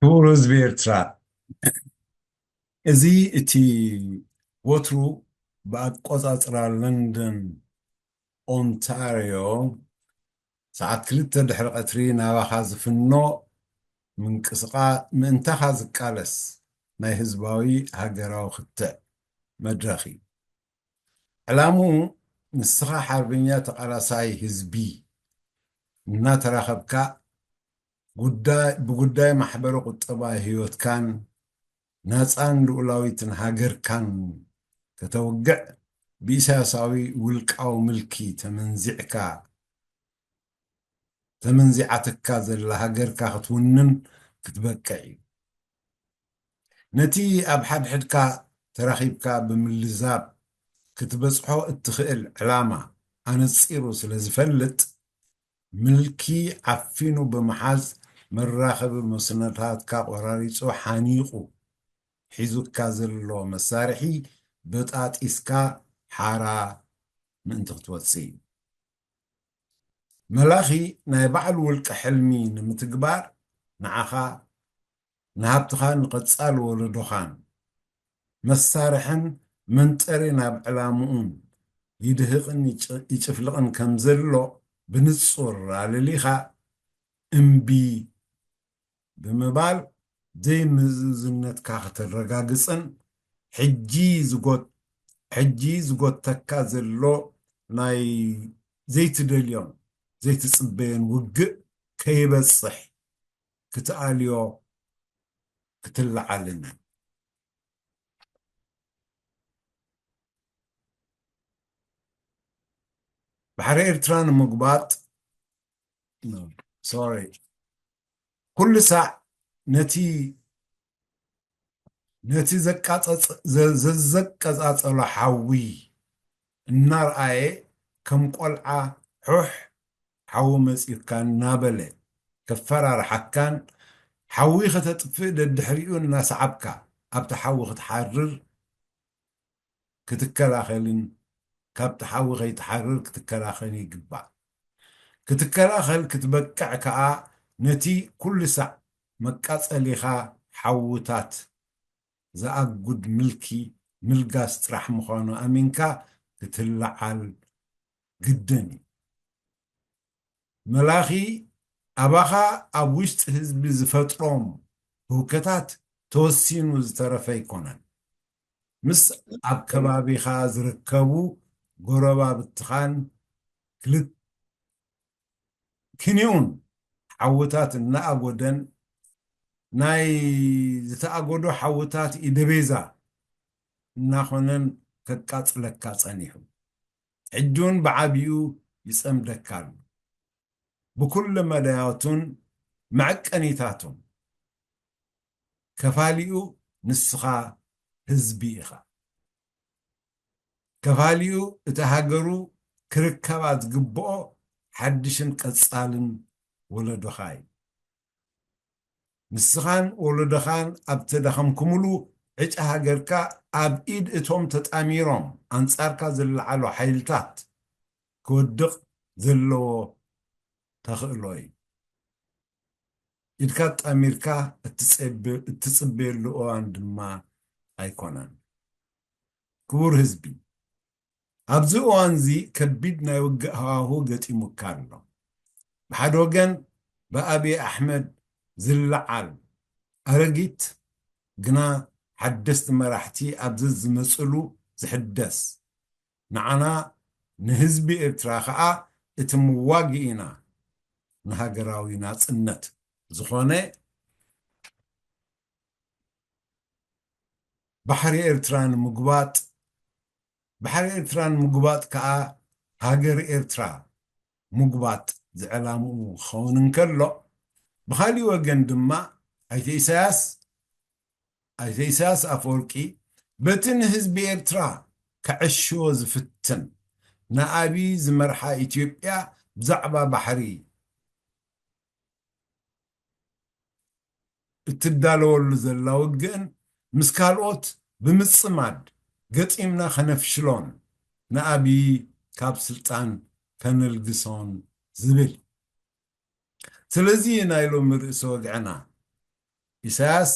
ክቡር ህዝቢ ኤርትራ፣ እዚ እቲ ወትሩ ብኣቆጻጽራ ለንደን ኦንታርዮ ሰዓት ክልተ ድሕሪ ቀትሪ ናባኻ ዝፍኖ ምንቅስቓ ምእንታኻ ዝቃለስ ናይ ህዝባዊ ሃገራዊ ክትዕ መድረኽ እዩ። ዕላምኡ ንስኻ ሓርበኛ ተቓላሳይ ህዝቢ እናተራኸብካ ጉዳይ ብጉዳይ ማሕበረ ቁጠባ ህይወትካን ናጻን ልኡላዊትን ሃገርካን ከተውግዕ ብኢሳያሳዊ ውልቃዊ ምልኪ ተመንዚዕካ ተመንዚዓትካ ዘላ ሃገርካ ክትውንን ክትበቅዕ እዩ። ነቲ ኣብ ሓድሕድካ ተራኺብካ ብምልዛብ ክትበጽሖ እትኽእል ዕላማ ኣነጺሩ ስለ ዝፈልጥ፣ ምልኪ ዓፊኑ ብምሓዝ መራኸቢ መስኖታትካ ቆራሪጹ ሓኒቑ ሒዙካ ዘሎ መሳርሒ በጣጢስካ ሓራ ምእንቲ ክትወጽእ እዩ። መላኺ ናይ ባዕሉ ውልቀ ሕልሚ ንምትግባር ንዓኻ፣ ንሃብትኻን ንቐጻል ወለዶኻን መሳርሕን መንጠሪ ናብ ዕላምኡን ይድህቕን ይጭ- ይጭፍልቕን ከም ዘሎ ብንጹር ኣለሊኻ እምቢ ብምባል ዘይምእዙዝነትካ ከተረጋግጽን ሕጂ ዝጎት- ሕጂ ዝጎተካ ዘሎ ናይ ዘይትደልዮን ዘይትጽበዮን ውግእ ከይበጽሕ ክትኣልዮ ክትለዓልን። ባሕሪ ኤርትራ ንምጉባጥ፣ ሶሪ፣ ኩሉ ሳዕ ነቲ ነቲ ዘቃጸጸ- ዘ- ዘዘቀጻጸሎ ሓዊ እናርኣየ ከም ቆልዓ ሑሕ ሓዊ መጺኡካ እናበለ ከፈራርሓካን ሓዊ ከተጥፍእ ደድሕሪኡ እናሰዓብካ ኣብቲ ሓዊ ክትሓርር ክትከላኸልን ካብቲ ሓዊ ከይትሓርር ክትከላኸል ይግባእ። ክትከላኸል ክትበቅዕ ከኣ ነቲ ኩሉ ሳዕ መቃጸሊኻ ሓውታት ዘኣጉድ ምልኪ ምልጋስ ጥራሕ ምዃኑ ኣሚንካ ክትለዓል ግድን እዩ። መላኺ ኣባኻ ኣብ ውሽጢ ህዝቢ ዝፈጥሮም ህውከታት ተወሲኑ ዝተረፈ ኣይኮነን። ምስ ኣብ ከባቢኻ ዝርከቡ ጎረባብትኻን ክልት- ክንዮን ሓውታት እናኣጎደን ናይ ዝተኣጎዶ ሓውታት ኢደቤዛ እናኾነን ከቃጽለካ ጸኒሑ። ሕጂ እውን ብዓቢኡ ይጸምደካ ኣሎ። ብኩሉ መዳያቱን መዐቀኒታቱን ከፋሊኡ ንስኻ ህዝቢ ኢኻ። ከፋሊኡ እቲ ሃገሩ ክርከባ ዝግብኦ ሓድሽን ቀጻልን ወለዶኻ እዩ። ንስኻን ወለዶኻን ኣብ ተዳኸምኩምሉ ዕጫ ሃገርካ ኣብ ኢድ እቶም ተጣሚሮም ኣንጻርካ ዝለዓሉ ሓይልታት ክወድቕ ዘለዎ ተኽእሎ እዩ። ኢድካ ኣጣሚርካ እትጸብ- እትጽበየሉ እዋን ድማ ኣይኮነን። ክቡር ህዝቢ፣ ኣብዚ እዋንዚ ከቢድ ናይ ውግእ ሃዋሁ ገጢሙካ ኣሎ። ብሓደ ወገን ብኣብይ ኣሕመድ ዝለዓል ኣረጊት ግና ሓደስቲ መራሕቲ ኣብ ዘዝመጽሉ ዝሕደስ፣ ንዓና ንህዝቢ ኤርትራ ከኣ እቲ መዋግኢና ንሃገራዊ ናጽነት ዝኾነ ባሕሪ ኤርትራ ንምጉባጥ፣ ባሕሪ ኤርትራ ንምጉባጥ ከኣ ሃገር ኤርትራ ምጉባጥ ዝዕላምኡ ክኸውን እንከሎ፣ ብኻሊእ ወገን ድማ ኣይተ ኢሳያስ ኣይተ ኢሳያስ ኣፈወርቂ በቲ ንህዝቢ ኤርትራ ከዐሽዎ ዝፍትን ንኣብይ ዝመርሓ ኢትዮጵያ ብዛዕባ ባሕሪ እትዳለወሉ ዘላ ውግእን ምስ ካልኦት ብምጽማድ ገጢምና ከነፍሽሎን ንኣብይ ካብ ስልጣን ከነልግሶን ዝብል። ስለዚ ናይ ሎሚ ርእሰ ወግዕና ኢሳያስ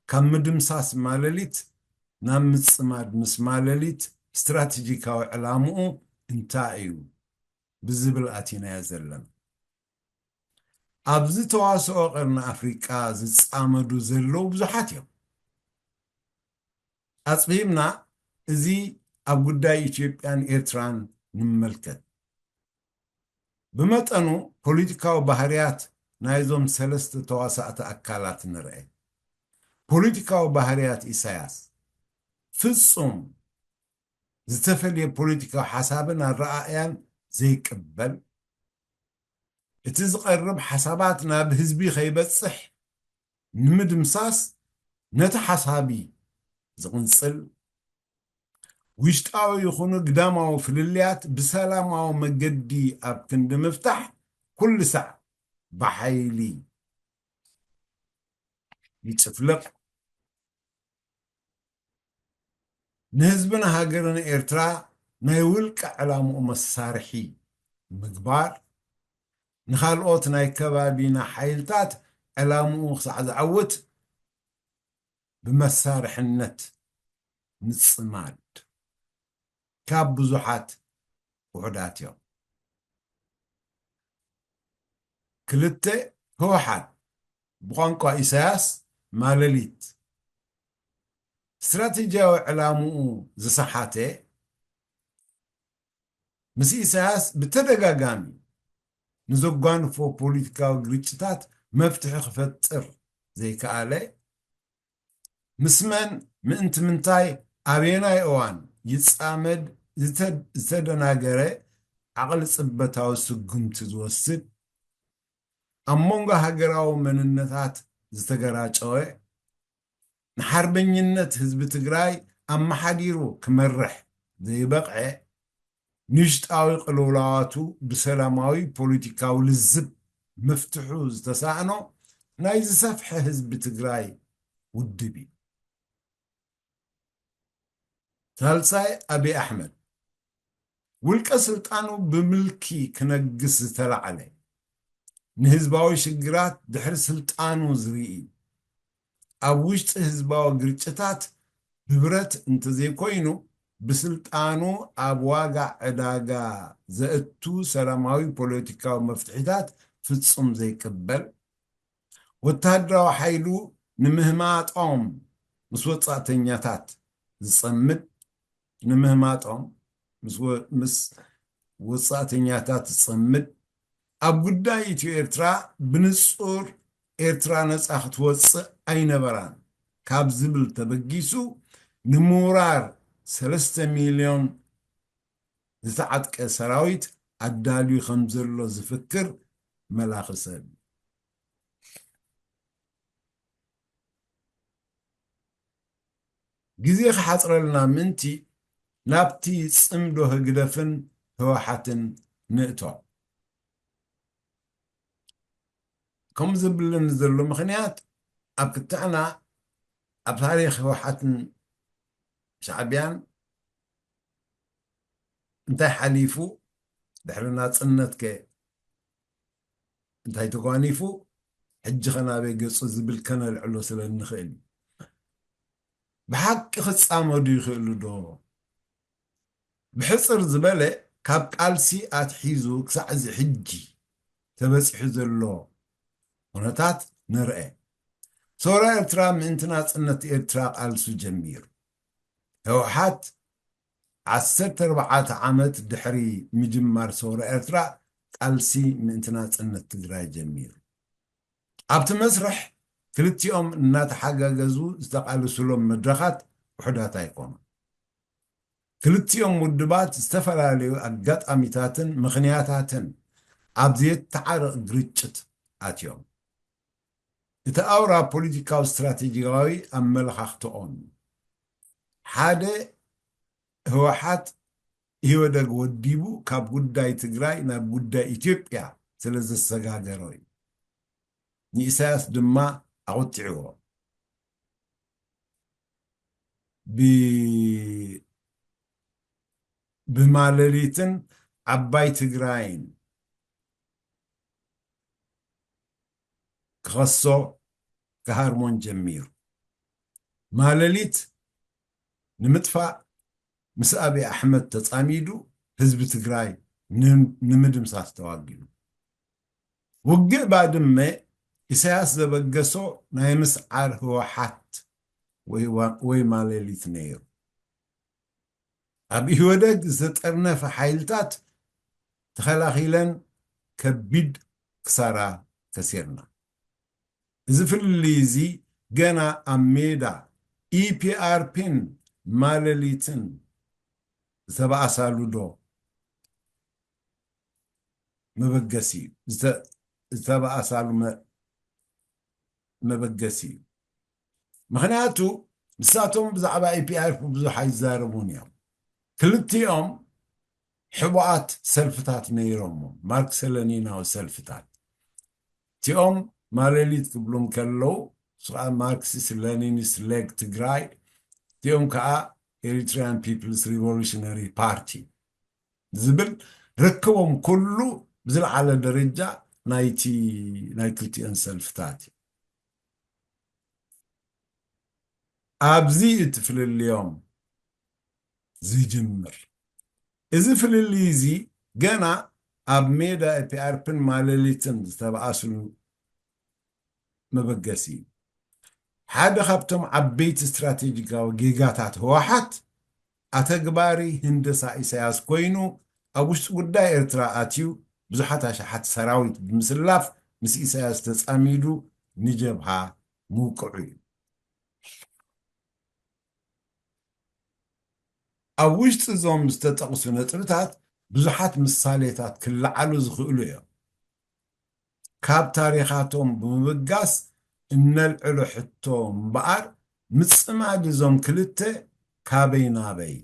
ካብ ምድምሳስ ማለሊት ናብ ምጽማድ ምስ ማለሊት ስትራቴጂካዊ ዕላምኡ እንታይ እዩ ብዝብል ኣቲናዮ ዘለና። ኣብዚ ተዋስኦ ቀርኒ ኣፍሪቃ ዝጻመዱ ዘለዉ ብዙሓት እዮም። ኣጽቢብና እዚ ኣብ ጉዳይ ኢትዮጵያን ኤርትራን ንመልከት። ብመጠኑ ፖለቲካዊ ባህርያት ናይዞም ሰለስተ ተዋሳእቲ ኣካላት ንርአ። ፖለቲካዊ ባህርያት ኢሳያስ ፍጹም ዝተፈልየ ፖለቲካዊ ሓሳብን ኣረኣእያን ዘይቅበል፣ እቲ ዝቐርብ ሓሳባት ናብ ህዝቢ ከይበጽሕ ንምድምሳስ ነቲ ሓሳቢ ዝቕንጽል፣ ውሽጣዊ ይኹኑ ግዳማዊ ፍልልያት ብሰላማዊ መገዲ ኣብ ክንዲ ምፍታሕ ኩሉ ሳዕ ብሓይሊ ይጭፍልቕ። ንህዝብን ሃገርን ኤርትራ ናይ ውልቀ ዕላምኡ መሳርሒ ምግባር፣ ንኻልኦት ናይ ከባቢና ሓይልታት ዕላምኡ ክሳዕ ዝዓውት ብመሳርሕነት ምጽማድ ካብ ብዙሓት ውሑዳት እዮም። ክልተ፣ ህወሓት ብቋንቋ ኢሳያስ ማለሊት ስትራቴጂያዊ ዕላምኡ ዝሰሓተ፣ ምስ ኢሳያስ ብተደጋጋሚ ንዘጓንፎ ፖለቲካዊ ግርጭታት መፍትሒ ክፈጥር ዘይከኣለ፣ ምስ መን፣ ምእንቲ ምንታይ፣ ኣበየናይ እዋን ይጻመድ ዝተ-፣ ዝተደናገረ ዓቕሊ ጽበታዊ ስጉምቲ ዝወስድ፣ ኣብ መንጎ ሃገራዊ መንነታት ዝተገራጨወ፣ ንሓርበኝነት ህዝቢ ትግራይ ኣመሓዲሩ ክመርሕ ዘይበቕዐ፣ ንውሽጣዊ ቅልውላዋቱ ብሰላማዊ ፖለቲካዊ ልዝብ ምፍትሑ ዝተሳእኖ ናይ ዝሰፍሐ ህዝቢ ትግራይ ውድብ እዩ። ሳልሳይ፣ ኣብይ ኣሕመድ ውልቀ ስልጣኑ ብምልኪ ክነግስ ዝተላዕለ፣ ንህዝባዊ ሽግራት ድሕሪ ስልጣኑ ዝርኢ፣ ኣብ ውሽጢ ህዝባዊ ግርጭታት ብብረት እንተዘይኮይኑ ብስልጣኑ ኣብ ዋጋ ዕዳጋ ዘእቱ ሰላማዊ ፖለቲካዊ መፍትሒታት ፍጹም ዘይቅበል፣ ወተሃደራዊ ሓይሉ ንምህማጦም ምስ ወጻእተኛታት ዝጸምድ፣ ንምህማጦም ምስ ወ-፣ ምስ ወጻእተኛታት ዝጸምድ፣ ኣብ ጉዳይ ኢትዮ ኤርትራ ብንጹር ኤርትራ ነጻ ክትወጽእ ኣይነበራን ካብ ዝብል ተበጊሱ፣ ንምውራር ሰለስተ ሚልዮን ዝተዓጥቀ ሰራዊት ኣዳልዩ ከም ዘሎ ዝፍክር መላኺ ሰብ እዩ። ግዜ ክሓጽረልና ምእንቲ ናብቲ ጽምዶ ህግደፍን ህወሓትን ንእቶ። ከምኡ ዘብለኒ ዘሎ ምኽንያት፣ ኣብ ክትዕና ኣብ ታሪኽ ህወሓትን ሻዕብያን እንታይ ሓሊፉ፣ ድሕሪ ናጽነትከ እንታይ ተጓኒፉ፣ ሕጂ ኸ ናበይ ገጹ ዝብል ከነልዕሎ ስለ እንኽእል እዩ። ብሓቂ ክጻመዱ ይኽእሉ ዶ? ብሕጽር ዝበለ፣ ካብ ቃልሲ ኣትሒዙ ክሳዕ እዚ ሕጂ ተበጺሑ ዘሎ ኩነታት ንርአ። ሰውራ ኤርትራ ምእንቲ ናጽነት ኤርትራ ቃልሱ ጀሚሩ። ህወሓት ዓሰርተ ኣርባዕተ ዓመት ድሕሪ ምጅማር ሰውራ ኤርትራ ቃልሲ ምእንቲ ናጽነት ትግራይ ጀሚሩ። ኣብቲ መስርሕ ክልቲኦም እናተሓጋገዙ ዝተቓለሱሎም መድረኻት ውሑዳት ኣይኮኑን። ክልቲኦም ውድባት ዝተፈላለዩ ኣጋጣሚታትን ምኽንያታትን ኣብ ዘየተዓርቕ ግርጭት ኣትዮም። እቲ ኣውራ ፖለቲካዊ ስትራቴጂካዊ ኣመለኻኽትኦም ሓደ ህወሓት ኢህወደግ ወዲቡ ካብ ጉዳይ ትግራይ ናብ ጉዳይ ኢትዮጵያ ስለ ዘሰጋገሮ እዩ። ንኢሳያስ ድማ ኣቑጢዕዎ። ብ-፣ ብማለሊትን ዓባይ ትግራይን ክኸሶ፣ ክሃርሞን ጀሚሩ። ማለሊት ንምጥፋእ ምስ ኣብይ ኣሕመድ ተጻሚዱ ህዝቢ ትግራይ ን-፣ ንምድምሳስ ተዋጊኡ። ውግእ ባድመ ኢሳያስ ዘበገሶ ናይ ምስዓር ህወሓት ወይ ዋ-፣ ወይ ማለሊት ነይሩ። ኣብ ኢህወደግ ዝተጠርነፈ ሓይልታት ተኸላኺለን ከቢድ ክሳራ ከሲርና። እዚ ፍልልይ እዚ ገና ኣብ ሜዳ ኢፒኣርፒን ማለሊትን ዝተባእሳሉ ዶ መበገሲ እዩ። ዝተ-፣ ዝተባእሳሉ መ-፣ መበገሲ እዩ። ምኽንያቱ ንሳቶም ብዛዕባ ኢፒኣርፒ ብዙሕ ኣይዛረቡን እዮም። ክልቲኦም ሕቡኣት ሰልፍታት ነይሮም፣ ማርክስ ለኒናዊ ሰልፍታት። እቲኦም ማለሊት ክብሉ እንከለዉ፣ ንሱ ከዓ ማርክሲስት ለኒኒስት ሌግ ትግራይ፣ እቲኦም ከዓ ኤሪትሪያን ፒፕልስ ሪቮሉሽነሪ ፓርቲ ዝብል ርክቦም ኩሉ ብዝለዓለ ደረጃ ናይቲ፣ ናይ ክልቲኦን ሰልፍታት እዩ። ኣብዚ እቲ ፍልልዮም ዝጅምር። እዚ ፍልልይ እዚ ገና ኣብ ሜዳ ኢፒኣርፒን ማለሊትን ዝተባእስሉ መበገሲ እዩ። ሓደ ካብቶም ዓበይቲ ስትራቴጂካዊ ጌጋታት ህወሓት ኣተግባሪ ህንደሳ ኢሳያስ ኮይኑ፣ ኣብ ውሽጢ ጉዳይ ኤርትራ ኣትዩ ብዙሓት ኣሽሓት ሰራዊት ብምስላፍ ምስ ኢሳያስ ተጻሚዱ ንጀብሃ ምውቅዑ እዩ። ኣብ ውሽጢ እዞም ዝተጠቕሱ ነጥብታት ብዙሓት ምሳሌታት ክለዓሉ ዝኽእሉ እዮም። ካብ ታሪኻቶም ብምብጋስ እነልዕሎ ሕቶ እምበኣር፣ ምጽማድ እዞም ክልተ ካበይ ናበይ?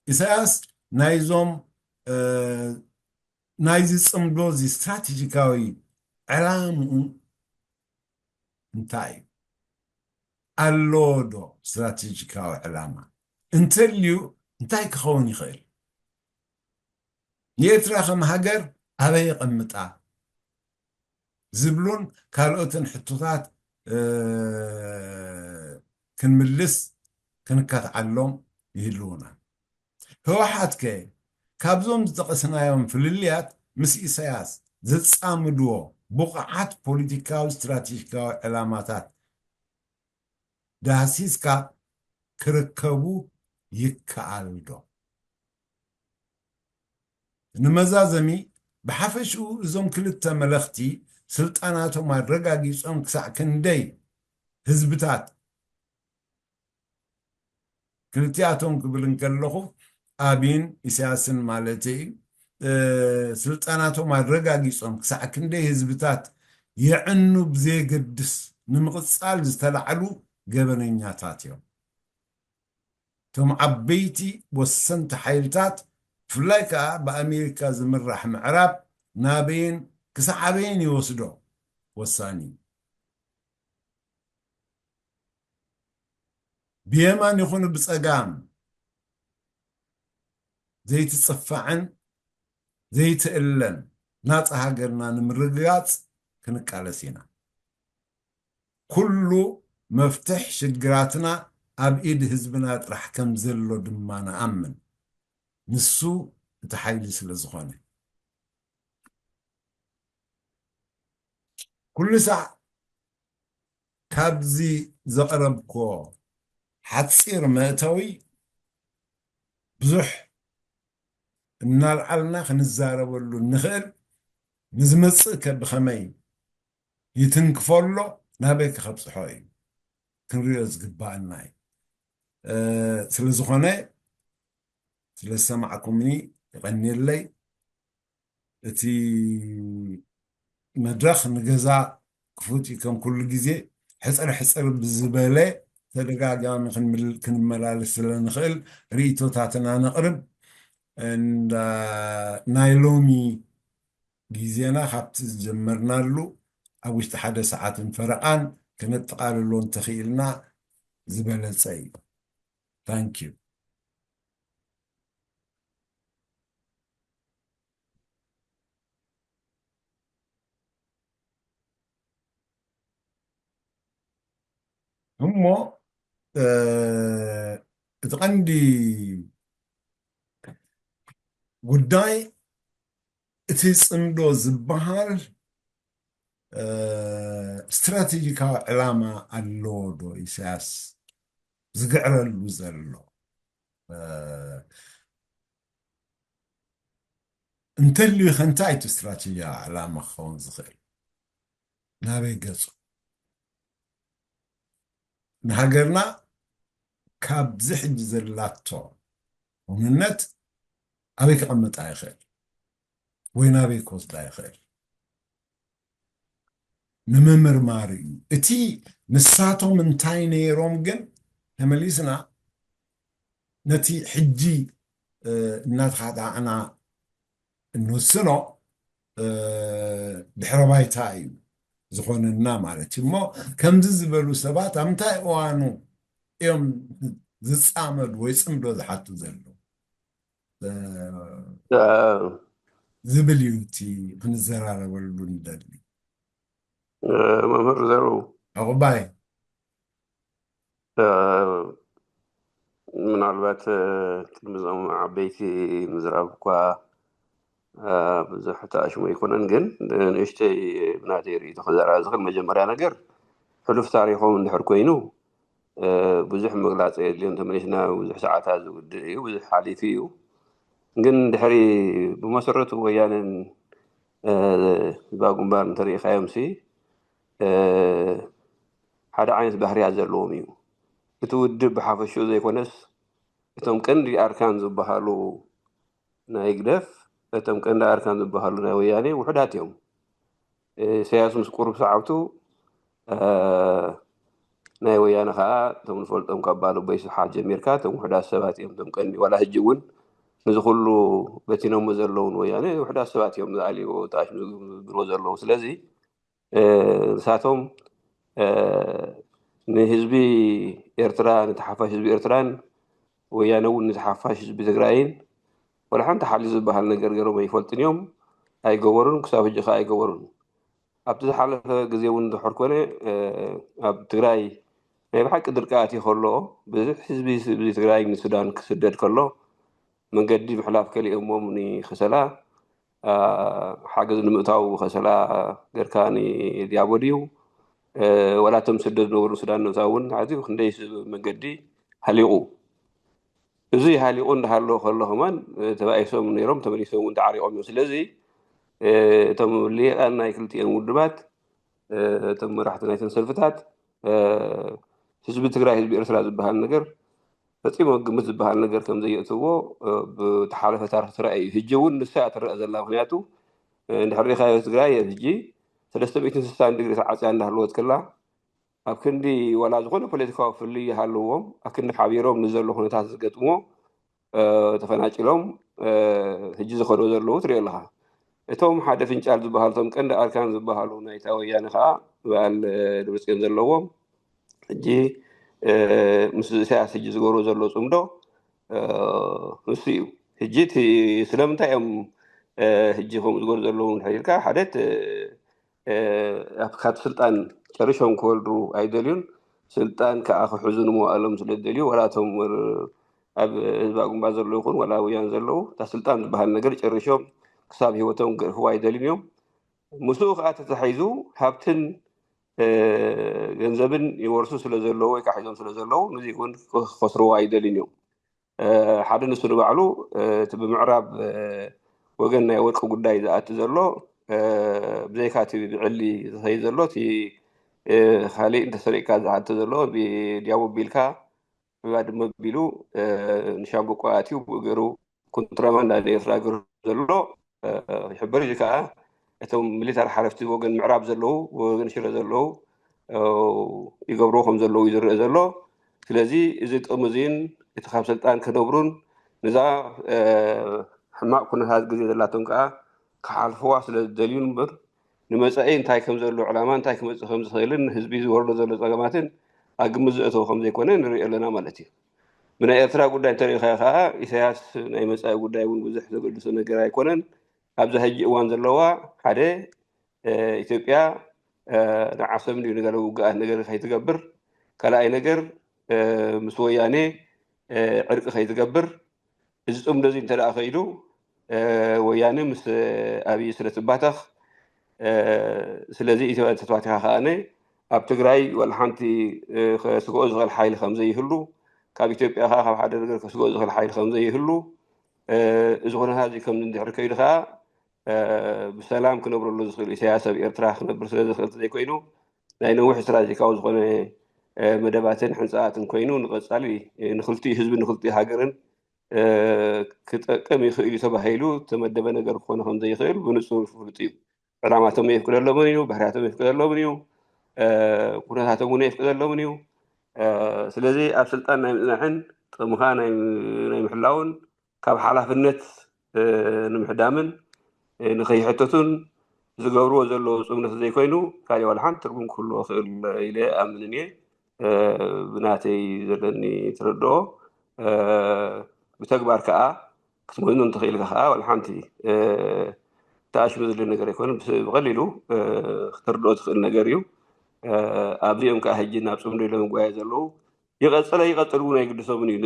ኢሳያስ ናይዞም፣ እ፣ ናይዚ ጽምዶ እዚ ስትራቴጂካዊ ዕላምኡ እንታይ እዩ? ኣለዎ ዶ ስትራቴጂካዊ ዕላማ? እንተልዩ እንታይ ክኸውን ይኽእል? ንኤርትራ ከም ሃገር ኣበይ የቐምጣ? ዝብሉን ካልኦትን ሕቶታት፣ እ፣ ክንምልስ ክንካትዓሎም ይህልውና። ህወሓት ከ ካብዞም ዝጠቐስናዮም ፍልልያት ምስ ኢሳያስ ዘጻምድዎ ብቑዓት ፖለቲካዊ ስትራቴጂካዊ ዕላማታት ዳህሲስካ ክርከቡ ይከኣል ዶ? ንመዛዘሚ፣ ብሓፈሽኡ እዞም ክልተ መለኽቲ ስልጣናቶም ኣረጋጊጾም ክሳዕ ክንደይ ህዝብታት፣ ክልቲኣቶም ክብል እንከለኹ ኣብይን ኢሳያስን ማለተይ እዩ፣ እ፣ ስልጣናቶም ኣረጋጊጾም ክሳዕ ክንደይ ህዝብታት የዕኑ ብዘየገድስ ንምቕጻል ዝተላዕሉ ገበነኛታት እዮም። እቶም ዓበይቲ ወሰንቲ ሓይልታት፣ ብፍላይ ከኣ ብኣሜሪካ ዝምራሕ ምዕራብ፣ ናበይን ክሳዕ ኣበይን ይወስዶ ወሳኒ እዩ። ብየማን ይኹን ብጸጋም ዘይትጽፋዕን ዘይትእለን ናጻ ሃገርና ንምርግጋጽ ክንቃለስ ኢና። ኩሉ መፍትሕ ሽግራትና ኣብ ኢድ ህዝብና ጥራሕ ከም ዘሎ ድማ ንኣምን። ንሱ እቲ ሓይሊ ስለ ዝኾነ። ኩሉ ሳዕ ካብዚ ዘቕረብክዎ ሓጺር መእተዊ ብዙሕ እናልዓልና ክንዛረበሉ እንኽእል፣ ንዝመጽእ ከ ብኸመይ ይትንክፎ ኣሎ፣ ናበይ ከ ከብጽሖ እዩ ክንሪኦ ዝግባኣና እዩ። እ፣ ስለ ዝኾነ፣ ስለ ዝሰማዕኩምኒ የቐንየለይ። እቲ መድረኽ ንገዛ ክፉት እዩ። ከም ኩሉ ግዜ ሕጽር ሕጽር ብዝበለ ተደጋጋሚ ክንምል-፣ ክንመላለስ ስለ ንኽእል ርእይቶታትና ነቕርብ። እንዳ ናይ ሎሚ ግዜና ካብቲ ዝጀመርናሉ ኣብ ውሽጢ ሓደ ሰዓትን ፈረቓን ከነጠቓልሎ እንተኽኢልና ዝበለጸ እዩ። Thank you። እሞ እቲ ቀንዲ ጉዳይ እቲ ፅምዶ ዝበሃል ስትራቴጂካዊ ዕላማ ኣለዎ ዶ ኢሳያስ ዝግዕረሉ ዘሎ? እንተልዩ ከ እንታይ እቲ ስትራቴጂያዊ ዕላማ ክኸውን ዝኽእል? ናበይ ገፁ? ንሃገርና ካብዚ ሕጂ ዘላቶ ውንነት ኣበይ ከቐምጣ ይኽእል ወይ ናበይ ክወስዳ ይኽእል ንምምርማር እዩ። እቲ ንሳቶም እንታይ ነይሮም ግን ተመሊስና ነቲ ሕጂ እናተኻጣዕና እንወስኖ ድሕረ ባይታ እዩ ዝኾነና ማለት እዩ። እሞ ከምዚ ዝበሉ ሰባት ኣብ ምንታይ እዋኑ እዮም ዝፃመዱ ወይ ፅምዶ ዝሓቱ ዘለዉ ዝብል እዩ እቲ ክንዘራረበሉ ንደሊ። መምህር ዘሩ ዕቑባይ ምናልባት ቅድሚ እዞም ዓበይቲ ምዝራብ እኳ ብዙሕ ተኣሽሙ ኣይኮነን፣ ግን ንእሽተይ ብናተይ ርእይቶ ክዘርኣ ዝኽእል መጀመርያ ነገር ሕሉፍ ታሪኾም እንድሕር ኮይኑ ብዙሕ ምግላፅ የድልዮን ተመሊስና ብዙሕ ሰዓታት ዝውድእ እዩ፣ ብዙሕ ሓሊፉ እዩ። ግን ድሕሪ ብመሰረቱ ወያነን ህዝባዊ ግንባር እንተሪኢኻዮም ሲ ሓደ ዓይነት ባህርያት ዘለዎም እዩ። እቲ ውድብ ብሓፈሽኡ ዘይኮነስ እቶም ቀንዲ ኣርካን ዝበሃሉ ናይ ህግደፍ እቶም ቀንዲ ኣርካን ዝበሃሉ ናይ ወያኔ ውሑዳት እዮም። ኢሳያስ ምስ ቁሩብ ሰዓብቱ ናይ ወያነ ከዓ እቶም ንፈልጦም ካብ ባለቦይ ስብሓት ጀሚርካ እቶም ውሑዳት ሰባት እዮም። እቶም ቀንዲ ዋላ ሕጂ እውን ንዚ ኩሉ በቲኖሞ ዘለውን ወያነ ውሑዳት ሰባት እዮም ዝኣልዎ ተኣሽሙ ዝብልዎ ዘለዉ። ስለዚ ንሳቶም ንህዝቢ ኤርትራ ንተሓፋሽ ህዝቢ ኤርትራን ወያነ እውን ንተሓፋሽ ህዝቢ ትግራይን ወላ ሓንቲ ሓሊ ዝበሃል ነገር ገሮም ኣይፈልጥን እዮም፣ ኣይገበሩን፣ ክሳብ ሕጂ ከዓ ኣይገበሩን። ኣብቲ ዝሓለፈ ግዜ እውን እንድሕር ኮነ ኣብ ትግራይ ናይ ብሓቂ ድርቂ ኣትዩ ከሎ ብዙሕ ህዝቢ ህዝቢ ትግራይ ንሱዳን ክስደድ ከሎ መንገዲ ምሕላፍ ከሊኦሞም ንኸሰላ ሓገዝ ንምእታው ከሰላ ገርካ ንዲያቦ ድዩ ወላ እቶም ስደት ዝነበሩ ሱዳን ንምእታው እውን ኣዝዩ ክንደይ መንገዲ ሃሊቑ። እዚ ሃሊቑ እንዳሃለወ ከሎ ከማን ተባኢሶም ነይሮም ተመሊሶም እውን ተዓሪቖም እዮም። ስለዚ እቶም ሊቃን ናይ ክልቲኦም ውድባት እቶም መራሕቲ ናይተን ሰልፍታት ህዝቢ ትግራይ ህዝቢ ኤርትራ ዝበሃል ነገር ፈፂሞ ግምት ዝበሃል ነገር ከም ዘየእትዎ ብተሓለፈ ታሪክ ትረአ እዩ። ሕጂ እውን ንሳ ትረአ ዘላ ምክንያቱ እንድሕር ሪኢኻዮ ትግራይ ሕጂ ሰለስተ ሚእትን ስሳን ዲግሪ ተዓፅያ እንዳሃለወት ከላ ኣብ ክንዲ ዋላ ዝኾነ ፖለቲካዊ ፍልይ ይሃልዎም ኣብ ክንዲ ሓቢሮም ንዘሎ ኩነታት ዝገጥምዎ ተፈናጭሎም ሕጂ ዝኸዶ ዘለዉ ትሪኦ ኣለኻ። እቶም ሓደ ፍንጫል ዝበሃሉ እቶም ቀንዲ ኣርካን ዝበሃሉ ናይታ ወያነ ከዓ በዓል ደብረፅዮን ዘለዎም ሕጂ ምስ ኢሳያስ ሕጂ ዝገብሮ ዘሎ ፅምዶ ንሱ እዩ። ሕጂ እቲ ስለምንታይ እዮም ሕጂ ከምኡ ዝገብሩ ዘለዉ እንድሕር ኢልካ ሓደ እቲ ካብቲ ስልጣን ጨሪሾም ክወርዱ ኣይደልዩን። ስልጣን ከዓ ክሕዙ ንመዋእሎም ስለ ዝደልዩ ዋላ እቶም ኣብ ህዝባዊ ግንባር ዘለዉ ይኹን ዋላ ወያነ ዘለዉ እታ ስልጣን ዝበሃል ነገር ጨሪሾም ክሳብ ህይወቶም ክገድፍዋ ኣይደልዩን እዮም። ምስኡ ከዓ ተታሒዙ ሃብትን ገንዘብን ይወርሱ ስለ ዘለዉ ወይ ከዓ ሒዞም ስለ ዘለዉ ነዚ እውን ክኸስርዎ ኣይደልዩን እዮም። ሓደ ንሱ ንባዕሉ እቲ ብምዕራብ ወገን ናይ ወርቂ ጉዳይ ዝኣቲ ዘሎ ብዘይካ እቲ ብዕሊ ዝኸይድ ዘሎ እቲ ካሊእ እንተሰሪቅካ ዝሓተ ዘሎ ብዲያቦ ቢልካ ብባድመ ቢሉ ንሻምበቆ ኣትዩ ብኡ ገይሩ ኮንትራባንዳ ንኤርትራ ገይሩ ዘሎ ይሕበር። እዚ ከዓ እቶም ሚሊታር ሓለፍቲ ወገን ምዕራብ ዘለዉ ወገን ሽረ ዘለዉ ይገብርዎ ከም ዘለዉ እዩ ዝረአ ዘሎ። ስለዚ እዚ ጥቕሚ እዚን እቲ ካብ ስልጣን ክነብሩን ነዛ ሕማቕ ኩነታት ግዜ ዘላቶም ከዓ ክሓልፍዋ ስለ ዝደልዩን እምበር ንመፃኢ እንታይ ከም ዘሎ ዕላማ እንታይ ክመፅእ ከም ዝኽእልን ህዝቢ ዝወርዶ ዘሎ ፀገማትን ኣብ ግምት ዘእተው ከም ዘይኮነ ንሪኦ ኣለና ማለት እዩ። ብናይ ኤርትራ ጉዳይ እንተሪኢኻዮ ከዓ ኢሳያስ ናይ መፃኢ ጉዳይ እውን ብዙሕ ዘገድሶ ነገር ኣይኮነን። ኣብዛ ሕጂ እዋን ዘለዋ ሓደ ኢትዮጵያ ንዓሰብ እንዲዩ ንገለ ውግኣት ነገር ከይትገብር ካልኣይ ነገር ምስ ወያኔ ዕርቂ ከይትገብር፣ እዚ ፅምዶ እዚ እንተ ከይዱ ወያኔ ምስ ኣብይ ስለ ትባተኽ፣ ስለዚ ኢትዮጵያ ተትባቲኻ ከኣነ ኣብ ትግራይ ዋላ ሓንቲ ከስግኦ ዝኽእል ሓይሊ ከም ዘይህሉ፣ ካብ ኢትዮጵያ ከዓ ካብ ሓደ ነገር ከስግኦ ዝኽእል ሓይሊ ከም ዘይህሉ፣ እዚ ኩነታት እዚ ከም እንድሕር ከይዱ ከዓ ብሰላም ክነብረሉ ዝኽእል ኢሳያስ ኣብ ኤርትራ ክነብር ስለ ዝኽእል ዘይኮይኑ፣ ናይ ነዊሕ ስትራቴጂካዊ ዝኾነ መደባትን ሕንፃትን ኮይኑ ንቐፃሊ ንክልቲኡ ህዝቢ ንክልቲኡ ሃገርን ክጠቅም ይኽእል እዩ ተባሂሉ ዝተመደበ ነገር ክኾነ ከም ዘይኽእል ብንፁር ፍሉጥ እዩ። ዕላማቶም የፍቅደሎምን እዩ፣ ባህርያቶም የፍቅደሎምን እዩ፣ ኩነታቶም እውን የፍቅደሎምን እዩ። ስለዚ ኣብ ስልጣን ናይ ምፅናሕን ጥቕምኻ ናይ ምሕላውን ካብ ሓላፍነት ንምሕዳምን ንኸይሕተቱን ዝገብርዎ ዘለዉ ፅምነት ዘይኮይኑ ካልእ ዋላ ሓንቲ ትርጉም ክህልዎ ክእል ኢለ ኣምንን እየ። ብናተይ ዘለኒ ትረድኦ ብተግባር ከዓ ክትመዝኖ እንተኽኢልካ ከዓ ዋላ ሓንቲ ተኣሽሙ ዝድለ ነገር ኣይኮነን። ብቐሊሉ ክተርድኦ ትኽእል ነገር እዩ። ኣብዚኦም ከዓ ሕጂ ናብ ፅምዶ ኢሎም ይጓየ ዘለዉ ይቐፅለ ይቐፅል እውን ኣይግድሶምን እዩ።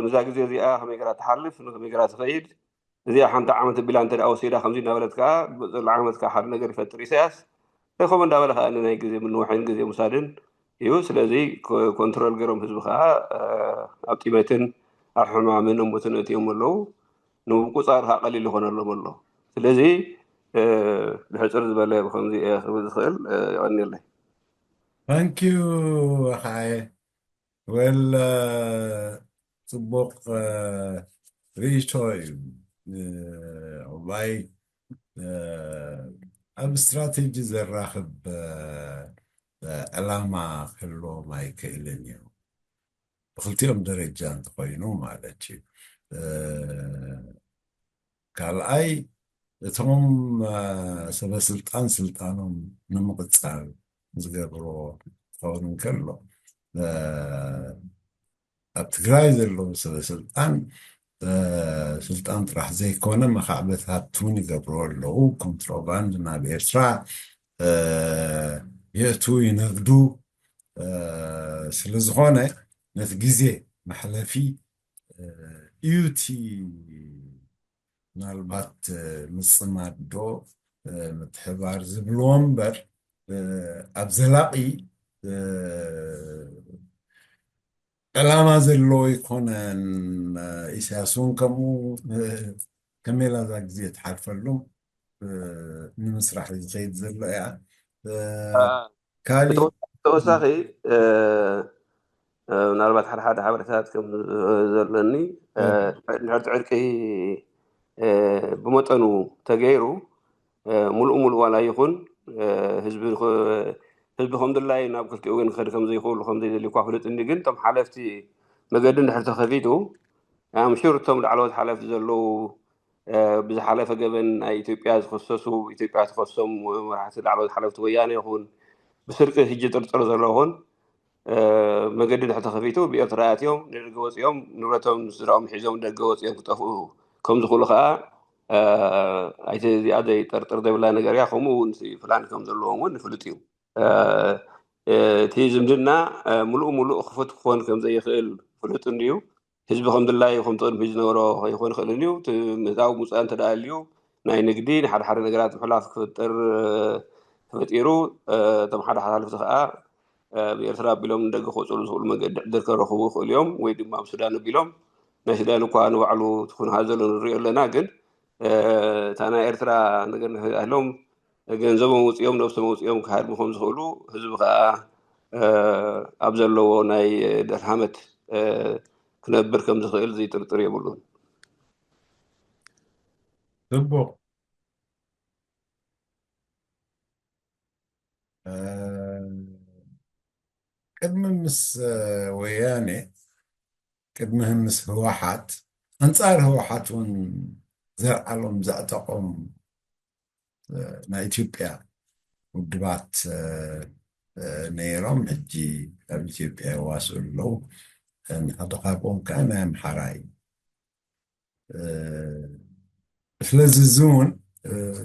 ንዛ ግዜ እዚኣ ከመይ ገራ ትሓልፍ፣ ከመይ ገራ ትኸይድ፣ እዚኣ ሓንቲ ዓመት ቢላ እንተ ወሲዳ ከምዚ እናበለት ከዓ ብፅላ ዓመት ከዓ ሓደ ነገር ይፈጥር ኢሳያስ። ከምኡ እንዳበለ ከዓ ናይ ግዜ ምንውሕን ግዜ ምውሳድን እዩ። ስለዚ ኮንትሮል ገይሮም ህዝቢ ከዓ ኣብ ጢመትን ኣብ ሕማምን እሞትን እትዮም ኣለዉ። ንምቁፃር ከዓ ቀሊል ይኾነሎም ኣሎ። ስለዚ ብሕፅር ዝበለ ብከምዚ ክብል ዝኽእል። የቐንየለይ። ታንኪዩ። ኣኻየ ወል ፅቡቕ ርእይቶ እዩ። ዕባይ ኣብ ስትራቴጂ ዘራኽብ ዕላማ ክህልዎም ኣይክእልን እዩ። ብክልቲኦም ደረጃ እንተኮይኑ ማለት እዩ። ካልኣይ እቶም ሰበ ስልጣን ስልጣኖም ንምቕፃል ዝገብርዎ ክኸውን እንከሎ ኣብ ትግራይ ዘለዉ ሰበ ስልጣን ስልጣን ጥራሕ ዘይኮነ መኻዕበታት እውን ይገብርዎ ኣለዉ። ኮንትሮባንድ ናብ ኤርትራ የእቱ ይነግዱ። ስለዝኾነ ነቲ ግዜ መሕለፊ እዩ እቲ ምናልባት ምፅማድ ዶ ምትሕባር ዝብልዎ እምበር ኣብ ዘላቒ ዕላማ ዘለዎ ኣይኮነን። ኢሳያስ እውን ከምኡ ከመይ ኢላ እዛ ግዜ ትሓልፈሉ ንምስራሕ እዩ ዝኸይድ ዘሎ እያ። ካሊእ ተወሳኺ ምናልባት ሓደ ሓደ ሓበሬታት ከም ዘለኒ ድሕርቲ ዕርቂ ብመጠኑ ተገይሩ ሙሉእ ሙሉእ ዋላ ይኹን ህዝቢ ከም ድላይ ናብ ክልቲኡ ወገን ክኸድ ከም ዘይኽእሉ ከም ዘይደሊ እኳ ፍሉጥ እንዲ ግን እቶም ሓለፍቲ መገዲ እንድሕር ተኸፊቱ ኣምሹር እቶም ላዕለዎት ሓለፍቲ ዘለዉ ብዝሓለፈ ገበን ናይ ኢትዮጵያ ዝኸሰሱ ኢትዮጵያ ተኸሶም መራሕቲ ላዕለዎት ሓለፍቲ ወያነ ይኹን ብስርቂ ሕጂ ጥርጥር ዘለኹን መገዲ ድሕር ተኸፊቱ ብኤርትራ ኣትዮም ንደገ ወፂኦም ንብረቶም ስድራኦም ሒዞም ደገ ወፂኦም ክጠፍኡ ከም ዝኽእሉ ከዓ ኣይተ እዚኣ ዘይጠርጥር ዘይብላ ነገር እያ። ከምኡ እውን ፍላን ከም ዘለዎም እውን ፍሉጥ እዩ። እቲ ዝምድና ምሉእ ምሉእ ክፉት ክኾን ከም ዘይኽእል ፍሉጥ እንድዩ። ህዝቢ ከም ድላዩ ከምቲ ቅድሚ ዝነበሮ ከይኮን ይኽእል እዩ። እቲ ምእታው ምውፃእ እንተ ደኣ ኣልዩ ናይ ንግዲ ንሓደ ሓደ ነገራት ምሕላፍ ክፍጥር ተፈጢሩ እቶም ሓደ ሓላፍቲ ከዓ ብኤርትራ ኣቢሎም ንደገ ክወፅሉ ዝኽእሉ መገዲ ዕድል ከረኽቡ ይኽእሉ እዮም ወይ ድማ ኣብ ሱዳን ኣቢሎም ናይ ሱዳን እኳ ንባዕሉ ትኹንሃ ዘሎ ንሪኦ ኣለና ግን እታ ናይ ኤርትራ ነገር ንሕሎም ገንዘቦም ውፅኦም ነብሶም ውፅኦም ክሃድሙ ከም ዝኽእሉ ህዝቢ ከዓ ኣብ ዘለዎ ናይ ደርሃመት ክነብር ከም ዝኽእል ዝጥርጥር የብሉን። ጽቡቕ። ቅድሚ ምስ ወያኔ ቅድሚ ምስ ህወሓት ኣንፃር ህወሓት እውን ዘርዓሎም ዘዕጠቖም ናይ ኢትዮጵያ ውድባት ነይሮም ሕጂ ኣብ ኢትዮጵያ ይዋስኡ ኣለዉ። ሓደ ካብኦም ከዓ ናይ ኣምሓራ እዩ። ስለዚ እዚ እውን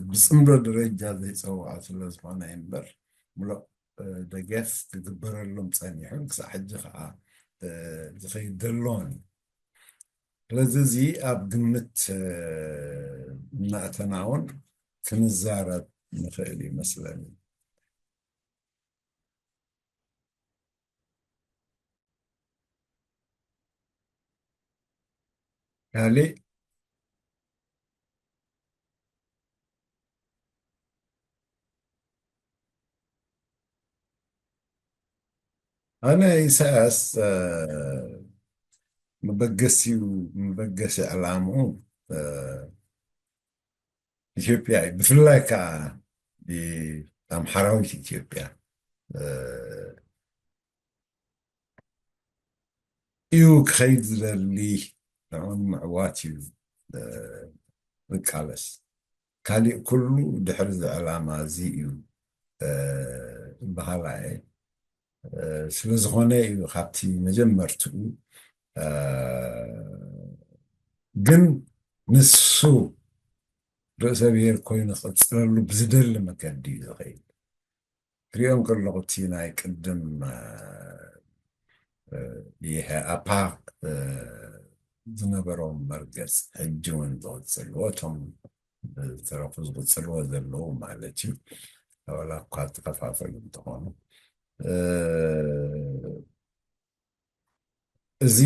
ብፅምዶ ደረጃ ዘይፀውዖ ስለዝኾነ እምበር ምሉእ ደገፍ ክግበረሎም ጸኒሑን ክሳብ ሕጂ ከዓ ዝኸይድ ዘሎን እዩ። ስለዚ እዚ ኣብ ግምት እናእተና እውን ክንዛረብ ንኽእል ይመስለኒ። ካልእ ኣነ ኢሳያስ መበገሲኡ መበገሲ ዕላምኡ ኢትዮጵያ እዩ። ብፍላይ ከዓ ኣምሓራዊት ኢትዮጵያ እዩ ክኸይድ ዝደሊ፣ ንዕኡ ንምዕዋት እዩ ዝቃለስ። ካሊእ ኩሉ ድሕሪ እዚ ዕላማ እዚ እዩ በሃላይ እየ። ስለዝኾነ እዩ ካብቲ መጀመርትኡ ግን ንሱ ርእሰ ብሔር ኮይኑ ክቕፅለሉ ብዝደሊ መገዲ እዩ ዝኸይድ። ክሪኦ እንከለኹ እቲ ናይ ቅድም ይሀ ኣፓ ዝነበሮም መርገፅ ሕጂ እውን ዝቕፅልዎ እቶም ዝተረፉ ዝቕፅልዎ ዘለዉ ማለት እዩ። ዋላ እኳ ተኸፋፈሉ እንተኾኑ እዚ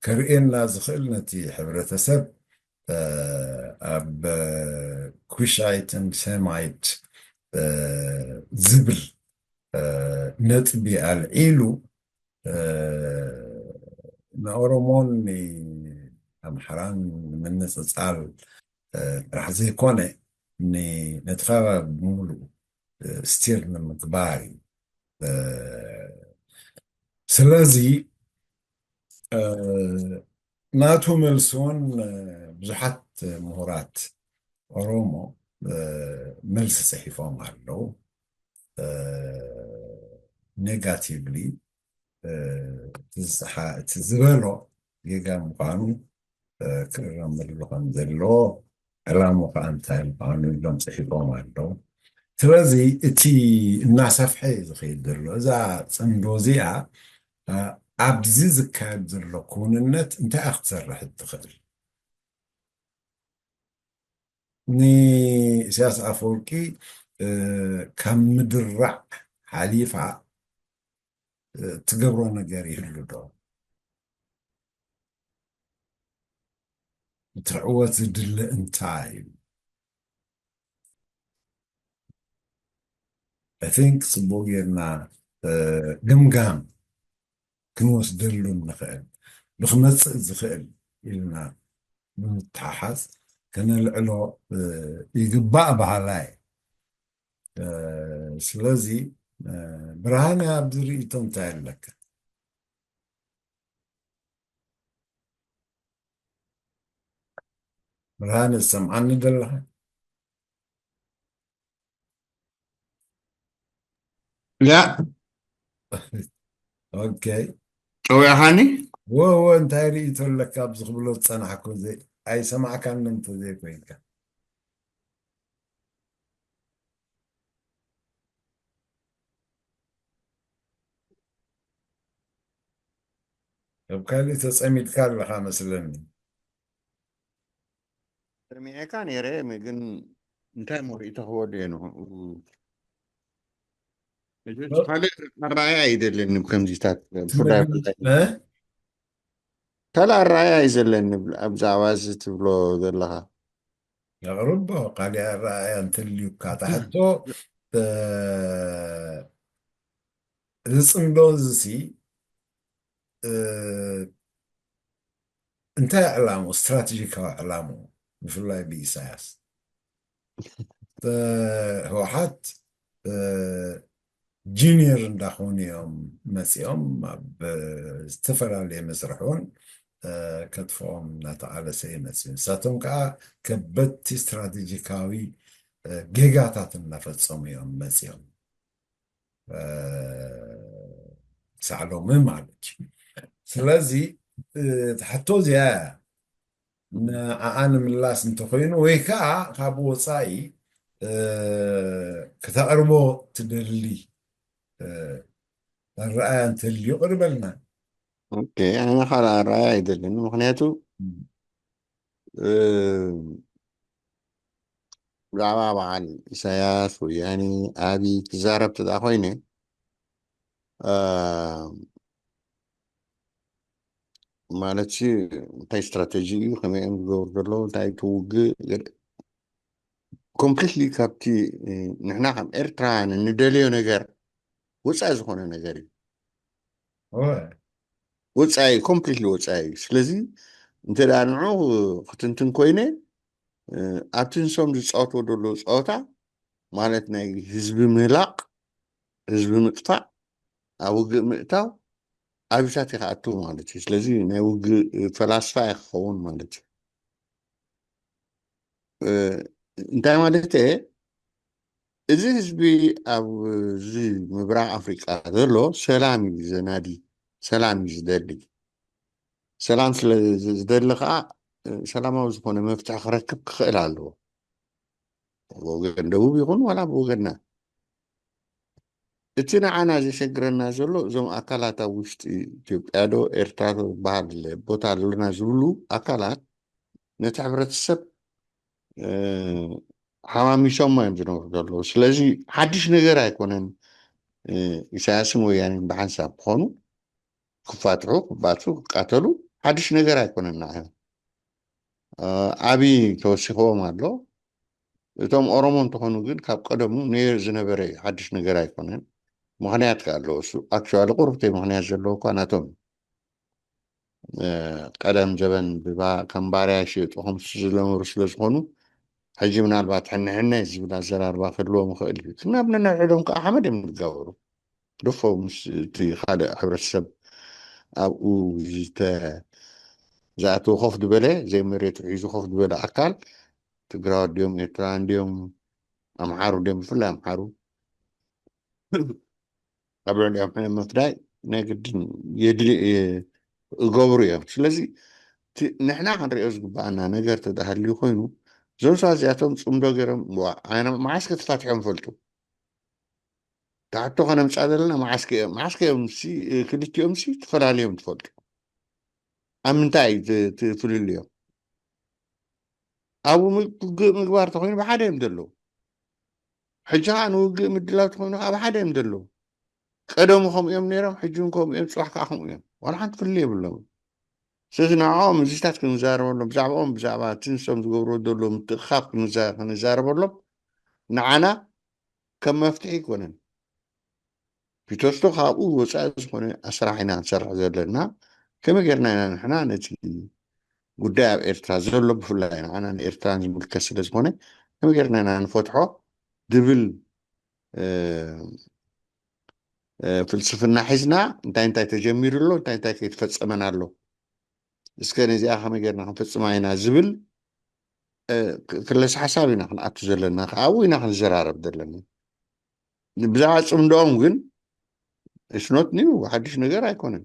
ከርእየና ዝኽእል ነቲ ሕብረተሰብ ኣብ ኩሻይትን ሴማይት ዝብል ነጥቢ ኣልዒሉ ንኦሮሞን ንኣምሓራን ንምንፅፃል ጥራሕ ዘይኮነ ነቲ ከባቢ ብምሉኡ ስቲር ንምግባር እዩ። ስለዚ ናቱ መልሲ እውን ብዙሓት ምሁራት ኦሮሞ መልሲ ፅሒፎም ኣለዉ። ኔጋቲቭሊ እቲ ዝበሎ ጌጋ ምዃኑ ክእረመሉ ከም ዘለዎ ዕላሙ ከዓ እንታይ ምዃኑ ኢሎም ፅሒፎም ኣለዉ። ስለዚ እቲ እናሰፍሐ እዩ ዝኸይድ ዘሎ። እዛ ፅምዶ እዚኣ ኣብዚ ዝካየድ ዘሎ ክውንነት እንታይ ክትሰርሕ እትኽእል? ንኢሳያስ ኣፈወርቂ ካብ ምድራዕ ሓሊፋ ትገብሮ ነገር ይህሉ ዶ? እቲ ዕወት ዝድለ እንታይ እዩ? I think ፅቡቅ ጌርና ግምጋም ክንወስደሉ ንኽእል ብክመፅእ ዝኽእል ኢልና ብምትሓሓዝ ከነልዕሎ ይግባእ በሃላይ። ስለዚ ብርሃነ ኣብዚ ርእይቶ እንታይ ኣለካ? ብርሃነ ትሰምዓኒ ዘለኻ? ያ ኦኬ። ጨውያኻኒ? ወ ወ እንታይ ርእይቶ ኣለካ ኣብዚ ክብሎ ዝጸናሕኩ ዘይ ኣይሰማዕካኒ እንተ ዘይኮይንካ። ኣብ ካልእ ተጸሚድካ ኣለኻ መስለኒ። ሰሚዐካ ነይረ ግን እንታይ ሞሪኢ ተኽበሉ እየ ንኽኡ ካልእ ኣረኣያ እዩ ዘለኒ ብከምዚታት ብፍላይ ካልእ ኣረኣያ እዩ ዘለኒ ኣብዛዕባ እዚ ትብሎ ዘለኻ ኣቕርቦ ካልእ ኣረኣያ እንትልዩካ ታሕቶ እዚ ፅምዶ እዚ እንታይ ዕላምኡ ስትራቴጂካዊ ዕላምኡ ብፍላይ ብኢሳያስ ህወሓት ጂኒየር እንዳኾኑ እዮም መፂኦም ኣብ ዝተፈላለየ መስርሕ እውን ከጥፍኦም እናተቓለሰ እዩ መፂኡ ንሳቶም ከዓ ከበድቲ ስትራቴጂካዊ ጌጋታት እናፈፀሙ እዮም መፂኦም ሳዕሎሚ ማለት እዩ ስለዚ ትሕቶ እዚኣ ንዓኣ ንምላስ እንተኮይኑ ወይ ከዓ ካብ ወፃኢ ከተቕርቦ ትደሊ ኣረኣያ እንተልዩ ቅርበልና። ኣነ ካልእ ኣረኣያ ኣይደልን። ምክንያቱ ብዛዕባ በዓል ኢሳያስ፣ ወያኒ፣ ኣቢ ክዛረብ ትዳ ኮይነ ማለት እንታይ ስትራተጂ እዩ፣ ከመይ እዮም ዝገብሩ ዘለዉ፣ እንታይ ትውግእ ኮምፕሊትሊ ካብቲ ንሕና ከም ኤርትራውያን እንደልዮ ነገር ወፃኢ ዝኾነ ነገር እዩ። ወፃኢ፣ ኮምፕሊትሊ ወፃኢ እዩ። ስለዚ እንተ ደኣ ንዑ ክትንትን ኮይነ ኣብቲ ንሶም ዝፃወትዎ ዘለዉ ፀወታ ማለት ናይ ህዝቢ ምህላቕ፣ ህዝቢ ምጥፋእ፣ ኣብ ውግእ ምእታው፣ ኣብታት ይክኣቱ ማለት እዩ። ስለዚ ናይ ውግእ ፈላስፋ እዩ ክኸውን ማለት እዩ። እንታይ ማለት እየ? እዚ ህዝቢ ኣብዚ ምብራቕ ኣፍሪቃ ዘሎ ሰላም እዩ ዘናዲ፣ ሰላም እዩ ዝደሊ። ሰላም ስለ ዝደሊ ከዓ ሰላማዊ ዝኾነ መፍትሒ ክረክብ ክኽእል ኣለዎ። ወገን ደቡብ ይኹን ዋላ ብወገንና። እቲ ንዓና ዘሸግረና ዘሎ እዞም ኣካላት ኣብ ውሽጢ ኢትዮጵያ ዶ ኤርትራ ዶ ዝበሃል ቦታ ኣለና ዝብሉ ኣካላት ነቲ ሕብረተሰብ ሓማሚሶሞ እዮም ዝነብሩ ዘለዉ። ስለዚ ሓድሽ ነገር ኣይኮነን ኢሳያስን ወያኔን ብሓንሳብ ክኾኑ፣ ክፋትሑ፣ ክባትሑ፣ ክቃተሉ ሓድሽ ነገር ኣይኮነን ንዓና። ኣቢ ተወሲኽዎም ኣሎ። እቶም ኦሮሞ እንተኾኑ ግን ካብ ቀደሙ ነይሩ ዝነበረ እዩ፣ ሓድሽ ነገር ኣይኮነን። ምኽንያት ከ ኣለዎ እሱ። ኣክቹዋሊ ቁሩብተይ ምኽንያት ዘለዎ እኳ ናቶም ቀደም ዘበን ከም ባርያ ይሽየጡ ከምሱ ዝለመሩ ስለ ዝኾኑ ሕጂ ምናልባት ሕነ ሕነ ዝብል ኣዘራርባ ክህልዎም ይኽእል እዩ። ግን ኣብ ነንሕድሕዶም ከዓ ሓመድ እዮም ዝጋበሩ። ድፎ ምስ እቲ ካልእ ሕብረተሰብ ኣብኡ ዝኣተወ ኮፍ ዝበለ ዘይመሬቱ ሒዙ ኮፍ ዝበለ ኣካል ትግራዋት ድዮም ኤርትራውያን ድዮም ኣምሓሩ ድዮም ብፍላይ ኣምሓሩ ኣብ ልዕሊኦም ሕነ ምፍዳይ ናይ ግድን የድሊ ይገብሩ እዮም። ስለዚ ንሕና ክንሪኦ ዝግባኣና ነገር ተዳሃልዩ ኮይኑ እዞም ሰባት እዚኣቶም ፅምዶ ገይሮም መዓስ ከተፋትሖም ፈልጡ ታሕቶ ከነምፃ ዘለና መዓስከ እዮም መዓስከ እዮም ክልቲኦም ሲ ተፈላለዮም ትፈልጡ ኣብ ምንታይ ትፍልልዮም ኣብ ውግእ ምግባር ተኮይኑ ብሓደ እዮም ዘለዉ ሕጂ ከዓ ንውግእ ምድላው ተኮይኑ ከዓ ብሓደ እዮም ዘለዉ ቀደሙ ከምኡ እዮም ነይሮም ሕጂ እውን ከምኡ እዮም ፅባሕ ከዓ ከምኡ እዮም ዋላ ሓንቲ ፍልልይ የብሎም ስለዚ ንዕኦም እዚታት ክንዛረበሎም ብዛዕባኦም ብዛዕባ እቲ ንሶም ዝገብርዎ ዘለዉ ምትእኻብ ክንዛረበሎም ንዓና ከም መፍትሒ ኣይኮነን ፒተስቶ ካብኡ ወፃኢ ዝኾነ ኣስራሕ ኢና ክንሰርሕ ዘለና ከመይ ጌርና ኢና ንሕና ነቲ ጉዳይ ኣብ ኤርትራ ዘሎ ብፍላይ ንዓና ንኤርትራን ዝምልከት ስለ ዝኾነ ከመይ ጌርና ኢና ንፈትሖ ዝብል ፍልስፍና ሒዝና እንታይ እንታይ ተጀሚሩ ኣሎ እንታይ እንታይ ከይተፈፀመን ኣሎ እስከ ነዚኣ ከመይ ጌርና ክንፍፅማ ኢና ዝብል ክለስ ሓሳብ ኢና ክንኣቱ ዘለና ኣብኡ ኢና ክንዘራረብ ዘለና ብዛዕባ ፅምዶኦም ግን it's not new ሓድሽ ነገር ኣይኮነን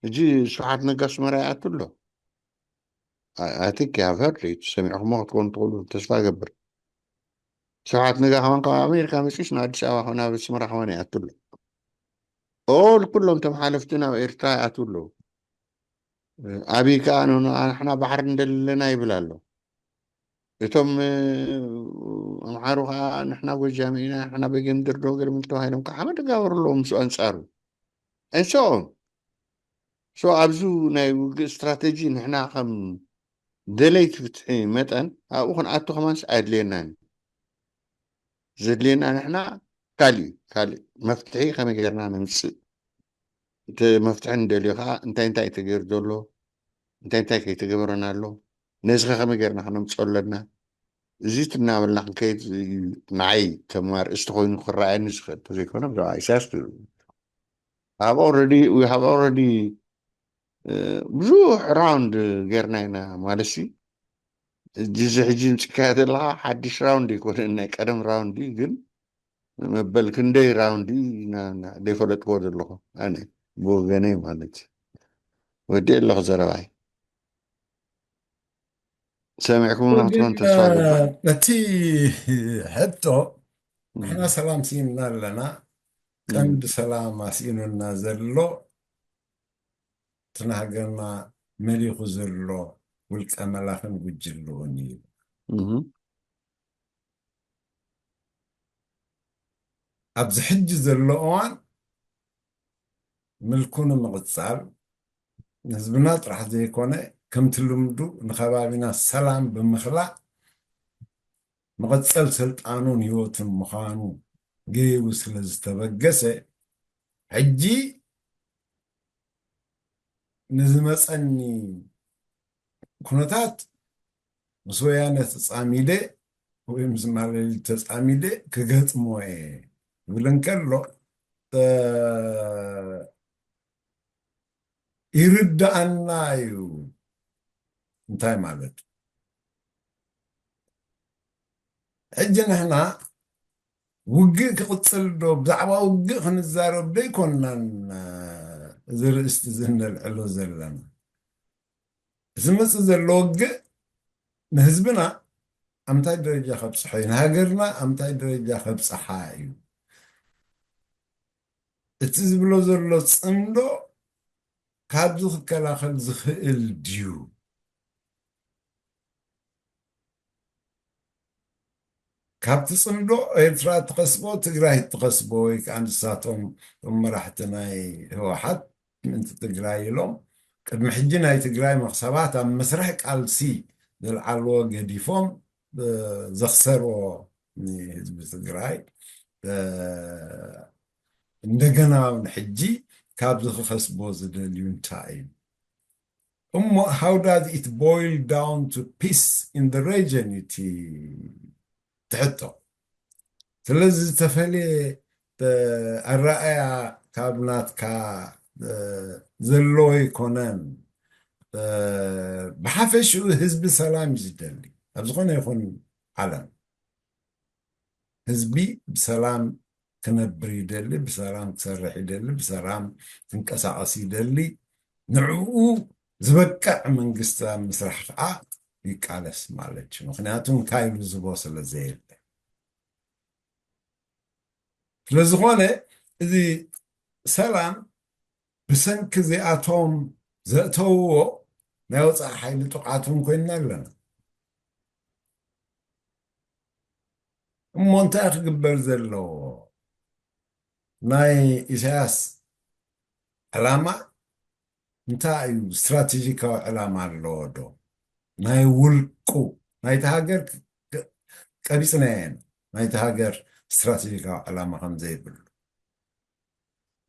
ሕጂ ስብሓት ነጋ ኣስመራ ይኣቱ ኣሎ I think you have heard it ሰሚዕኹሞ ክትኮኑ ትኽእሉ ተስፋ እገብር ስብሓት ነጋ ከማን ካብ ኣሜሪካ መፂስ ንኣዲስ ኣበባ ናብ ኣስመራ ከማን ይኣቱ ኣሎ all ኩሎም ተመሓለፍቲ ናብ ኤርትራ ይኣትዉ ኣለዉ ኣብይ ከዓ ንሕና ባሕሪ እንደለና ይብል ኣሎ እቶም ኣምሓሩ ከዓ ንሕና ጎጃም ኢና ንሕና በጌምድር ዶ ገለ ምል ተባሂሎም ከዓ ሓመድ ጋበሩ ኣለዎ ምስ ኣንፃሩ and so on so ኣብዚ ናይ ውግእ ስትራተጂ ንሕና ከም ደለይቲ ፍትሒ መጠን ኣብኡ ክንኣቱ ከማንስ ኣየድልየናን ዘድልየና ንሕና ካልእ ካልእ መፍትሒ ከመይ ጌርና ንምፅእ እቲ መፍትሒ ንደልዮ ከዓ እንታይ እንታይ ተገይሩ ዘሎ እንታይ እንታይ ከይተገበረና ኣሎ ነዚ ከ ከመይ ጌርና ክነምፅኦ ኣለና እዚ ትናበልና ክንከይድ ንዓይ ከም ኣርእስቲ ኮይኑ ክረኣየኒ ዝኽእል ተዘይኮነ ብዛዕባ ኢሳያስ I've already we have already ብዙሕ ራውንድ ጌርና ኢና ማለት ሲ እዚ ሕጂ ምፅካያ ዘለካ ሓድሽ ራውንድ ይኮነ ናይ ቀደም ራውንድ ግን መበል ክንደይ ራውንድ ዘይፈለጥዎ ዘለኹ ኣነ ብወገነይ ማለት ወዲ ኣለኹ ዘረባይ ሰሚዕኩምና ክትኮን ተስፋ ገባር። ነቲ ሕቶ ንሕና ሰላም ስኢንና ኣለና። ቀንዲ ሰላም ኣስኢኑና ዘሎ እቲ ንሃገርና መሊኹ ዘሎ ውልቀ መላኽን ጉጅልኡን እዩ። ኣብዚ ሕጂ ዘሎ እዋን ምልኩ ንምቕጻል ንህዝብና ጥራሕ ዘይኮነ ከምቲ ልምዱ ንከባቢና ሰላም ብምኽላእ መቐጸል ስልጣኑን ህይወቱን ምዃኑ ገይሩ ስለ ዝተበገሰ ሕጂ ንዝመጸኒ ኩነታት ምስ ወያነ ተጻሚደ ወይ ምስ ማለሊት ተጻሚደ ክገጥሞ እየ ክብል እንከሎ ይርዳኣና እዩ። እንታይ ማለት ሕጂ ንሕና ውግእ ክቕጽል ዶ ብዛዕባ ውግእ ክንዛረብ ዶ ይኮንናን? እዚ ርእስቲ እዚ እነልዕሎ ዘለና እዚ መጽእ ዘሎ ውግእ ንህዝብና ኣምታይ ደረጃ ከብጽሖ እዩ፣ ንሃገርና ኣምታይ ደረጃ ከብጽሓ እዩ። እቲ ዝብሎ ዘሎ ጽምዶ ካብዚ ክከላኸል ዝኽእል ድዩ? ካብቲ ጽምዶ ኤርትራ እትኸስቦ ትግራይ እትኸስቦ ወይ ከዓ ንሳቶም እቶም መራሕቲ ናይ ህወሓት ምእንቲ ትግራይ ኢሎም ቅድሚ ሕጂ ናይ ትግራይ መኽሰባት ኣብ መስርሕ ቃልሲ ዘልዓልዎ ገዲፎም ዘኽሰርዎ ንህዝቢ ትግራይ እንደገና ንሕጂ ካብዚ ክኸስቦ ዝደልዩ እንታይ እዩ እሞ how does it boil down to peace in the region እቲ ትሕቶ ስለዚ ዝተፈለየ ኣረኣያ ካብ ናትካ ዘሎ ኣይኮነን ብሓፈሽኡ ህዝቢ ሰላም እዩ ዝደሊ ኣብ ዝኾነ ይኹን ዓለም ህዝቢ ብሰላም ክነብር ይደሊ ብሰላም ክሰርሕ ይደሊ ብሰላም ክንቀሳቀስ ይደሊ ንዕኡ ዝበቅዕ መንግስቲ ኣብ ምስራሕ ከዓ ይቃለስ ማለት እዩ ምክንያቱ እንታይ ኢሉ ዝቦ ስለ ዘየለ ስለዝኾነ እዚ ሰላም ብሰንኪ እዚኣቶም ዘእተውዎ ናይ ወፃኢ ሓይሊ ጥቕዓቶም ኮይንና ኣለና እሞ እንታይ ክግበር ዘለዎ ናይ ኢሳያስ ዕላማ እንታይ እዩ ስትራቴጂካዊ ዕላማ ኣለዎ ዶ ናይ ውልቁ ናይቲ ሃገር ቀቢፅናየን ናይቲ ሃገር ስትራቴጂካዊ ዕላማ ከም ዘይብሉ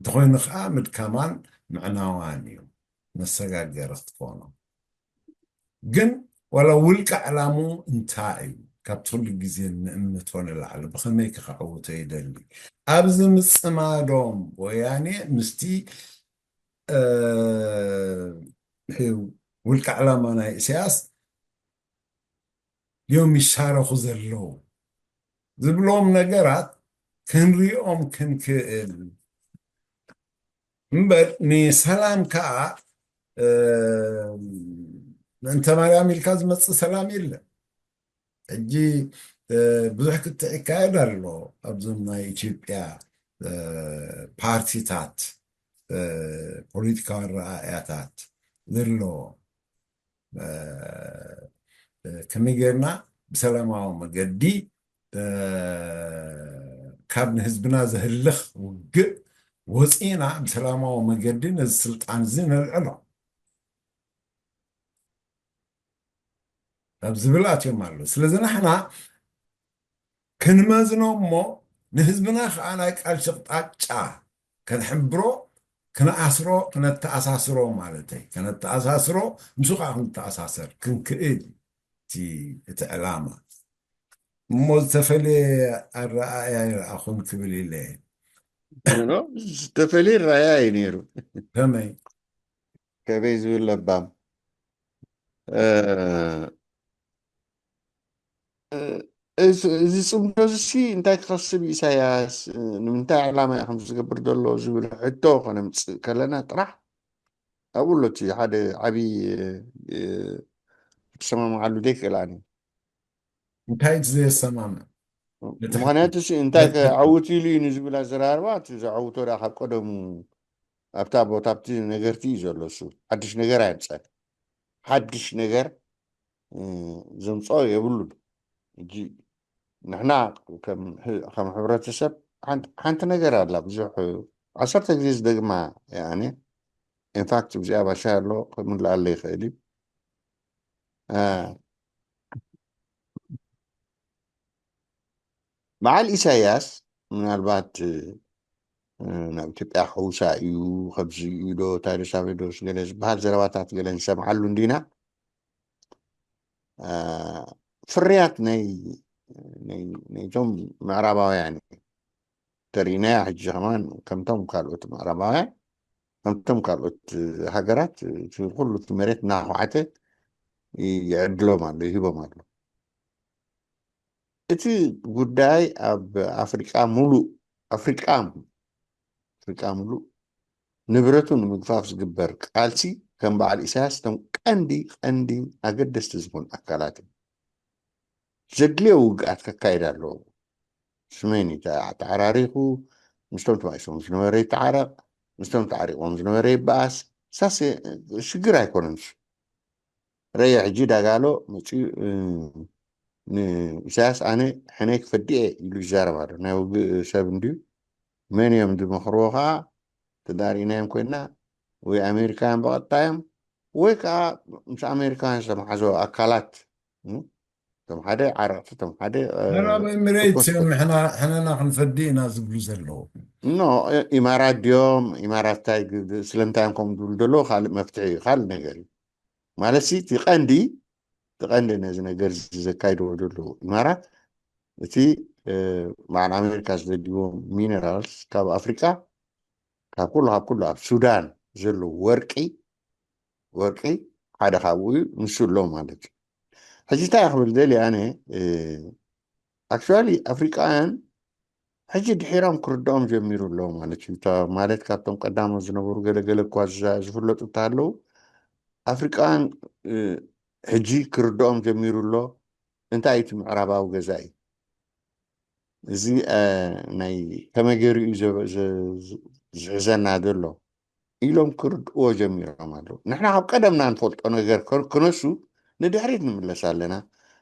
እንተኾይኑ ከዓ ምድካማን ምዕናዋን እዩ መሰጋገሪ ክትኮኖ ግን ዋላ ውልቀ ዕላምኡ እንታይ እዩ ካብቲ ኩሉ ግዜ ንእምነቶ ንላዕሊ ብኸመይ ክኸዕውቶ ይደሊ ኣብዚ ምፅማዶም ወያኔ ምስቲ ውልቀ ዕላማ ናይ እስያስ ድዮም ይሻረኹ ዘለዉ ዝብሎም ነገራት ክንሪኦም ክንክእል እምበር ንሰላም ከዓ ምእንተ ማርያም ኢልካ ዝመፅእ ሰላም የለን ሕጂ ብዙሕ ክትዕ ይካየድ ኣሎ ኣብዞም ናይ ኢትዮጵያ ፓርቲታት ፖለቲካዊ ኣረኣእያታት ዘለዎ ከመይ ጌርና ብሰላማዊ መገዲ ካብ ንህዝብና ዘህልኽ ውግእ ወፂእና ብሰላማዊ መገዲ ነዚ ስልጣን እዚ ነልዕሎ ኣብ ዝብል ኣትዮም ኣሎ ስለዚ ንሕና ክንመዝኖ እሞ ንህዝብና ከዓ ናይ ቃልሲ ኣቕጣጫ ከንሕብሮ ክነኣስሮ ክነተኣሳስሮ ማለተይ ከነተኣሳስሮ ንሱ ከዓ ክንተኣሳሰር ክንክእል እቲ ዕላማ እሞ ዝተፈለየ ኣረኣእያ ይረኣኹም ክብል ኢለ ዝተፈለየ ራእያ እዩ ነይሩ ከመይ ከመይ ዝብል ለባም እዚ ፅምዶ እዚ እንታይ ክኸስብ ኢሳያስ ንምንታይ ዕላማ እዩ ከም ዝገብር ዘሎ ዝብል ሕቶ ከነምፅእ ከለና ጥራሕ ኣብኡ ኣሎ እቲ ሓደ ዓብዪ ክትሰማምዓሉ ዘይክእል ኣነ። እንታይ እቲ ዘየሰማምዕ? እቲ ምኽንያቱ ሲ እንታይ ነቲ ከዐውት ኢሉ እዩ ንዝብል ኣዘራርባ፣ እቲ ዘዐውቶ ደኣ ካብ ቀደሙ ኣብታ ቦታ ኣብቲ ነገርቲ እዩ ዘሎ። እሱ ሓድሽ ነገር ኣየምፀን። ሓድሽ ነገር እ፣ ዘምፅኦ የብሉን። ሕጂ ንሕና ከም ህ- ከም ሕብረተሰብ ሓንቲ ሓንቲ ነገር ኣላ፣ ብዙሕ ዓሰርተ ግዜ ዝደግማ እያ። ኣነ ኢንፋክት እዚኣ ባሻ ኣሎ ክምልኣለ ይኽእል እዩ። እ፣ በዓል ኢሳያስ ምናልባት እ፣ ናብ ኢትዮጵያ ክሕውሳ እዩ፣ ከምዚ እዩ ዶ፣ እንታይ ዶ፣ ሳበይ ዶ፣ ገለ ዝበሃል ዘረባታት ገለ ንሰምዓሉ እንዲና። እ፣ ፍርያት ናይ ናይ- ናይቶም ምዕራባውያን እዩ። ተሪእናያ ሕጂ ከማን ከምቶም ካልኦት ምዕራባውያን፣ ከምቶም ካልኦት ሃገራት እቲ ኩሉ እቲ መሬት እናኳዕተ ይዕድሎም ኣሎ፣ ይህቦም ኣሎ። እቲ ጉዳይ ኣብ ኣፍሪቃ ሙሉእ ኣፍሪቃ ኣፍሪቃ ሙሉእ ንብረቱ ንምግፋፍ ዝግበር ቃልሲ ከም በዓል ኢሳያስ እቶም ቀንዲ ቀንዲ ኣገደስቲ ዝኾኑ ኣካላት እዮም። ዘድልዮ ውግኣት ከካይድ ኣለዎ። ስመኒ ተዓራሪኹ ምስቶም ተባኢሶም ዝነበረ ይተዓረቕ፣ ምስቶም ተዓሪቖም ዝነበረ ይበኣስ። ሳስ ሽግር ኣይኮነን እሱ። ረየ ሕጂ ዳጋሎ መፂኡ እ፣ ንኢሳያስ ኣነ ሕነይ ክፈዲ እየ ኢሉ ይዛረብ ኣሎ። ናይ ውግእ ሰብ እንድዩ። መን እዮም ዝመኽርዎ ከዓ ተዳሪእናዮም ኮይና ወይ ኣሜሪካውያን ብቐጥታ እዮም ወይ ከዓ ምስ ኣሜሪካውያን ዝተመሓዞ ኣካላት እ፣ እቶም ሓደ ዓረቕቲ እቶም ሓደ እ፣ ኣረብ ኤሚሬትስ እዮም ሕና- ሕነና ክንፈዲ ኢና ዝብሉ ዘለዉ። ኖ ኢማራት ድዮም ኢማራት እንታይ ግ- ስለምንታይ እዮም ከምኡ ዝብሉ ዘለዉ ካልእ መፍትሒ እዩ ካልእ ነገር እዩ ማለት ሲ እቲ ቀንዲ እቲ ቀንዲ ነዚ ነገር እዚ ዘካይድዎ ዘለዉ ኢማራት እቲ እ፣ በዓል ኣሜሪካ ዝደልይዎ ሚነራልስ ካብ ኣፍሪቃ ካብ ኩሉ ካብ ኩሉ ኣብ ሱዳን ዘለዉ ወርቂ ወርቂ ሓደ ካብኡ እዩ ንሱ ኣሎ ማለት እዩ። ሕጂ እንታይ ክብል ደልየ ኣነ ኣክቹዋሊ ኣፍሪቃውያን ሕጂ ድሒሮም ክርድኦም ጀሚሩ ኣሎ ማለት እዩ። እታ- ማለት ካብቶም ቀዳሞት ዝነበሩ ገለገለ እኳ ዝዛ- ዝፍለጡ እንተሃለዉ ኣፍሪቃውያን እ፣ ሕጂ ክርድኦም ጀሚሩ ኣሎ። እንታይ እዩ እቲ ምዕራባዊ ገዛኢ እዚ እ፣ ናይ ከመይ ገይሩ እዩ ዘ- ዘ- ዘ- ዝሕዘና ዘሎ ኢሎም ክርድእዎ ጀሚሮም ኣለዉ። ንሕና ካብ ቀደምና ንፈልጦ ነገር ከ- ክነሱ ንድሕሪት ንምለስ ኣለና።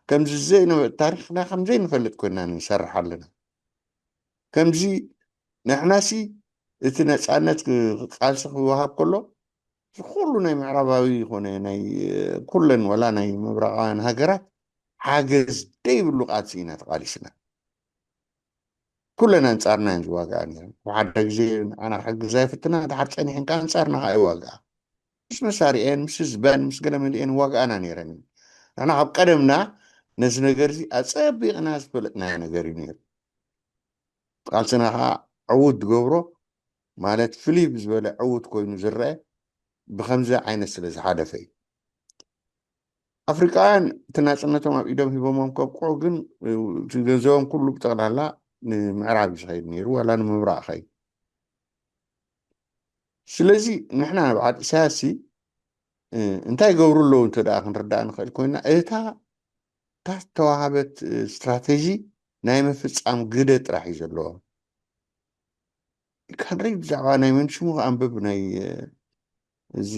ከምዚ ዘይነበ ታሪኽና ከም ዘይንፈልጥ ኮይና ንሰርሕ ኣለና። ከምዚ ንሕናሲ እቲ ነፃነት ክ- ቃልሲ ክወሃብ ከሎ እዚ ኩሉ ናይ ምዕራባዊ ይኮነ ናይ ኩለን ወላ ናይ ምብራቃውያን ሃገራት ሓገዝ ደይብሉ ቃልሲ ኢና ተቃሊስና። ኩለን ኣንጻርና እየን ዝዋግኣ ነይረን። ሓደ ግዜ ንዓና ክሕግዛ ይፍትና፣ ድሓር ጸኒሐን ከኣ ኣንጻርና ከኣ ይዋግኣ። ምስ መሳሪኤን ምስ ህዝበን ምስ ገለ መሊኤን ይዋግኣና ነይረን። ንሕና ካብ ቀደምና ነዚ ነገር እዚ ኣጸቢቕና ዝፈለጥናዮ ነገር እዩ ነይሩ። ቃልስና ከኣ ዕዉት ዝገብሮ ማለት ፍልይ ብዝበለ ዕዉት ኮይኑ ዝረአ ብኸምዚ ዓይነት ስለ ዝሓለፈ እዩ። ኣፍሪቃውያን እቲ ናፅነቶም ኣብ ኢዶም ሂቦሞም ከብቅዑ ግን እቲ ገንዘቦም ኩሉ ብጠቕላላ ንምዕራብ እዩ ዝኸይድ ነይሩ ዋላ ንምብራቕ ኸይድ። ስለዚ ንሕና ንበዓል ኢሳያስ እንታይ ይገብሩ ኣለዉ እንተ ደኣ ክንርዳእ ንኽእል ኮይና እታ እታ ዝተዋሃበት ስትራቴጂ ናይ ምፍፃም ግደ ጥራሕ እዩ ዘለዎ። ካድረይ ብዛዕባ ናይ መንሽሙ ኣንብብ ናይ እዚ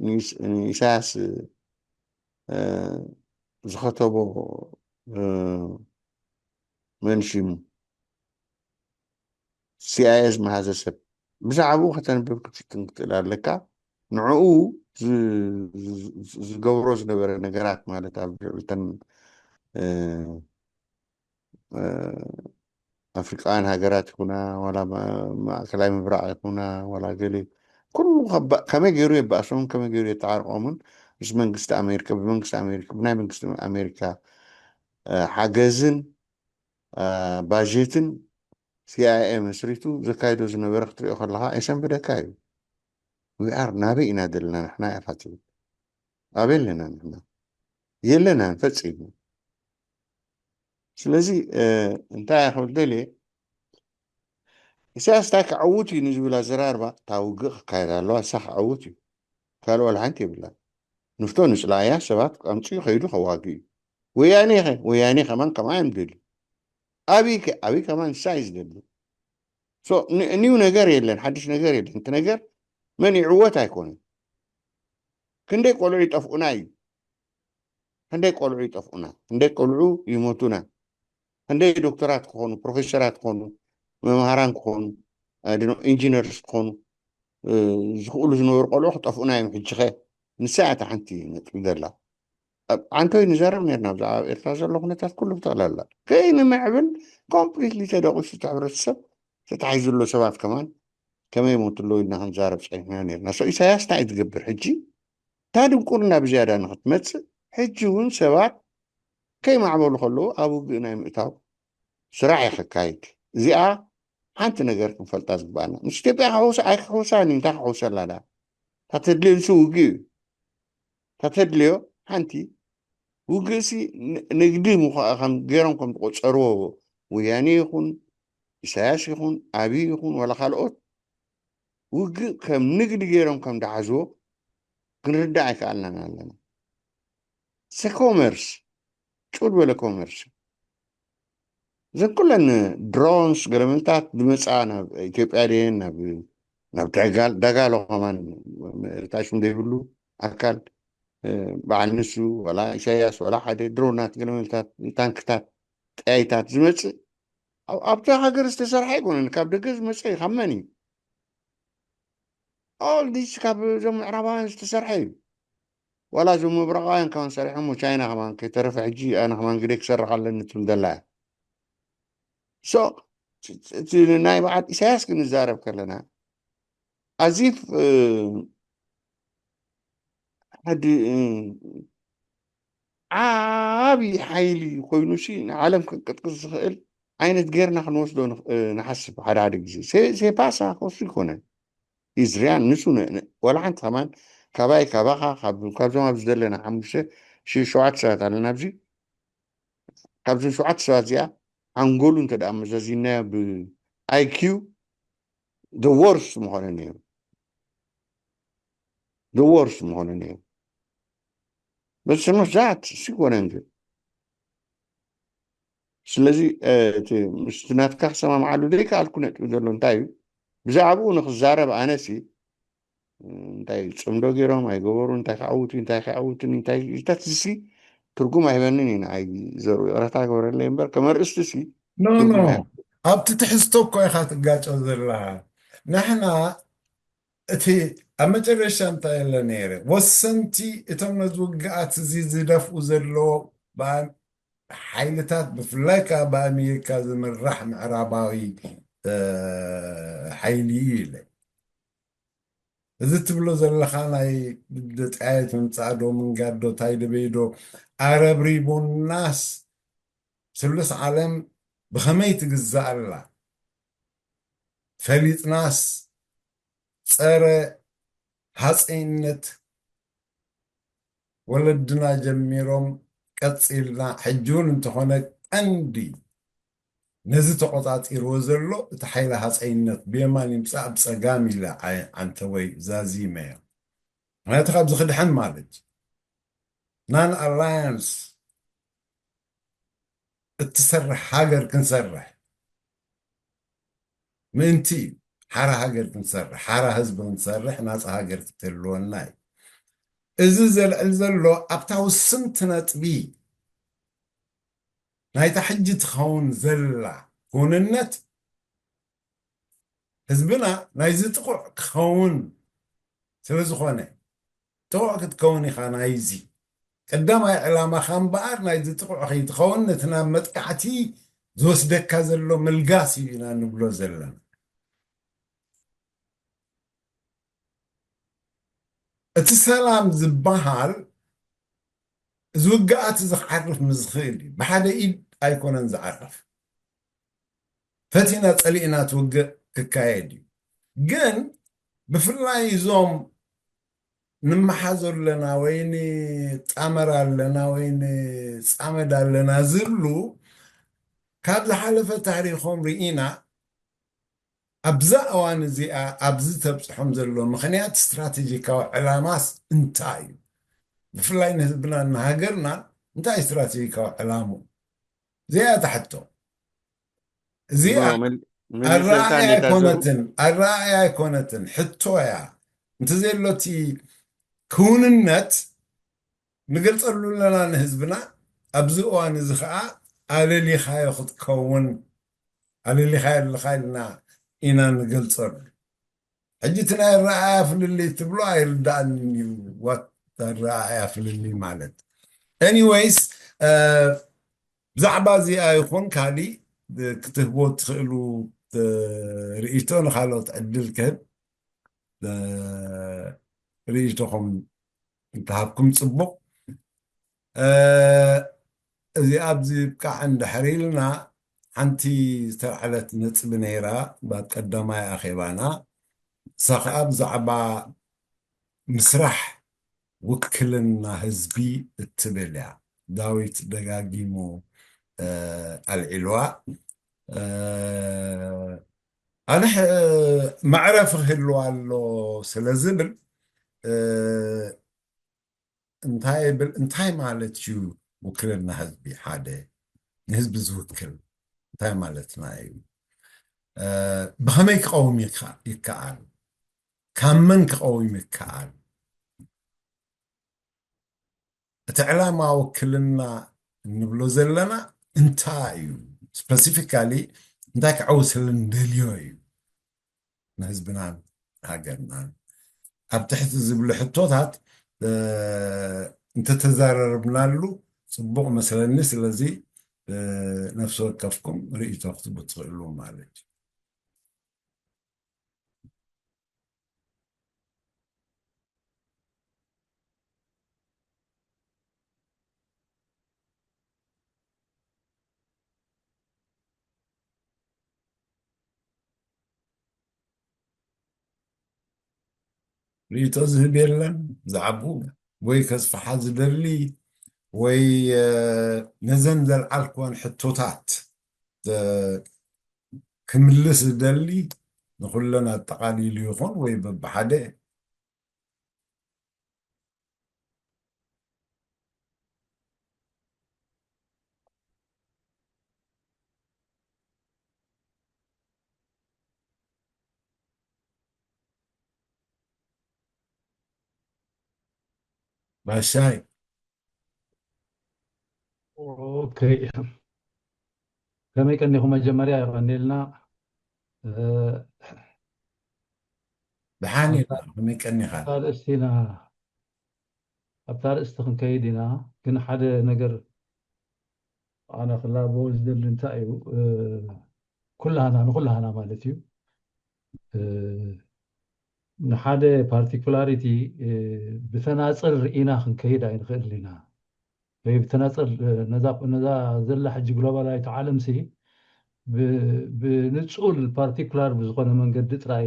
ንኢሳያስ ዝኸተቦ መንሽሙ ሲኣይኤ ዝመሃዘ ሰብ ብዛዕባኡ ከተንብብ ክትፍትን ክትእል ኣለካ። ንዕኡ ዝገብሮ ዝነበረ ነገራት ማለት ኣብ ልዕሊ እተን ኣፍሪቃውያን ሃገራት ይኹና ዋላ ማእከላይ ምብራቕ ይኹና ዋላ ገለ ኩሉ ከመይ ገይሩ የባእሶምን ከመይ ገይሩ የተዓርቆምን ምስ መንግስቲ ኣሜሪካ ብመንግስቲ ኣሜሪካ ብናይ መንግስቲ ኣሜሪካ ሓገዝን ባጀትን ሲኣይኤ መስሪቱ ዘካይዶ ዝነበረ ክትሪኦ ከለካ የሰንብደካ እዩ። ዊኣር ናበይ ኢና ዘለና ንሕና ኢኻ ትብል ኣበይ ኣለና ንሕና የለናን ፈፂሙ። ስለዚ እንታይ ክብል ደልየ ኢሳያስ እንታይ ክዕውት እዩ ንዝብል ኣዘራርባ እታ ውግእ ክካየድ ኣለዋ እሳ ክዕውት እዩ ካልእ ዋላ ሓንቲ የብላን። ንፍቶ ንፅላያ ሰባት ኣምፅኡ ከይዱ ከዋግእ እዩ። ወያኔ ከ ወያኔ ከማን ከምኣ እዮም ዝደልዩ። ኣብይ ከ ኣብይ ከማን ንሳ እዩ ዝደሊ። So ኒው ነገር የለን፣ ሓድሽ ነገር የለን። እቲ ነገር መን ይዕወት ኣይኮነን። ክንደይ ቆልዑ ይጠፍኡና እዩ። ክንደይ ቆልዑ ይጠፍኡና፣ ክንደይ ቆልዑ ይሞቱና፣ ክንደይ ዶክተራት ክኾኑ፣ ፕሮፌሰራት ክኾኑ፣ መምሃራን ክኾኑ፣ ኢንጂነርስ ክኾኑ ዝኽእሉ ዝነበሩ ቆልዑ ክጠፍኡና እዮም። ሕጂ ኸ ንሳ እያ እታ ሓንቲ ነጥቢ ዘላ። ዓንቶይ ንዛረብ ነርና ብዛዕባ ኤርትራ ዘሎ ኩነታት ኩሉ ብጠቕላላ ከይንምዕብል ኮምፕሊትሊ ተደቂሱ እቲ ሕብረተሰብ ተታሒዙ ዘሎ ሰባት ከማን ከመይ ሞትሎ ኢልና ክንዛረብ ፀኒሕና ነርና። ኢሳያስ እንታይ ትገብር ሕጂ? እታ ድንቁርና ብዝያዳ ንክትመፅእ ሕጂ እውን ሰባት ከይማዕበሉ ከለዉ ኣብ ውግእ ናይ ምእታው ስራሕ የኸካይድ። እዚኣ ሓንቲ ነገር ክንፈልጣ ዝግባኣና ምስ ኢትዮጵያ ክሕውሳ ኣይክሕውሳን እንታይ ክሕውሰላ ዳ ተተድልዮ ንሱ ውግእ እዩ። ተተድልዮ ሓንቲ ውግእሲ ንግዲ ምዃ ከም ገይሮም ከም ዝቆፀርዎ ወያኔ ይኹን ኢሳያስ ይኹን ኣብይ ይኹን ዋላ ካልኦት ውግእ ከም ንግዲ ገይሮም ከም ደሓዝዎ ክንርዳእ ኣይከኣልናን ኣለና። ኮመርስ ጭው ዝበለ ኮመርስ እዘን ኩለን ድሮንስ ገለመልታት ዝመፃ ናብ ኢትዮጵያ ድየን ናብ ዳጋሎ ከማን ርታሽም ዘይብሉ ኣካል በዓል ንሱ ዋላ ኢሳያስ ዋላ ሓደ ድሮናት ገለመልታት ታንክታት ጠያይታት ዝመፅእ ኣብታ ሃገር ዝተሰርሐ ኣይኮነን። ካብ ደገ ዝመፀ እዩ። ካብ መን እዩ? ኦል ዲስ ካብ እዞም ምዕራባውያን ዝተሰርሐ እዩ። ዋላ እዞም ምብራቃውያን ከማን ሰሪሖሞ ቻይና ከማን ከይተረፈ ሕጂ ኣነ ከማን ግደ ክሰርሕ ኣለኒ ትብል ዘላ እያ። ሶ እቲ ናይ በዓል ኢሳያስ ክንዛረብ ከለና ኣዚፍ ዓብዪ ሓይሊ ኮይኑ ሲ ንዓለም ከንቀጥቅጥ ዝኽእል ዓይነት ጌርና ክንወስዶ ንሓስብ ሓደ ሓደ ግዜ ሴፓሳ ክወስዱ ይኮነን። ኢዝርያን ንሱ ዋላ ሓንቲ ከማን ካባይ ካባኻ ካብዞም ኣብዚ ዘለና ሓሙሽተ ሸውዓተ ሰባት ኣለና ኣብዚ ካብዞም ሸውዓተ ሰባት እዚኣ ሓንጎሉ እንተ ደኣ መዛዚናዮ ብ IQ the worst ምኾነ ነይሩ። The worst ምኾነ ነይሩ። በዚ ስምሕ ዛት ሲኮነን ግን ስለዚ እቲ ምስቲ ናትካ ክሰማምዓሉ ዘይከኣልኩ ነጥቢ ዘሎ እንታይ እዩ? ብዛዕባኡ ንክዛረብ ኣነሲ እንታይ ፅምዶ ገይሮም ኣይገበሩ እንታይ ክዓውቱ እንታይ ክዓውቱ እንታይ ዚታት ዝሲ ትርጉም ኣይበንን እዩ ንዓይ ዘሩ ይቕረታ ገበረለይ እምበር ከመርእስቲ ሲ ኖ ኖ ኣብቲ ትሕዝቶ እኮ ኢኻ ትጋጨ ዘለኻ። ንሕና እቲ ኣብ መጨረሻ እንታይ የለ ነይረ ወሰንቲ እቶም ነዚ ውግኣት እዚ ዝደፍኡ ዘለዎ ሓይልታት ብፍላይ ከዓ ብኣሜሪካ ዝምራሕ ምዕራባዊ ሓይሊ እዩ ኢለ። እዚ ትብሎ ዘለኻ ናይ ደጣየት ምምፃእ ዶ ምንጋድ ዶ ታይ ድበይ ዶ ኣረብሪቡናስ ስሉስ ዓለም ብኸመይ ትግዛእ ኣላ ፈሊጥናስ ፀረ ሃፀይነት ወለድና ጀሚሮም ቀፂልና ሕጂ እውን እንተኾነ ቀንዲ ነዚ ተቆፃፂርዎ ዘሎ እቲ ሓይሊ ሃፀይነት ብየማን ይምፃእ ብፀጋም ኢለ ዓንተወይ ዛዚመዮ። ምክንያቱ ካብዚ ክድሕን ማለት ናን ኣላያንስ እትሰርሕ ሃገር ክንሰርሕ ምእንቲ ሓራ ሃገር ክንሰርሕ ሓራ ህዝቢ ክንሰርሕ ናፃ ሃገር ክትህልወና እዩ። እዚ ዘልዕል ዘሎ ኣብታ ውስንቲ ነጥቢ ናይታ ሕጂ ትኸውን ዘላ ክውንነት ህዝብና ናይዚ ጥቑዕ ክኸውን ስለ ዝኾነ ጥቑዕ ክትከውን ኢኻ ናይዚ ቀዳማይ ዕላማኻ እምበኣር ናይዚ ጥቑዕ ከይትኸውን ነቲ ናብ መጥቃዕቲ ዝወስደካ ዘሎ ምልጋስ እዩ ኢና ንብሎ ዘለና። እቲ ሰላም ዝበሃል እዚ ውግኣት እዚ ክዓርፍ ምዝኽእል እዩ። ብሓደ ኢድ ኣይኮነን ዝዓርፍ። ፈቲና ጸሊእና እቲ ውግእ ክካየድ እዩ። ግን ብፍላይ እዞም ንመሓዞ ኣለና ወይ ንጣመር ኣለና ወይ ንጻመድ ኣለና ዝብሉ ካብ ዝሓለፈ ታሪኾም ርኢና ኣብዛ እዋን እዚኣ ኣብዚ ተብፅሖም ዘሎ ምኽንያት ስትራቴጂካዊ ዕላማስ እንታይ እዩ? ብፍላይ ንህዝብናን ንሃገርናን እንታይ ስትራቴጂካዊ ዕላሙ? እዚኣ እያ እታ ሕቶ። እዚኣ ኣረኣእያ ኣይኮነትን፣ ኣረኣእያ ኣይኮነትን፣ ሕቶ እያ። እንተዘየሎ እቲ ክውንነት ንገልጸሉ ኣለና ንህዝብና። ኣብዚ እዋን እዚ ኸዓ ኣለሊኻዮ ክትከውን፣ ኣለሊኻዮ ኣለኻ ኢልና ኢና ንገልጸሉ። ሕጂ እቲ ናይ ኣረኣእያ ፍልልይ ትብሎ ኣይርዳእንን እዩ። ዋት ኣረኣእያ ፍልልይ ማለት? ኤኒወይስ፣ ብዛዕባ እዚኣ ይኹን ካሊእ ክትህቦ ትኽእሉ ርኢቶ ንኻልኦት ዕድል ክህብ፣ ርኢቶኹም እንተሃብኩም ጽቡቕ። እዚ ኣብዚ ብቃዕ እንድሕር ኢልና፣ ሓንቲ ዝተልዓለት ነጥቢ ነይራ፣ ኣብ ቀዳማይ ኣኼባና፣ እሳ ኸዓ ብዛዕባ ምስራሕ ውክልና ህዝቢ እትብል እያ። ዳዊት ደጋጊሙ ኣልዒልዋ። ኣነ መዕረፊ ክህልዋ ኣሎ ስለ ዝብል፣ እንታይ ብል እንታይ ማለት እዩ? ውክልና ህዝቢ ሓደ ንህዝቢ ዝውክል እንታይ ማለትና እዩ? ብኸመይ ክቐውም ይከኣል? ካብ መን ክቐውም ይከኣል? እቲ ዕላማ ውክልና እንብሎ ዘለና እንታይ እዩ? ስፐሲፊካሊ እንታይ ክዕውስልን ደልዮ እዩ? ንህዝብናን ሃገርናን ኣብ ትሕቲ ዝብሉ ሕቶታት እንተተዛረርብናሉ ጽቡቕ መስለኒ። ስለዚ ነፍሲ ወከፍኩም ርእይቶ ክትቡ ትኽእሉ ማለት እዩ። ርእይቶ ዝህብ የለን ብዛዕባኡ፣ ወይ ከስፍሓ ዝደሊ ወይ ነዘን ዘልዓልክወን ሕቶታት ክምልስ ዝደሊ ንኹለን ኣጠቓሊሉ ይኾን ወይ በብሓደ? ባሻይ። ኦኬ፣ ከመይ ቀኒኹም? መጀመርያ የቐኒልና። ደሓን ኢና። ከመይ ቀኒኻ? ኣርእስቲና ኣብታ ኣርእስቲ ክንከይድ ኢና። ግን ሓደ ነገር ኣነ ክላቦ ዝደሊ እንታይ እዩ፣ ኩላህና ንኩላህና ማለት እዩ፣ ንሓደ ፓርቲኩላሪቲ ብተናፅል ርኢና ክንከይድ ኣይንኽእል ኢና። ወይ ብተናፀል ነዛ ዘላ ሕጂ ግሎባላዊት ዓለምሲ ብንፁል ፓርቲኩላር ብዝኾነ መንገዲ ጥራይ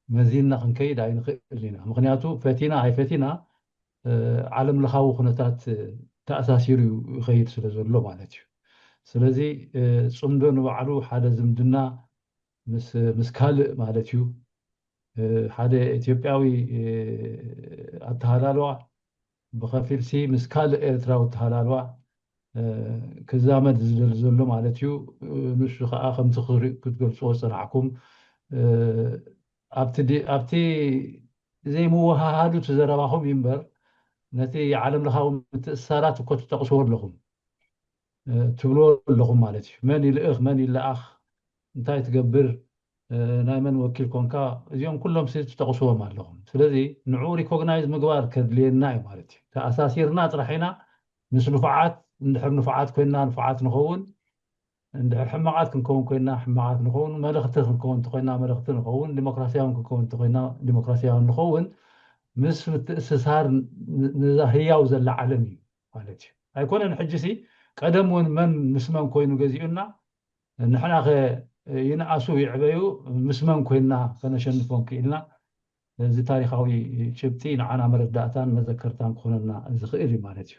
መዚንና ክንከይድ ኣይንኽእል ኢና። ምክንያቱ ፈቲና ኣይፈቲና ዓለም ለኻዊ ኩነታት ተኣሳሲሩ ይኸይድ ስለ ዘሎ ማለት እዩ። ስለዚ ፅምዶ ንባዕሉ ሓደ ዝምድና ምስ ካልእ ማለት እዩ። ሓደ ኢትዮጵያዊ ኣተሃላልዋ ብኸፊል ሲ ምስ ካልእ ኤርትራዊ ኣተሃላልዋ ክዛመድ ዝደሊ ዘሎ ማለት እዩ። ንሱ ከዓ ከምቲ ክትገልፅዎ ዝፀናሕኩም ኣብቲ ዘይምውሃሃዱ እቲ ዘረባኹም እዩ እምበር ነቲ ዓለም ለኻዊ ምትእስሳራት እኮ ትጠቕስዎ ኣለኹም፣ ትብልዎ ኣለኹም ማለት እዩ። መን ይልእኽ፣ መን ይለኣኽ፣ እንታይ ትገብር፣ ናይ መን ወኪል ኮንካ፣ እዚኦም ኩሎም ሲ ትጠቕስዎም ኣለኹም። ስለዚ ንዑ ሪኮግናይዝ ምግባር ከድልየና እዩ ማለት እዩ። ተኣሳሲርና ጥራሕ ኢና ምስ ንፉዓት፣ እንድሕር ንፉዓት ኮይንና ንፉዓት ንኸውን፣ እንድሕር ሕማቓት ክንከውን ኮይንና ሕማቓት ንኸውን፣ መለኽቲ ክንከውን እንተኮይንና መለኽቲ ንኸውን፣ ዲሞክራሲያውን ክንከውን እንተኮይንና ዲሞክራሲያውን ንኸውን። ምስ ምትእስሳር ነዛ ህያው ዘላ ዓለም እዩ ማለት እዩ። ኣይኮነን ሕጂ ሲ ቀደም እውን መን ምስ መን ኮይኑ ገዚኡና፣ ንሕና ከ ይንኣሱ ይዕበዩ ምስ መን ኮይንና ከነሸንፎም ክኢልና፣ እዚ ታሪኻዊ ጭብጢ ንዓና መረዳእታን መዘከርታን ክኾነና ዝኽእል እዩ ማለት እዩ።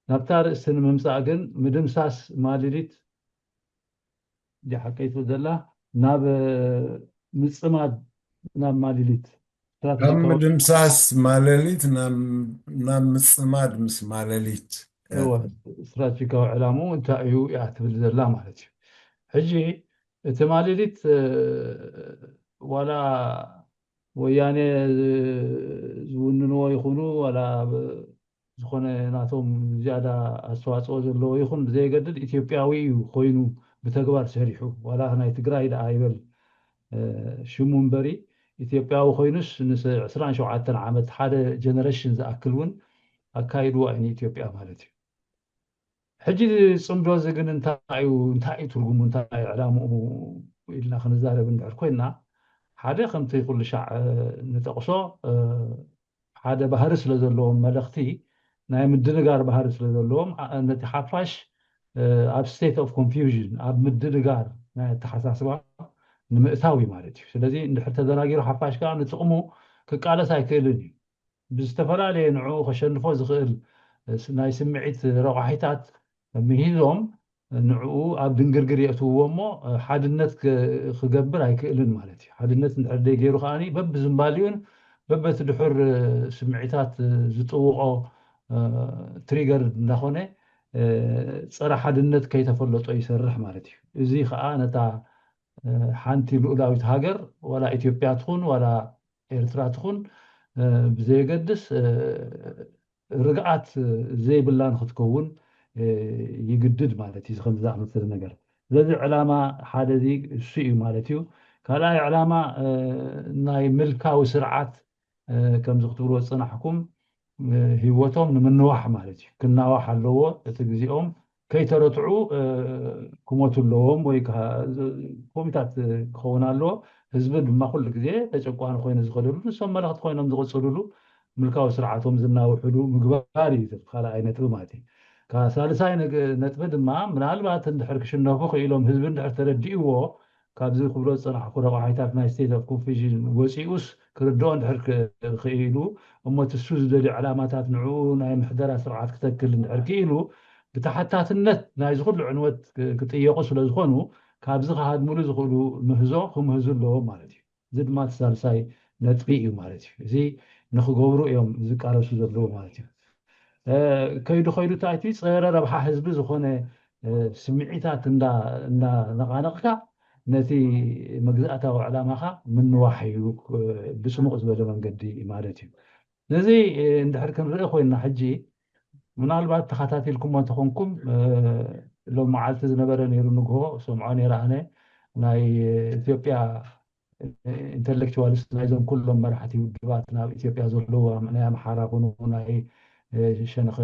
ናብታ ርእሲ ንምምፃእ ግን ምድምሳስ ማሊሊት ድያ ሓቀይቱ ዘላ ናብ ምፅማድ ናብ ማሊሊት ካብ ምድምሳስ ማለሊት ናብ ምፅማድ ምስ ማለሊት እወ፣ ስትራቴጂካዊ ዕላምኡ እንታይ እዩ እያ ትብል ዘላ ማለት እዩ። ሕጂ እቲ ማለሊት ዋላ ወያነ ዝውንንዎ ይኹኑ ዋላ ዝኾነ ናቶም ዝያዳ ኣስተዋፅኦ ዘለዎ ይኹን ብዘየገድድ ኢትዮጵያዊ እዩ ኮይኑ ብተግባር ሰሪሑ። ዋላ ናይ ትግራይ ደኣ ይበል ሽሙ እምበሪ፣ ኢትዮጵያዊ ኮይኑስ ንስ ዕስራን ሸውዓተን ዓመት ሓደ ጀነሬሽን ዝኣክል እውን ኣካይድዋ እዩ ንኢትዮጵያ ማለት እዩ። ሕጂ ፅምዶ እዚ ግን እንታይ እዩ እንታይ እዩ ትርጉሙ እንታይ እዩ ዕላምኡ ኢልና ክንዛረብ እንድሕር ኮይና፣ ሓደ ከምቲ ኩሉ ሻዕ ንጠቕሶ ሓደ ባህሪ ስለ ዘለዎም መለኽቲ ናይ ምድንጋር ባህሪ ስለ ዘለዎም ነቲ ሓፋሽ ኣብ state of confusion ኣብ ምድንጋር ናይ ኣተሓሳስባ ንምእታው እዩ ማለት እዩ። ስለዚ እንድሕር ተደናጊሩ ሓፋሽ ከዓ ንጥቕሙ ክቃለስ ኣይክእልን እዩ። ብዝተፈላለየ ንዕኡ ከሸንፎ ዝኽእል ናይ ስምዒት ረቋሒታት ምሂዞም ንዕኡ ኣብ ድንግርግር የእትውዎ እሞ ሓድነት ክገብር ኣይክእልን ማለት እዩ። ሓድነት እንድሕር ደይ ገይሩ ከዓኒ በብዝንባሊኡን በበቲ ድሑር ስምዒታት ዝጥውቖ ትሪገር እንዳኾነ ፀረ ሓድነት ከይተፈለጦ ይሰርሕ ማለት እዩ። እዚ ከዓ ነታ ሓንቲ ልኡላዊት ሃገር ዋላ ኢትዮጵያ ትኹን ዋላ ኤርትራ ትኹን ብዘየገድስ ርግኣት ዘይብላ ንክትከውን ይግድድ ማለት እዩ። ከምዚ ዝኣመሰለ ነገር ስለዚ ዕላማ ሓደ እዚ እሱ እዩ ማለት እዩ። ካልኣይ ዕላማ ናይ ምልካዊ ስርዓት ከምዚ ክትብልዎ ዝፅናሕኩም ህይወቶም ንምንዋሕ ማለት እዩ። ክናዋሕ ኣለዎ። እቲ ግዜኦም ከይተረትዑ ክሞቱ ኣለዎም ወይ ኮሚታት ክኸውን ኣለዎ። ህዝቢ ድማ ኩሉ ግዜ ተጨቋኒ ኮይኑ ዝኸደሉ ንሶም መለኽቲ ኮይኖም ዝቕፅልሉ ምልካዊ ስርዓቶም ዝናውሕሉ ምግባር እዩ ካልኣይ ነጥቢ ማለት እዩ። ሳልሳይ ነጥቢ ድማ ምናልባት እንድሕር ክሽነፉ ክኢሎም ህዝቢ እንድሕር ተረዲእዎ ካብዚ ክብሎ ዝፀናሕኩ ረቋሒታት ናይ state of confusion ወፂኡስ ክርድኦ እንድሕር ክኢሉ እሞ ትሱ ዝደልዩ ዕላማታት ንዕኡ ናይ ምሕደራ ስርዓት ክተክል እንድሕር ክኢሉ ብተሓታትነት ናይዚ ኩሉ ዕንወት ክጥየቁ ስለ ዝኾኑ ካብዚ ክሃድምሉ ዝኽእሉ ምህዞ ክምህዙ ኣለዎም ማለት እዩ። እዚ ድማ እቲ ሳልሳይ ነጥቢ እዩ ማለት እዩ። እዚ ንክገብሩ እዮም ዝቃለሱ ዘለዉ ማለት እዩ። ከይዱ ከይዱ ታይቲ ፀረ ረብሓ ህዝቢ ዝኾነ ስምዒታት እንዳነቃነቅካ ነቲ መግዛእታዊ ዕላማኻ ምንዋሕ እዩ ብፅሙቕ ዝበለ መንገዲ ማለት እዩ። ነዚ እንድሕር ክንርኢ ኮይና ሕጂ ምናልባት ተኸታቲልኩሞ እንተኾንኩም ሎም መዓልቲ ዝነበረ ነይሩ ንግሆ ሰምዖ ነይረ ኣነ ናይ ኢትዮጵያ ኢንተሌክቹዋልስ ናይዞም ኩሎም መራሕቲ ውድባት ናብ ኢትዮጵያ ዘለዉ ናይ ኣምሓራ ኩኑ ናይ ሸነኸ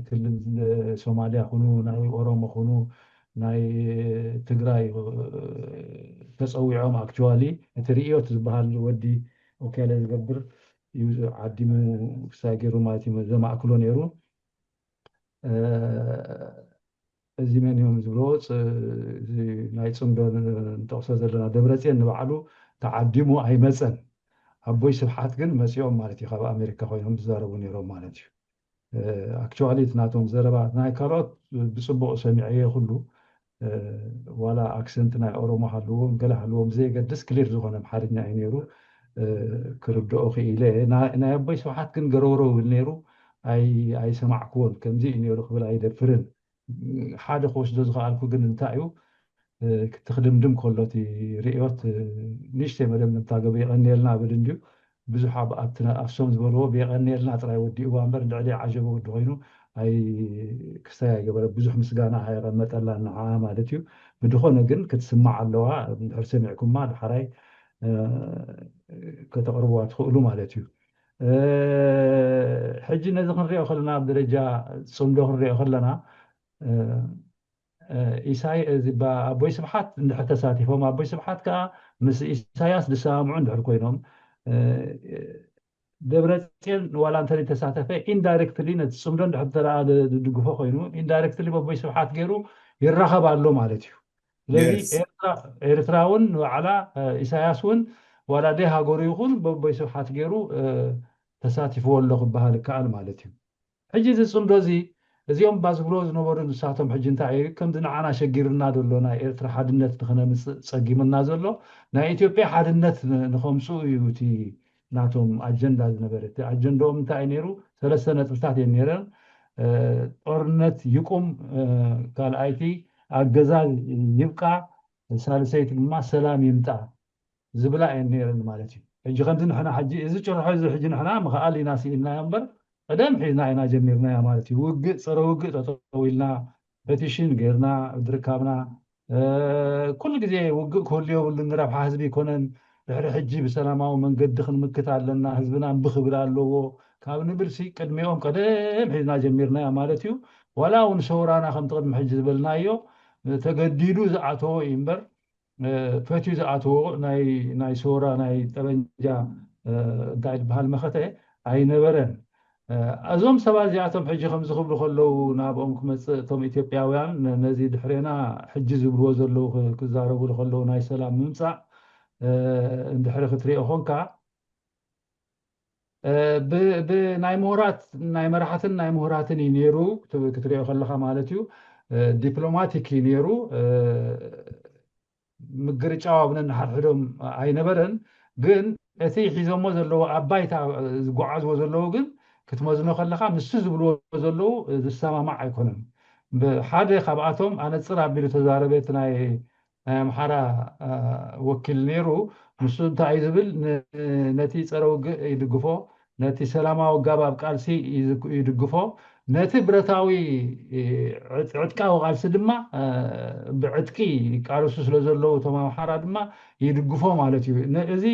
ክልል ሶማሊያ ኩኑ ናይ ኦሮሞ ኩኑ ናይ ትግራይ ተፀዊዖም actually እቲ ርእዮት ዝበሃል ወዲ ኦኬለ ዝገብር እዩ ዓዲሙ ክሳይ ገይሩ ማለት እዩ ዘማእክሎ ነይሩ። እዚ መን እዮም ዝብሎ ናይ ፅምዶ ንጠቕሶ ዘለና ደብረፅዮን ንባዕሉ ተዓዲሙ ኣይመፀን። ኣቦይ ስብሓት ግን መፂኦም ማለት እዩ ካብ ኣሜሪካ ኮይኖም ዝዛረቡ ነይሮም ማለት እዩ። ኣክቹዋሊ እቲ ናቶም ዘረባ ናይ ካልኦት ብፅቡቅ ሰሚዐዮ ኩሉ ዋላ ኣክሰንት ናይ ኦሮሞ ሃልዎም ገለ ሃልዎም ብዘየገድስ ክሊር ዝኾነ ኣምሓርኛ እዩ ነይሩ። ክርድኦ ክኢለ ናይ ኣቦይ ስብሓት ግን ገረውረው ይብል ነይሩ። ኣይሰማዕክዎን ከምዚ እዩ ነይሩ ክብል ኣይደፍርን። ሓደ ክወስዶ ዝኸኣልኩ ግን እንታይ እዩ ክትኽድምድም ከሎ እቲ ርእዮት ንእሽተይ መደምደምታ ገበ የቐንየልና ብል እንድዩ። ብዙሕ ኣብኣሶም ዝበልዎ ብየቐንየልና ጥራይ ወዲእዋ እምበር ልዕሊ ዓጀበ ወዲ ኮይኑ ኣይ ክስታይ ኣይገበረ ብዙሕ ምስጋና ኣየቐመጠላ ንዓ ማለት እዩ። ብድኾነ ግን ክትስማዕ ኣለዋ። እንድሕር ሰሚዕኩማ ድሓራይ ከተቕርብዋ ትኽእሉ ማለት እዩ። ሕጂ ነዚ ክንሪኦ ከለና ኣብ ደረጃ ፅምዶ ክንሪኦ ከለና ኢሳይ ኣቦይ ስብሓት እንድሕር ተሳቲፎም ኣቦይ ስብሓት ከዓ ምስ ኢሳያስ ዝሰማምዑ እንድሕር ኮይኖም ደብረፅዮን ዋላ እንተ ተሳተፈ ኢንዳይሬክትሊ ነቲ ፅምዶ እንድሕር ተደኣ ዝድግፎ ኮይኑ ኢንዳይሬክትሊ ኣቦይ ስብሓት ገይሩ ይራኸብ ኣሎ ማለት እዩ። ስለዚ ኤርትራ እውን ንባዕላ ኢሳያስ እውን ዋላ ደይ ሃገሩ ይኹን በቦይ ስብሓት ገይሩ ተሳቲፍዎ ኣሎ ክበሃል ይከኣል ማለት እዩ። ሕጂ እዚ ፅምዶ እዚ እዚኦም ባዝብሎ ዝነበሩ ንሳቶም ሕጂ እንታይ እዩ ከምዚ ንዓና ሸጊርና ዘሎ ናይ ኤርትራ ሓድነት ንክነምፅእ ፀጊምና ዘሎ ናይ ኢትዮጵያ ሓድነት ንከምፅኡ እዩ እቲ ናቶም ኣጀንዳ ዝነበረ። እቲ ኣጀንዳኦም እንታይ እዩ ነይሩ? ሰለስተ ነጥብታት እየን ነይረን። ጦርነት ይቁም፣ ካልኣይቲ ኣገዛዝ ይብቃ፣ ሳልሰይቲ ድማ ሰላም ይምጣ ዝብላ እየን ነይረን ማለት እዩ። ሕጂ ከምዚ ንሕና ሕጂ እዚ ጭርሖ እዚ ሕጂ ንሕና ምኽኣል ኢና ስኢልናዮ እምበር ቀደም ሒዝና ኢና ጀሚርናያ ማለት እዩ። ውግእ ፀረ ውግእ ጠጠው ኢልና ፔቲሽን ገይርና ድርካብና ኩሉ ግዜ ውግእ ክህሉ የብሉን፣ ንረብሓ ህዝቢ ይኮነን፣ ድሕሪ ሕጂ ብሰላማዊ መንገዲ ክንምክት ኣለና፣ ህዝብና እምቢ ክብል ኣለዎ ካብ ንብል ሲ ቅድሚኦም ቀደም ሒዝና ጀሚርናያ ማለት እዩ። ዋላ እውን ሰውራና ከምቲ ቅድሚ ሕጂ ዝበልናዮ ተገዲዱ ዝኣተዎ እዩ እምበር ፈትዩ ዝኣተዎ ናይ ሰውራ ናይ ጠበንጃ እንታይ ዝበሃል መኸተ ኣይነበረን። እዞም ሰባት እዚኣቶም ሕጂ ከምዚ ክብሉ ከለዉ ናብኦም ክመፅእ እቶም ኢትዮጵያውያን ነዚ ድሕሬና ሕጂ ዝብልዎ ዘለዉ ክዛረቡሉ ከለዉ ናይ ሰላም ምምፃእ እንድሕሪ ክትሪኦ ኮንካ ብናይ ምሁራት ናይ መራሕትን ናይ ምሁራትን እዩ ነይሩ ክትሪኦ ከለካ ማለት እዩ። ዲፕሎማቲክ እዩ ነይሩ። ምግርጫው ኣብ ነንሓድሕዶም ኣይነበረን። ግን እቲ ሒዞሞ ዘለዎ ኣብ ባይታ ዝጓዓዝዎ ዘለዉ ግን ክትመዝኖ ከለካ ምስ ዝብልዎ ዘለዉ ዝሰማማዕ ኣይኮነን። ሓደ ካብኣቶም ኣነፅር ኣቢሉ ተዛረበ እቲ ናይ ናይ ኣምሓራ ወኪል ነይሩ። ንሱ እንታይ እዩ ዝብል? ነቲ ፀረ ውግእ ይድግፎ፣ ነቲ ሰላማዊ ኣጋባብ ቃልሲ ይድግፎ፣ ነቲ ብረታዊ ዕጥቃዊ ቃልሲ ድማ ብዕጥቂ ይቃለሱ ስለ ዘለዉ እቶም ኣምሓራ ድማ ይድግፎ ማለት እዩ። እዚ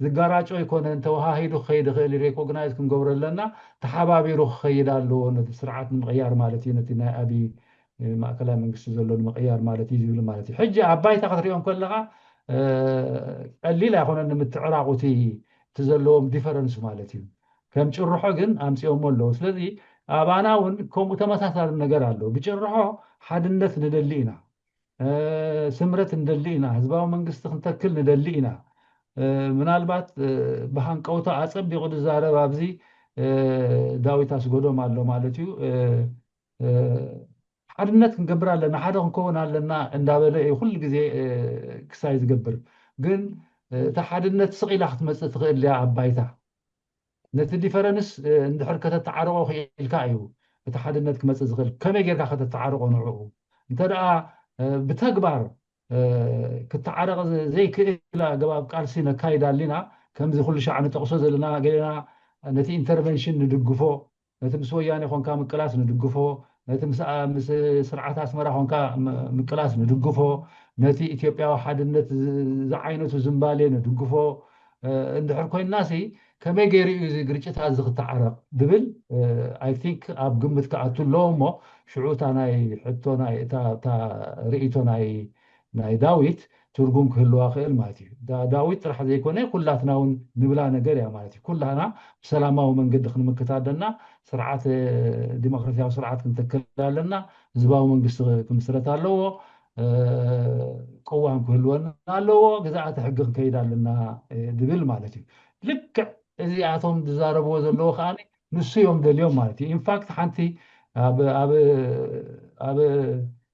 ዝጋራጮ ኣይኮነን፣ ተወሃሂዱ ክኸይድ ይኽእል፣ ሬኮግናይዝ ክንገብሮ ኣለና፣ ተሓባቢሩ ክኸይድ ኣለዎ ነቲ ስርዓት ንምቕያር ማለት እዩ፣ ነቲ ናይ ኣብይ ማእከላይ መንግስቲ ዘሎ ንምቕያር ማለት እዩ ዝብል ማለት እዩ። ሕጂ ኣብ ባይታ ክትሪኦም ከለካ ቀሊል ኣይኮነን ንምትዕራቑ እቲ ዘለዎም ዲፈረንስ ማለት እዩ። ከም ጭርሖ ግን ኣምፂኦሞ ኣለዉ። ስለዚ ኣባና እውን ከምኡ ተመሳሳሊ ነገር ኣሎ። ብጭርሖ ሓድነት ንደሊ ኢና፣ ስምረት ንደሊ ኢና፣ ህዝባዊ መንግስቲ ክንተክል ንደሊ ኢና። ምናልባት ብሃንቀውታ ኣፀቢቑ ዝዛረብ ኣብዚ ዳዊት ኣስጎዶም ኣሎ ማለት እዩ። ሓድነት ክንገብር ኣለና፣ ሓደ ክንከውን ኣለና እንዳበለ እዩ ኩሉ ግዜ ክሳይ ዝገብር። ግን እታ ሓድነት ስቕ ኢላ ክትመፅእ ትኽእል እያ ኣብ ባይታ። ነቲ ዲፈረንስ እንድሕር ከተተዓርቆ ክኢልካ እዩ እቲ ሓድነት ክመፅእ ዝኽእል። ከመይ ጌርካ ከተተዓርቆ ንዕኡ? እንተ ደኣ ብተግባር ክተዓረቕ ዘይክእል ኣገባብ ቃልሲ ነካይድ ኣሊና። ከምዚ ኩሉ ሻዕ ንጠቕሶ ዘለና ገለና ነቲ ኢንተርቨንሽን ንድግፎ፣ ነቲ ምስ ወያኔ ኮንካ ምቅላስ ንድግፎ፣ ነቲ ምስ ስርዓት ኣስመራ ኮንካ ምቅላስ ንድግፎ፣ ነቲ ኢትዮጵያዊ ሓድነት ዝዓይነቱ ዝምባሌ ንድግፎ እንድሕር ኮይንናሲ ከመይ ገይሩ እዩ እዚ ግርጭት ኣዚ ክተዓረቕ ድብል ኣይ ቲንክ ኣብ ግምት ክኣቱ ኣለዎ እሞ ሽዑ እታ ናይ ሕቶ ናይ እታ ርእይቶ ናይ ናይ ዳዊት ትርጉም ክህልዋ ክእል ማለት እዩ። ዳዊት ጥራሕ ዘይኮነ ኩላትና እውን ንብላ ነገር እያ ማለት እዩ። ኩላና ብሰላማዊ መንገዲ ክንምክት ኣለና። ስርዓት ዲሞክራሲያዊ ስርዓት ክንተክል ኣለና። ህዝባዊ መንግስቲ ክምስረት ኣለዎ። ቅዋም ክህልወና ኣለዎ። ግዝኣተ ሕጊ ክንከይድ ኣለና ድብል ማለት እዩ። ልክዕ እዚኣቶም ዝዛረብዎ ዘለዎ ከዓ ንሱ እዮም ደልዮም ማለት እዩ። ኢንፋክት ሓንቲ ኣብ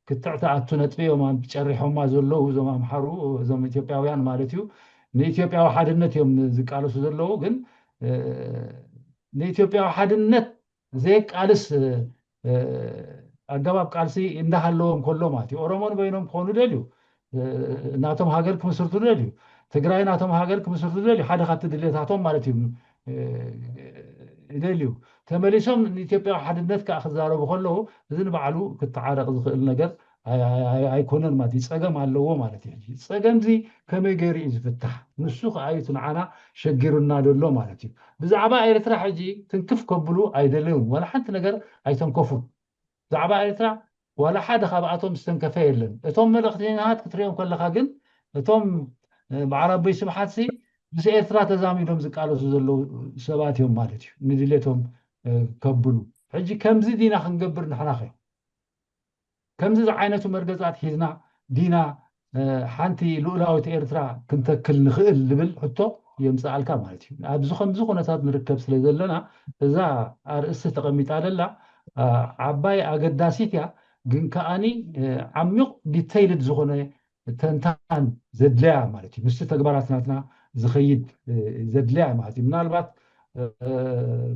ክትዕ ትኣቱ ነጥቢ እዮም ጨሪሖማ ዘለዉ እዞም ኣምሓሩ፣ እዞም ኢትዮጵያውያን ማለት እዩ። ንኢትዮጵያዊ ሓድነት እዮም ዝቃለሱ ዘለዉ። ግን ንኢትዮጵያዊ ሓድነት ዘየቃልስ ኣገባብ ቃልሲ እንዳሃለዎም ከሎ ማለት እዩ። ኦሮሞ ንበይኖም ክኾኑ ደልዩ፣ ናቶም ሃገር ክምስርቱ ደልዩ፣ ትግራይ ናቶም ሃገር ክምስርቱ ደልዩ፣ ሓደ ካብቲ ድሌታቶም ማለት እዩ ይደልዩ። ተመሊሶም ንኢትዮጵያዊ ሓድነት ከዓ ክዛረቡ ከለዉ እዚ ንባዕሉ ክተዓረቕ ዝኽእል ነገር ኣይኮነን ማለት እዩ። ፀገም ኣለዎ ማለት እዩ። ሕጂ ፀገምዚ ከመይ ገይሩ እዩ ዝፍታሕ? ንሱ ከዓ እዩ እቲ ንዓና ሸጊሩና ዘሎ ማለት እዩ። ብዛዕባ ኤርትራ ሕጂ ትንክፍ ከብሉ ኣይደለዩን፣ ዋላ ሓንቲ ነገር ኣይተንከፉን። ብዛዕባ ኤርትራ ዋላ ሓደ ካብኣቶም ዝተንከፈ የለን። እቶም መልእኽተኛታት ክትሪኦም ከለኻ ግን እቶም በዓል ኣቦይ ስብሓትሲ ምስ ኤርትራ ተዛሚዶም ዝቃለሱ ዘለዉ ሰባት እዮም ማለት እዩ፣ ንድሌቶም ከብሉ። ሕጂ ከምዚ ዲና ክንገብር ንሕናኸ? ከምዚ ዝዓይነቱ መርገጻት ሒዝና ዲና ሓንቲ ልኡላዊት ኤርትራ ክንተክል ንኽእል ዝብል ሕቶ የምጽኣልካ ማለት እዩ። ኣብዚ ከምዚ ኩነታት ንርከብ ስለ ዘለና እዛ ኣርእስቲ ተቐሚጣ ደላ ዓባይ ኣገዳሲት እያ፣ ግን ከኣኒ ዓሚቕ ዲተይልድ ዝኾነ ተንታን ዘድለያ ማለት እዩ። ምስቲ ተግባራት ናትና ዝኸይድ ዘድልያ ማለት እዩ። ምናልባት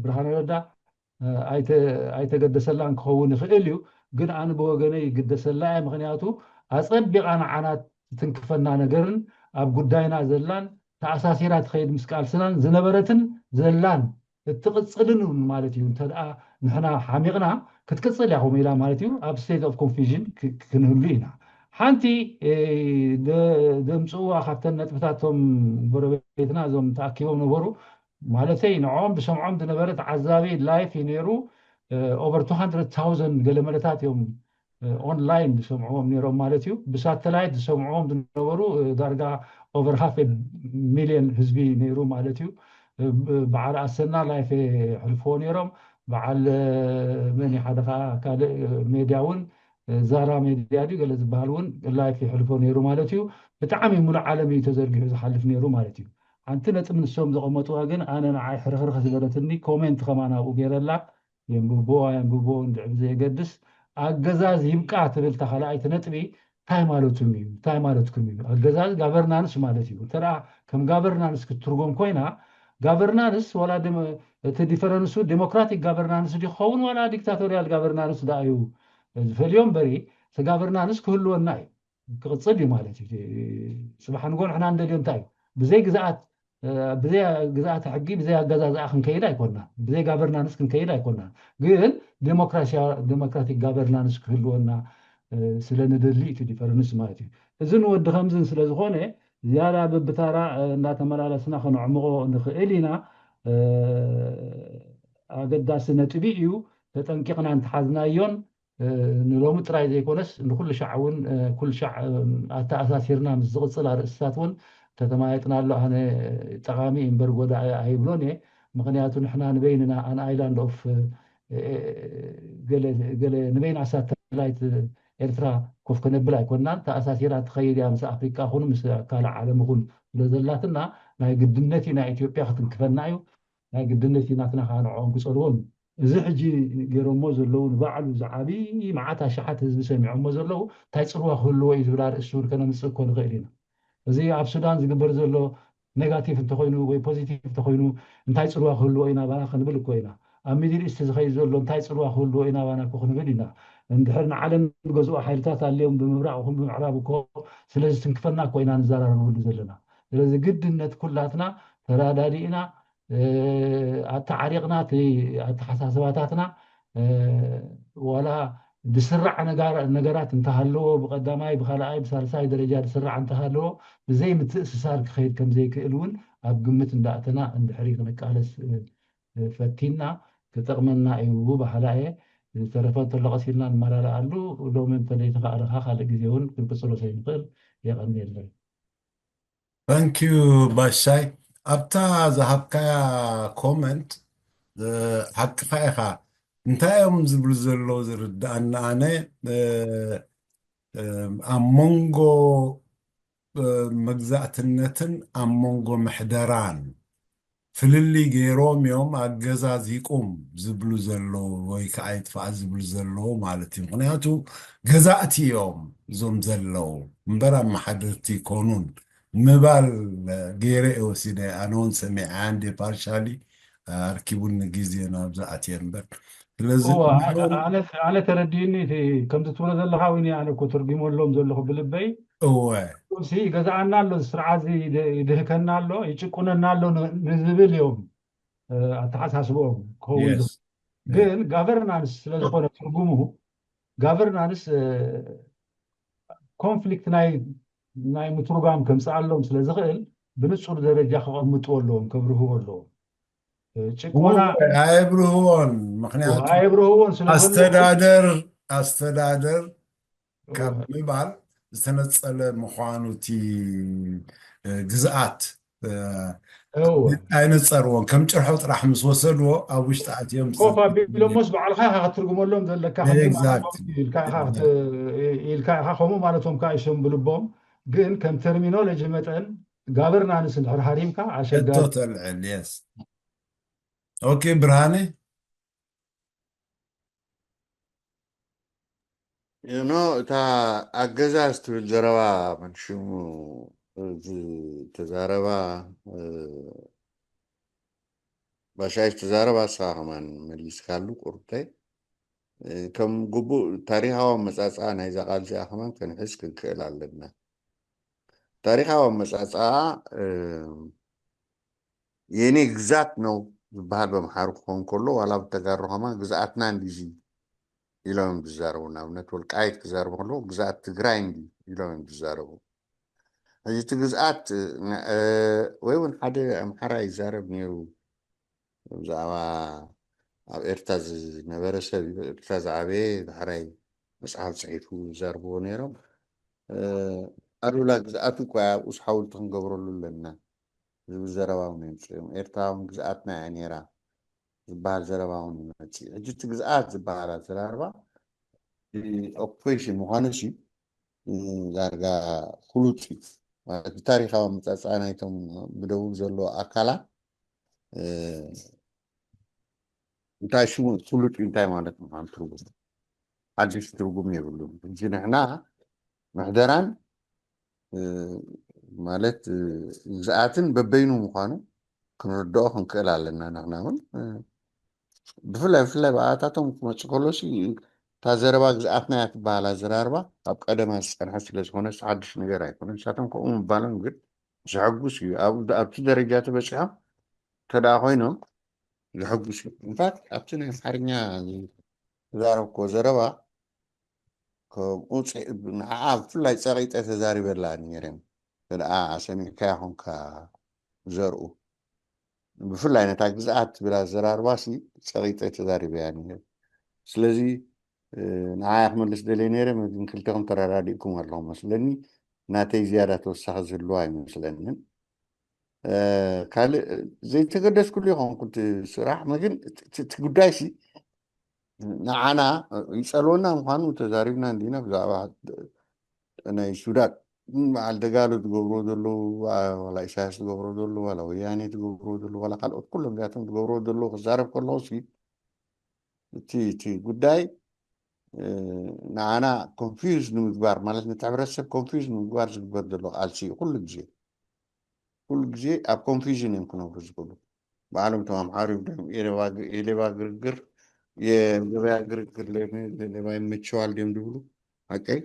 ብርሃነ ረዳ ኣይተገደሰላን ክኸውን ይኽእል እዩ። ግን ኣነ ብወገነይ ይግደሰላ እየ። ምኽንያቱ ኣፀቢቓ ንዓና ትትንክፈና ነገርን ኣብ ጉዳይና ዘላን ተኣሳሲራ ትኸይድ ምስ ቃልስናን ዝነበረትን ዘላን እትቕፅልን እውን ማለት እዩ። እንተ ደኣ ንሕና ሓሚቕና ክትቅፅል እያ ከምኡ ኢላ ማለት እዩ። ኣብ state of confusion ክንህሉ ኢና። ሓንቲ ደምፅዋ ካብተን ነጥብታቶም ጎረቤትና እዞም ተኣኪቦም ነበሩ ማለተይ ንዕኦም ዝሰምዖም ዝነበረ ተዓዛቢ live እዩ ነይሩ። Over two hundred thousand ገለ መለታት እዮም online ዝሰምዕዎም ነይሮም ማለት እዩ። ብሳተላይት ዝሰምዕዎም ዝነበሩ ዳርጋ over half a million ህዝቢ ነይሩ ማለት እዩ። በዓል ኣሰና live የሕልፍዎ ነይሮም። በዓል መን ሓደ ከዓ ካልእ ሜድያ እውን ዛራ ሜድያ ድዩ ገለ ዝበሃል እውን live የሕልፎ ነይሩ ማለት እዩ። ብጣዕሚ ሙሉእ ዓለም እዩ ተዘርጊሑ ዝሓልፍ ነይሩ ማለት እዩ። ሓንቲ ነጥብ ንሶም ዘቐመጥዋ ግን ኣነ ንዓይ ሕርኽርኽ ዝበለትኒ comment ከማን ኣብኡ ገይረላ የንብቦ ኣየንብቦ እንድዒ ብዘየገድስ ኣገዛዝ ይብቃ ትብል እታ ካልኣይቲ ነጥቢ እንታይ ማለቱም እዩ እንታይ ማለትኩም እዩ ኣገዛዝ governance ማለት እዩ እንተ ከም governance ክትትርጎም ኮይና governance ዋላ እቲ difference ኡ democratic governance ድዩ ክኸውን ዋላ dictatorial governance ደኣ እዩ ዝፈልዮ እምበሪ እቲ governance ክህልወና እዩ ክቕፅል እዩ ማለት እዩ። ፅባሕ ንጎ ንሕና እንደልዮ እንታይ እዩ ብዘይ ግዝኣት ብዘይ ግዝኣተ ሕጊ ብዘይ ኣገዛዝኣ ክንከይድ ኣይኮናን፣ ብዘይ governance ክንከይድ ኣይኮናን። ግን ዴሞክራሲያ democratic governance ክህልወና ስለ ንደሊ እቲ difference ማለት እዩ። እዝን ወዲ ከምዝን ስለ ዝኾነ ዝያዳ በብታራ እናተመላለስና ከነዕምቖ ንኽእል ኢና። ኣገዳሲ ነጥቢ እዩ። ተጠንቂቕና እንተሓዝናዮን ንሎሚ ጥራይ ዘይኮነስ ንኩሉ ሻዕ እውን ኩሉ ሻዕ ኣተኣሳሲርና ምስ ዝቕፅል ኣርእስታት እውን ተተማየጥና ኣሎ ኣነ ጠቓሚ እምበር ጎዳኢ ኣይብሎን እየ ምክንያቱ ንሕና ንበይንና an island of ገለ ንበይና ሳተላይት ኤርትራ ኮፍ ክነብል ኣይኮናን ተኣሳሲራ ትኸይድ እያ ምስ ኣፍሪቃ ኹን ምስ ካልእ ዓለም ኹን ስለ ዘላትና ናይ ግድነት እዩ ናይ ኢትዮጵያ ክትንክፈና እዩ ናይ ግድነት እዩ ናትና ከዓ ንዕኦም ክፀልዎም እዩ እዚ ሕጂ ገይሮሞ ዘለዉ ንባዕሉ ዝዓብይ መዓት ኣሽሓት ህዝቢ ሰሚዖሞ ዘለዉ እንታይ ፅልዋ ክህልዎ እዩ ዝብል ኣርእስቲ እውን ከነምፅእ እኮ ንኽእል ኢና እዚ ኣብ ሱዳን ዝግበር ዘሎ negative እንተኮይኑ ወይ positive እንተኮይኑ እንታይ ፅልዋ ክህልዎ እዩ ናባና ክንብል እኮ ኢና ኣብ middle east ዝኸይድ ዘሎ እንታይ ፅልዋ ክህልዎ እዩ ናባና እኮ ክንብል ኢና እንድሕር ንዓለም ዝገዝኡ ሓይልታት ኣለዮም ብምብራቅ ይኹን ብምዕራብ እኮ ስለዚ ትንክፈና እኮ ኢና ንዘራረበሉ ዘለና ስለዚ ግድነት ኩላትና ተራዳዲእና ኣተዓሪቕና እቲ ኣተሓሳስባታትና ዋላ ዝስራዕ ነገራት እንተሃለዎ ብቀዳማይ ብካልኣይ ብሳልሳይ ደረጃ ዝስራዕ እንተሃለዎ ብዘይ ምትእስሳር ክኸይድ ከምዘይክእል እውን ኣብ ግምት እንዳእተና እንድሕሪ ክንቃለስ ፈቲና ክጠቕመና እዩ በሃላ እየ ዝተረፈ እንተሎ ቀሲልና ንመላልኣሉ ሎሚ እንተዘይተኻእለካ ካልእ ግዜ እውን ክንቅፅሎ ስለንኽእል የቐንየለይ Thank you ባሻይ ኣብታ ዝሃብካያ comment ሓቅኻ ኢኻ እንታይ እዮም ዝብሉ ዘለዉ ዝርድኣኒ ኣነ ኣብ መንጎ መግዛእትነትን ኣብ መንጎ ምሕደራን ፍልልይ ገይሮም እዮም ኣገዛዝ ይቁም ዝብሉ ዘለዉ ወይ ከዓ ይጥፋእ ዝብሉ ዘለዉ ማለት እዩ ምክንያቱ ገዛእቲ እዮም እዞም ዘለዉ እምበር ኣመሓደርቲ ይኮኑን ምባል ገይረ እየ ወሲደ ኣነ እውን ሰሚዐ እንደ ፓርሻሊ ኣርኪቡኒ ግዜ ናብዚ ኣትየ እምበር ስለዚ ኣነ ተረዲእኒ ከምዚ ትብሎ ዘለካ ወይ ኣነ እኮ ተርጉመሎም ዘለኹ ብልበይ እወ ሲ ይገዝኣና ኣሎ ስርዓት ይድህከና ኣሎ ይጭቁነና ኣሎ ንዝብል እዮም ኣተሓሳስብኦም ክኸውን ግን governance ስለዝኾነ ትርጉሙ governance conflict ናይ ናይ ምትርጓም ከምፅኣሎም ስለ ዝኽእል ብንፁር ደረጃ ከቐምጥዎ ኣለዎም ከብርህዎ ኣለዎም ጭቆና ኣይብርህዎን ምክንያቱ ኣይብርህዎን ስለ ኣስተዳደር ኣስተዳደር ካብ ምባል ዝተነፀለ ምዃኑ እቲ ግዝኣት ኣይነፀርዎን ከም ጭርሖ ጥራሕ ምስ ወሰድዎ ኣብ ውሽጢ ኣትዮም ኮፍ ኣቢሎሞስ ባዕልካ ኢካ ክትርጉመሎም ዘለካ ኢልካ ኢካ ከምኡ ማለቶም ከዓ ይሶም ብልቦም ግን ከም terminology መጠን governance እንድሕር ሃሪምካ ኣሸጋሪ ተልዕል yes okay ብርሃነ ኖ እታ ኣገዛዝ ትብል ዘረባ መን ሽሙ ዝተዛረባ ባሻይ ዝተዛረባ ንስኻ ከማን መሊስካሉ ቁርብተይ። ከም ግቡእ ታሪኻዊ ኣመፃፅኣ ናይዛ ቃል እዚኣ ከማን ክንሕዝ ክንክእል ኣለና። ታሪኻዊ ኣመፃፅኣ የኔ ግዛት ነው ዝበሃል በምሓሩ ክኸውን ከሎ ዋላ ብተጋሩ ከማን ግዝኣትና እንዲዚ ኢሎም እዮም ዝዛረቡ። ንኣብነት ወልቃይት ክዛረቡ ከለዉ ግዝኣት ትግራይ እንዲ ኢሎም እዮም ዝዛረቡ። ሕጂ እቲ ግዝኣት ወይ እውን ሓደ ኣምሓራ ይዛረብ ነይሩ ብዛዕባ ኣብ ኤርትራ ዝነበረ ሰብ እዩ። ኤርትራ ዝዓበየ ዳሕራይ መፅሓፍ ፅሒፉ ይዛርብዎ ነይሮም። ኣሉላ ግዝኣቱ እኳ ኣብኡስ ሓውልቲ ክንገብረሉ ኣለና ዝብል ዘረባ እውን የምፅኦም። ኤርትራ እውን ግዝኣትና እያ ነይራ ዝበሃል ዘረባ እውን ይመፅእ። ሕጂ እቲ ግዝኣት ዝበሃል ኣዘራርባ ኦኩፔሽን ምዃኑ ሲ ዳርጋ ፍሉጥ እዩ። ማለት ብታሪኻዊ ኣመፃፅኣ ናይቶም ብደቡብ ዘለዉ ኣካላት እንታይ ሽሙ ፍሉጥ እዩ፣ እንታይ ማለት ምዃኑ ትርጉም ሓድሽ ትርጉም የብሉን። ሕጂ ንሕና ምሕደራን ማለት ግዝኣትን በበይኑ ምዃኑ ክንርድኦ ክንክእል ኣለና። ንሕና እውን ብፍላይ ብፍላይ ብኣታቶም ክመፅእ ከሎ ሲ እታ ዘረባ ግዝኣትና እያ ትበሃል ኣዘራርባ ኣብ ቀደማ ዝፀንሐ ስለ ዝኾነ ሓድሽ ነገር ኣይኮነን። ንሳቶም ከምኡ ምባሎም ግን ዘሐጉስ እዩ። ኣብቲ ደረጃ ተበፂሖም እንተ ደኣ ኮይኖም ዘሐጉስ እዩ። ኢንፋክት ኣብቲ ናይ ኣምሓርኛ ዝዛረብኮ ዘረባ ከምኡ ንዓ ብፍላይ ፀቂጠ ተዛሪበላ ነይረ። ደኣ ሰሚዕካያ ኾንካ ዘርኡ ብፍላይ ነታ ግዝኣት ትብል ኣዘራርባ ሲ ፀቂጠ ተዛሪበያ ነይረ። ስለዚ ንዓያ ክመልስ ደልየ ነይረ፣ ግን ክልተኹም ተረዳዲእኩም ኣለኹም መስለኒ። ናተይ ዝያዳ ተወሳኺ ዝህልዋ ኣይመስለንን። ካልእ ዘይተገደስኩሉ ይኸውን ኩንቲ ስራሕ ግን እቲ ጉዳይ ሲ ንዓና ይፀልወና ምዃኑ ተዛሪብና እንዲና ብዛዕባ ናይ ሱዳን በዓል ደጋሎ ትገብርዎ ዘለዉ ዋላ ኢሳያስ ትገብሮ ዘለዉ ዋላ ወያኔ ትገብርዎ ዘለዉ ዋላ ካልኦት ኩሎም እዚኣቶም ትገብርዎ ዘለዉ ክዛረብ ከለኹ ሲ እቲ እቲ ጉዳይ ንዓና ኮንፊውዝ ንምግባር ማለት ነቲ ሕብረተሰብ ኮንፊውዝ ንምግባር ዝግበር ዘሎ ቃልሲ እዩ። ኩሉ ግዜ ኩሉ ግዜ ኣብ ኮንፊውዥን እዮም ክነብሩ ዝኽእሉ። ባዕሎም እቶም ኣምሓሩ ይብሎም የሌባ ግርግር የገበያ ግርግር ሌባ ይመቸዋል ድዮም ዝብሉ ሓቀይ።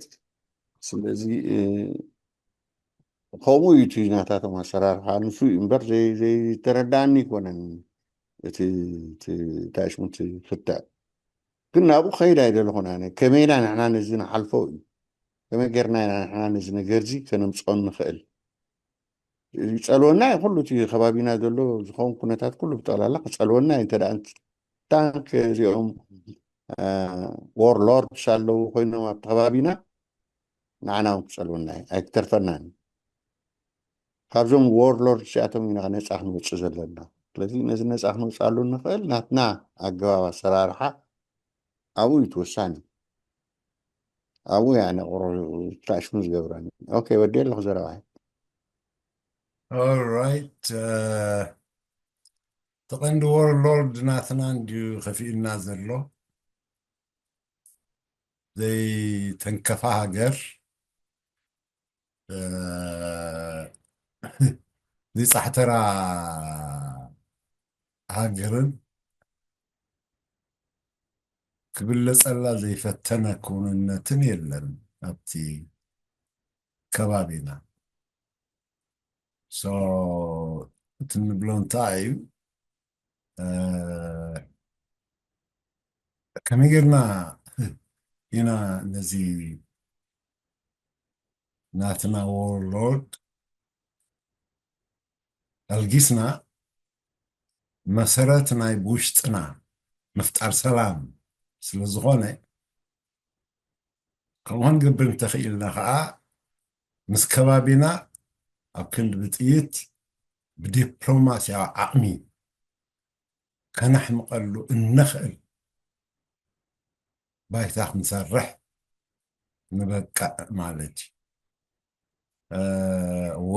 ስለዚ ከምኡ እዩ እቲ ናታቶም ኣሰራርሓ። ንሱ እዩ እምበር ዘይተረዳእኒ ይኮነን እቲ ታሽሙቲ ፍትዕ ግን ናብኡ ከይድ ኣይደለኹን ኣነ። ከመይና ንሕና ነዚ ንሓልፎ እዩ? ከመይ ጌርና ኢና ንሕና ነዚ ነገር እዚ ከነምፅኦ ንኽእል? ይፀልወና እዩ ኩሉ እቲ ከባቢና ዘሎ ዝኸውን ኩነታት ኩሉ ብጠቕላላ ክፀልወና እዩ። እንተ ደኣ ታንክ እዚኦም ዎርሎርድስ ኣለዉ ኮይኖም ኣብቲ ከባቢና ንዓና እውን ክፀልወና እዩ፣ ኣይክተርፈናን እዩ። ካብዞም ዎርሎርድስ እዚኣቶም ኢና ነፃ ክንወፅእ ዘለና። ስለዚ ነዚ ነፃ ክንወፅኣሉ እንኽእል ናትና ኣገባብ ኣሰራርሓ ኣብኡ እዩ እቲ ወሳኒ። ኣብኡ እያ ኣነ ቁሩብ ትራሽሙ ዝገብረኒ። ኦኬ ወዲ ኣለኹ ዘረባይ። ኦራይት ተቐንዲ ዎርሎርድ ናትና እንድዩ ከፊእና ዘሎ ዘይተንከፋ ሃገር ዚጻሕተራ ሃገርን ክብለጸላ ዘይፈተነ ክውንነትን የለን ኣብቲ ከባቢና። So እቲ ንብሎ እንታይ እዩ? ከመይ ጌርና ኢና ነዚ ናትና ዎርሎርድ ኣልጊስና መሰረት ናይ ብውሽጥና ምፍጣር ሰላም ስለ ዝኾነ ከምኡ ክንገብር እንተኽኢልና ኸዓ ምስ ከባቢና ኣብ ክንዲ ብጥይት ብዲፕሎማስያዊ ዓቕሚ ከነሕምቐሉ እንኽእል ባይታ ክንሰርሕ ንበቅዕ ማለት እዩ። ወ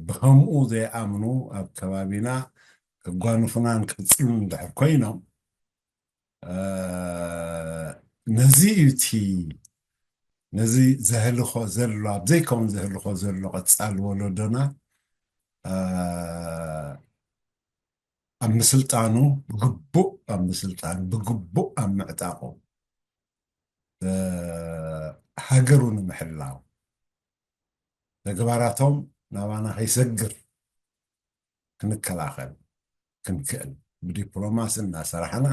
ብኸምኡ ዘይኣምኑ ኣብ ከባቢና ከጓንፉናን ክፅሉን እንድሕር ኮይኖም ነዚ እዩ እቲ ነዚ ዘህልኾ ዘሎ፣ ኣብ ዘይከውን ዘህልኾ ዘሎ ቀጻሊ ወለዶና፣ እ፣ ኣብ ምስልጣኑ ብግቡእ፣ ኣብ ምስልጣኑ ብግቡእ ኣብ ምዕጣቑ፣ እ፣ ሃገሩ ንምሕላው፣ ተግባራቶም ናባና ከይሰግር ክንከላኸል ክንክእል፣ ብዲፕሎማሲ እናሰራሕና፣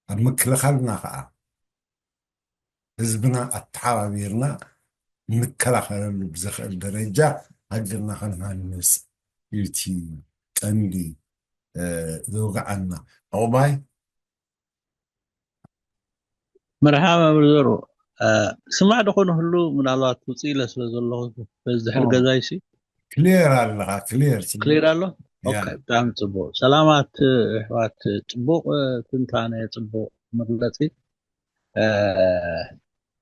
ኣብ ምክልኻልና ኸዓ ህዝብና ኣተሓባቢርና እንከላኸለሉ ብዘኽእል ደረጃ ሃገርና ክንሃንጽ እዩ እቲ ቀንዲ፣ እ፣ ዘውግዓና። ዕቑባይ። መርሓባ መምህር ዘሩ፣ እ፣ ስማዕ ዶ ኮነ ህሉ? ምናልባት ውፅእ ኢለ ስለ ዘለኹ በዚ ድሕሪ ኦ፣ ገዛይሲ። ክሊየር ኣለኻ፣ ክሊየር፣ ጽቡቕ። ክሊር ኣሎ? ያ። ኦኬ፣ ብጣዕሚ ጽቡቕ። ሰላማት፣ እ፣ ኣሕዋት፣ ጽቡቕ፣ እ፣ ትንታነ፣ ጽቡቕ መግለጺ። እ፣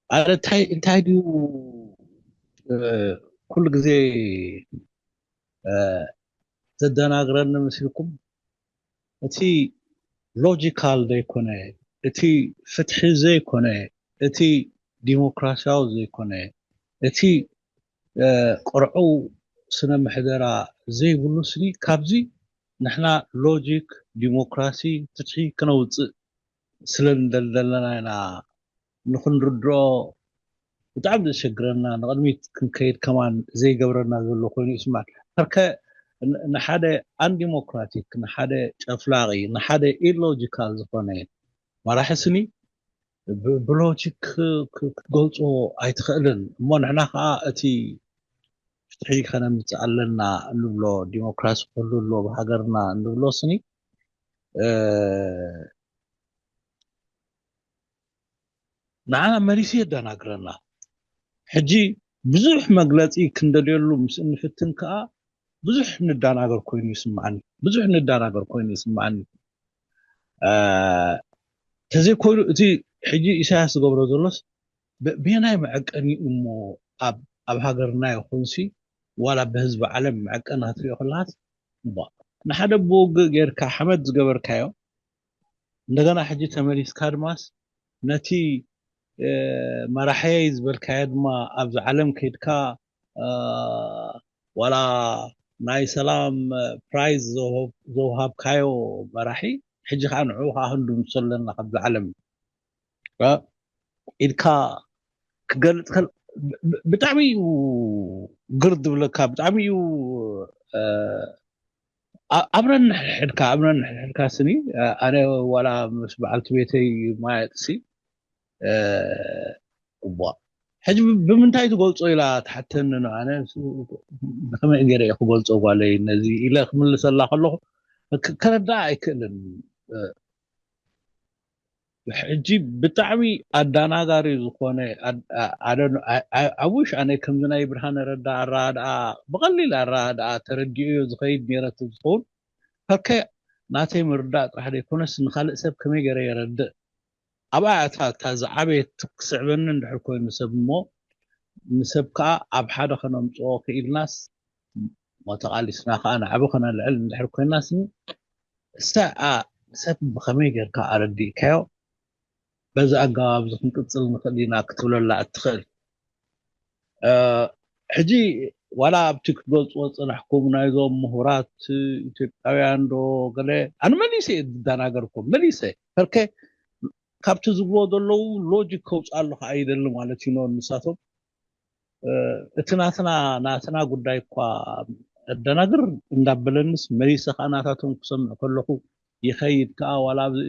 ኣነ እንታይ፣ እንታይ ድዩ፣ እ፣ ኩሉ ግዜ፣ እ፣ ዘደናግረኒ መሲልኩም? እቲ ሎጂካል ዘይኮነ፣ እቲ ፍትሒ ዘይኮነ፣ እቲ ዲሞክራሲያዊ ዘይኮነ፣ እቲ፣ እ፣ ቅርዑው ስነ ምሕደራ ዘይብሉ ስኒ፣ ካብዚ ንሕና ሎጂክ፣ ዲሞክራሲ፣ ፍትሒ ክነውጽእ ስለ እንደል ዘለና ኢና ንኽንርድኦ ብጣዕሚ ዘሸግረና፣ ንቕድሚት ክንከይድ ከማን ዘይገብረና ዘሎ ኮይኑ ይስማዕ። ከርከ ን-፣ ንሓደ ኣንዲሞክራቲክ፣ ንሓደ ጨፍላቒ፣ ንሓደ ኢሎጂካል ዝኾነ መራሒ ስኒ ብ-፣ ብሎጂክ ክ-፣ ክ-፣ ክትገልጾ ኣይትኽእልን። እሞ ንሕና ኸዓ እቲ ፍትሒ ከነምጽእ ኣለና እንብሎ፣ ዲሞክራሲ ክህሉ ኣለዎ ኣብ ሃገርና እንብሎ ስኒ፣ እ፣ ንዓና መሊሱ የደናግረና። ሕጂ ብዙሕ መግለጺ ክንደልየሉ ምስ እንፍትን ከኣ ብዙሕ ንደናገር ኮይኑ ይስምዓኒ። ብዙሕ ንደናገር ኮይኑ ይስምዓኒ። እ፣ ተዘይኮይኑ እቲ ሕጂ ኢሳያስ ዝገብሮ ዘሎስ ብ-፣ ብየናይ መዐቀኒ እሞ ኣብ፣ ኣብ ሃገርና ይኹንሲ ዋላ ብህዝቢ ዓለም መዐቀኒ ክትሪኦ ከለኻስ፣ እባ ንሓደ ብውግእ ጌርካ ሓመድ ዝገበርካዮ እንደገና ሕጂ ተመሊስካ ድማስ ነቲ፣ እ፣ መራሕየይ ዝበልካዮ ድማ ኣብዚ ዓለም ከይድካ፣ እ፣ ዋላ ናይ ሰላም ፕራይዝ ዘውሃብ-፣ ዘውሃብካዮ መራሒ ሕጂ ከዓ ንዕኡ ከዓ ክንድምሶ ኣለና ካብዚ ዓለም፣ እ፣ ኢድካ ክገልጽ ከል-፣ ብ-፣ ብ-፣ ብጣዕሚ እዩ ግር ዝብለካ፣ ብጣዕሚ እዩ፣ እ፣ ኣ-፣ ኣብ ነንሕድሕድካ፣ ኣብ ነንሕድሕድካ ስኒ፣ እ፣ ኣነ ዋላ ምስ በዓልቲ ቤተይ ማየጥሲ፣ እ፣ እዋ፣ ሕጂ ብ-፣ ብምንታይ ትገልጾ ኢላ ትሓተኒ፣ ንኣነ ብኸመይ ገይረ እየ ክገልጾ ጓለይ ነዚ ኢለ ክምልሰላ ከለኹ፣ ክ-፣ ክርዳእ ኣይክእልን። እ፣ ሕጂ ብጣዕሚ ኣዳናጋሪ ዝኾነ ኣድ-፣ ኣ-፣ ኣደ-፣ ኣ-፣ ኣ-፣ ኣቡሽ ኣነ ከምዚ ናይ ብርሃነ ረዳ ኣረዳድኣ፣ ብቐሊል ኣረዳድኣ ተረዲኦዮ ዝኸይድ ነይረ ተዝኸውን፣ ከከ ናተይ ምርዳእ ጥራሕ ዘይኮነስ ንኻልእ ሰብ ከመይ ገይረ የረድእ? ኣብኣ እታ፣ እታ ዝዓበየት ክስዕበኒ እንድሕር ኮይኑ ሰብ እሞ፣ ንሰብ ከኣ ኣብ ሓደ ከነምጽኦ ክኢልናስ፣ እሞ ተቓሊስና ከኣ ንዓቢ ከነልዕል እንድሕር ኮይናስ፣ እሳ፣ ኣ፣ ሰብ ብኸመይ ጌርካ ኣረዲእካዮ፣ በዚ ኣገባብ እዚ ክንቅጽል ንኽእል ኢና ክትብለላ እትኽእል። እ፣ ሕጂ ዋላ ኣብቲ ክትገልጽዎ ዝጸናሕኩም ናይዞም ምሁራት ኢትዮጵያውያን ዶ ገለ፣ ኣነ መሊሰ እየ ዝደናገርኩም፣ መሊሰ። ከርከ ካብቲ ዝብልዎ ዘለዉ ሎጂክ ከውጽኣሉ ከኣ ይደሊ ማለት እዩ። ኖ ንሳቶም፣ እ፣ እቲ ናትና፣ ናትና ጉዳይ እኳ ኣደናግር እንዳበለንስ መሊሰ ከኣ ናታቶም ክሰምዕ ከለኹ ይኸይድ ከኣ ዋላ ኣብዚ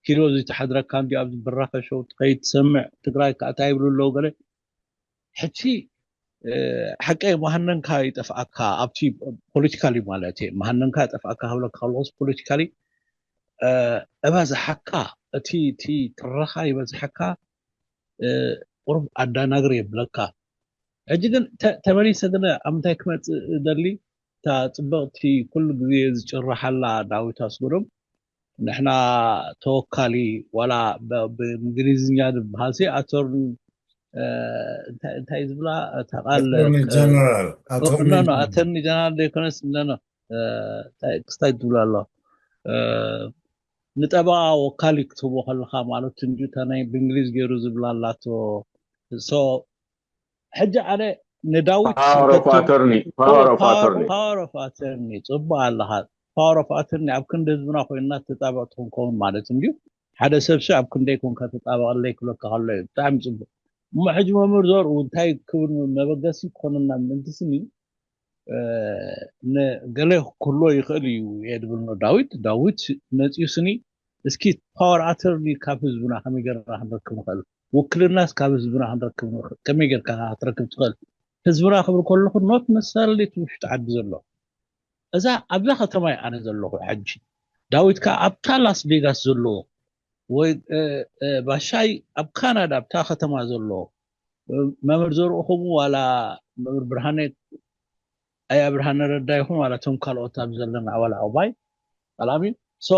ኪሎ እዚ ትሓድረካ እንዲ ኣብዚ ብራኸ ሾው ትኸይድ ትሰምዕ ትግራይ ከኣ እንታይ ይብሉ ኣለዉ ገለ ሕጂ፣ እ፣ ሓቀይ መሃነንካ ይጠፍኣካ፣ ኣብቲ ፖለቲካሊ ማለት እየ፣ መሃነንካ ይጠፍኣካ ክብለካ ከለኹስ ፖለቲካሊ፣ እ፣ እበዝሓካ፣ እቲ፣ እቲ ትረኻ ይበዝሓካ፣ እ፣ ቁሩብ ኣዳናግር የብለካ። ሕጂ ግን ተ-፣ ተመሊሰ ግን ኣብ ምንታይ ክመጽእ እደሊ፣ እታ ጽብቕቲ ኩሉ ግዜ ዝጭርሓላ ዳዊት ኣስገዶም፣ ንሕና ተወካሊ ዋላ ብ-፣ ብእንግሊዝኛ ዝበሃልሲ ኣቶርኒ፣ እ፣ እንታይ፣ እንታይ ዝብላ እታ ቃል፣ ኣቶርኒ እ፣ ጀነራል፣ እ፣ ኣቶርኒ ኖ፣ ኖ፣ ጀነራል። ኣቶርኒ ጀነራል ዘይኮነስ፣ ኖ፣ ኖ፣ እ፣ እንታይ፣ ክስታይ ዝብላ ኣሎ፣ እ፣ ንጠበቓ ወካሊ ክትህቦ ከለኻ ማለት እንጂ እታ ናይ ብእንግሊዝ ገይሩ ዝብላ ኣላቶ፣ So ሕጂ ኣነ ንዳዊት power of attorney power of attorney power of attorney ጽቡቅ ኣለኻ። Power of attorney ኣብ ክንዲ ህዝብና ኮይንና ተጣበቕቲ ክንከውን ማለት እንድዩ። ሓደ ሰብ ሲ ኣብ ክንደይ ኮንካ ተጣበቐለይ ክብለካ ከሎ እዩ። ብጣዕሚ ጽቡቅ። እሞ ሕጂ መምህር ዘርኡ እንታይ ክብል መበገሲ ክኾነና ምእንቲ ስኒ ገለ ክህሎ ይኽእል እዩ እየ ድብል ነው ዳዊት። ዳዊት መፂኡ ስኒ እስኪ power of attorney ካብ ህዝብና ከመይ ገርና ክንረክብ ንኽእል፣ ውክልናስ ካብ ህዝብና ክንረክብ ንኽእል፣ ከመይ ገርካ ክትረክብ ትኽእል? ህዝብና ክብል ከለኹ not necessarily እቲ ውሽጢ ዓዲ ዘሎ እዛ ኣብዛ ከተማ እየ ኣነ ዘለኹ። ሕጂ ዳዊት ከዓ ኣብታ ላስ ቬጋስ ዘለዎ ወይ ባሻይ ኣብ ካናዳ ኣብታ ከተማ ዘለዎ መምህር ዘርኡ ከምኡ ዋላ መምህር ብርሃነ ኣያ ብርሃነ ረዳ ይኹን ዋላ እቶም ካልኦት ኣብ ዘለና ዋላ ዕባይ ኣልኣሚን so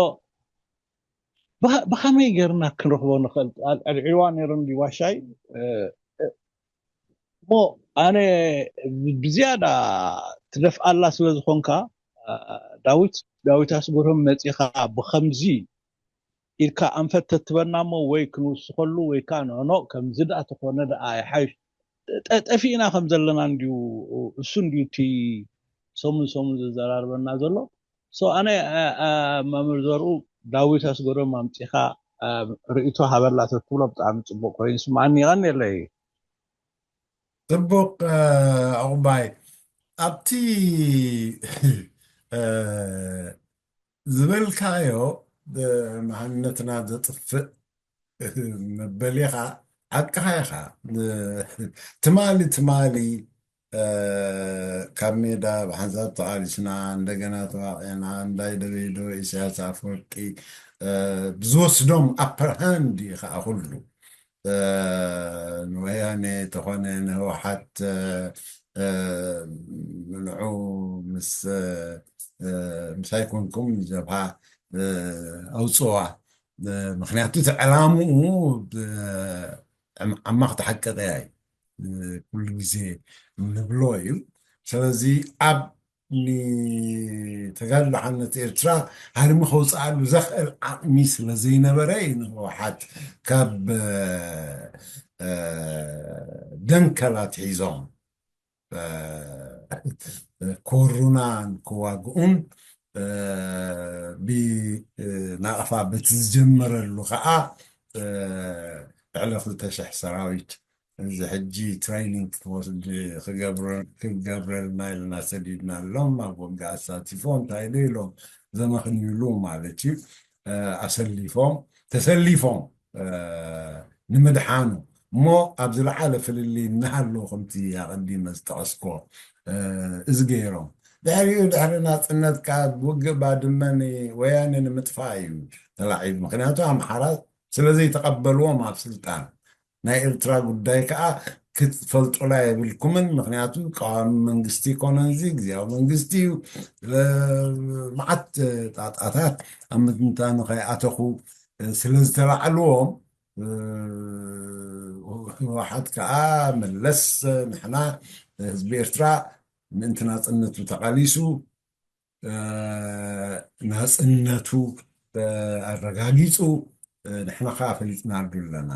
ብኸመይ ገርና ክንረኽቦ ንኽእል? ኣልዕልዋ ነይሩ እንዲ ዋሻይ እሞ ኣነ ብዝያዳ ትደፍኣላ ስለ ዝኾንካ ዳዊት ዳዊት ኣስገዶም መፂኻ ብኸምዚ ኢልካ ኣንፈት ተትበና እሞ ወይ ክንውስኸሉ ወይ ከዓ ንዕኖ ከምዚ ደኣ ተኾነ ደኣ ይሓይሽ። ጠፊእና ከም ዘለና እንድዩ እሱ እንድዩ እቲ ሰሙን ሰሙን ዘዘራርበና ዘሎ። So ኣነ መምህር ዘርኡ ዳዊት ኣስገዶም ኣምፂኻ ርእይቶ ሃበላ ተትብሎ ብጣዕሚ ፅቡቅ ኮይኑ ስምዓኒ። ይቐንየለይ። ፅቡቅ ዕቁባይ ኣብቲ ዝበልካዮ መሃንነትና ዘጥፍእ መበሊኻ ሓቅኻ ኢኻ። ትማሊ ትማሊ ካብ ሜዳ ብሓንሳብ ተቓሊስና እንደገና ተዋቒዕና እንዳይ ደበይዶ ኢሳያስ ኣፈወርቂ ብዝወስዶም ኣፐርሃንድ እዩ ከዓ ኩሉ ንወያነ ተኾነ ንህወሓት ንዑ ምስ ምሳይ ኮንኩም ጀብሃ ኣውፅዋ ምክንያቱ እቲ ዕላምኡ ዓማ ክተሓቀቀ እዩ ኩሉ ግዜ ንብሎ እዩ። ስለዚ ኣብ ንተጋድሎ ሓርነት ኤርትራ ሃርሚ ከውፅኣሉ ዘኽእል ዓቕሚ ስለ ዘይነበረ እዩ ንህወሓት ካብ ደንከል ኣትሒዞም ኮሩናን ክዋግኡን ብናቕፋ በቲ ዝጀመረሉ ከዓ ልዕሊ ክልተ ሽሕ ሰራዊት እዚ ሕጂ ትሬኒንግ ክትወስድ ክገብረልና ኢልና ሰዲድናሎም ኣብ ወግዒ ኣሳቲፎም እንታይ ዶ ኢሎም ዘመኽንይሉ ማለት እዩ ኣሰሊፎም ተሰሊፎም ንምድሓኑ እሞ ኣብ ዝለዓለ ፍልልይ እናሃለዉ ከምቲ ኣቐዲመ ዝጠቐስኮ እዚ ገይሮም ድሕሪኡ ድሕሪ ናፅነት ካብ ውግእ ባድመ ንወያነ ንምጥፋእ እዩ ተላዒሉ ምክንያቱ ኣምሓራ ስለዘይተቐበልዎም ኣብ ስልጣን ናይ ኤርትራ ጉዳይ ከዓ ክትፈልጡላ የብልኩምን ምክንያቱ ቀዋሚ መንግስቲ ይኮነን እዚ ግዜያዊ መንግስቲ እዩ መዓት ጣጣታት ኣብ ምትንታኑ ከይኣተኹ ስለዝተላዕልዎም ህወሓት ከዓ መለስ ንሕና ህዝቢ ኤርትራ ምእንቲ ናፅነቱ ተቃሊሱ ናፅነቱ ኣረጋጊፁ ንሕና ከዓ ፈሊጥናሉ ኣለና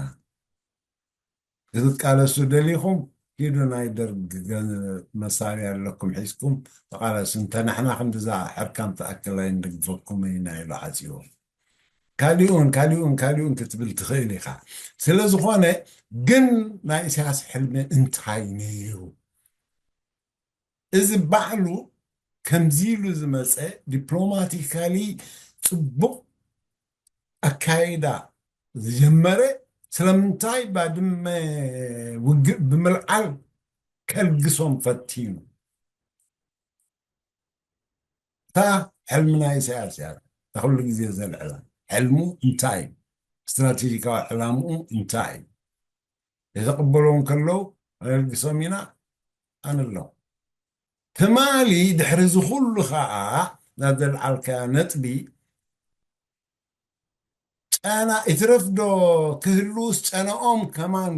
ክትቃለሱ ደሊኹም ኪዱ ናይ ደርግ መሳርያ ኣለኩም ሒዝኩም ተቃለሱ እንተ ንሕና ክንድዛ ሕርካም ተኣክል ኣይንድግፈኩም ኢና ኢሉ ዓፅዎ ካሊኡን ካሊኡን ካሊኡን ክትብል ትኽእል ኢኻ ስለ ዝኾነ ግን ናይ ኢሳያስ ሕልሚ እንታይ ነይሩ እዚ ባዕሉ ከምዚ ኢሉ ዝመፀ ዲፕሎማቲካሊ ፅቡቕ ኣካይዳ ዝጀመረ ስለምንታይ ባድመ ውግእ ብምልዓል ከልግሶም ፈቲኑ እታ ሕልሚ ናይ ኢሳያስ እያ እታ ኩሉ ግዜ ዘልዕላ ሕልሙ እንታይ እዩ ስትራቴጂካዊ ዕላምኡ እንታይ እዩ የተቐበሎም ከለዉ ኣገልግሶም ኢና ኣነ ኣለኹ ትማሊ ድሕሪ እዚ ኩሉ ከዓ ናብ ዘልዓልካያ ነጥቢ ጨና ይትረፍዶ ክህልውስ ጨነኦም ከማን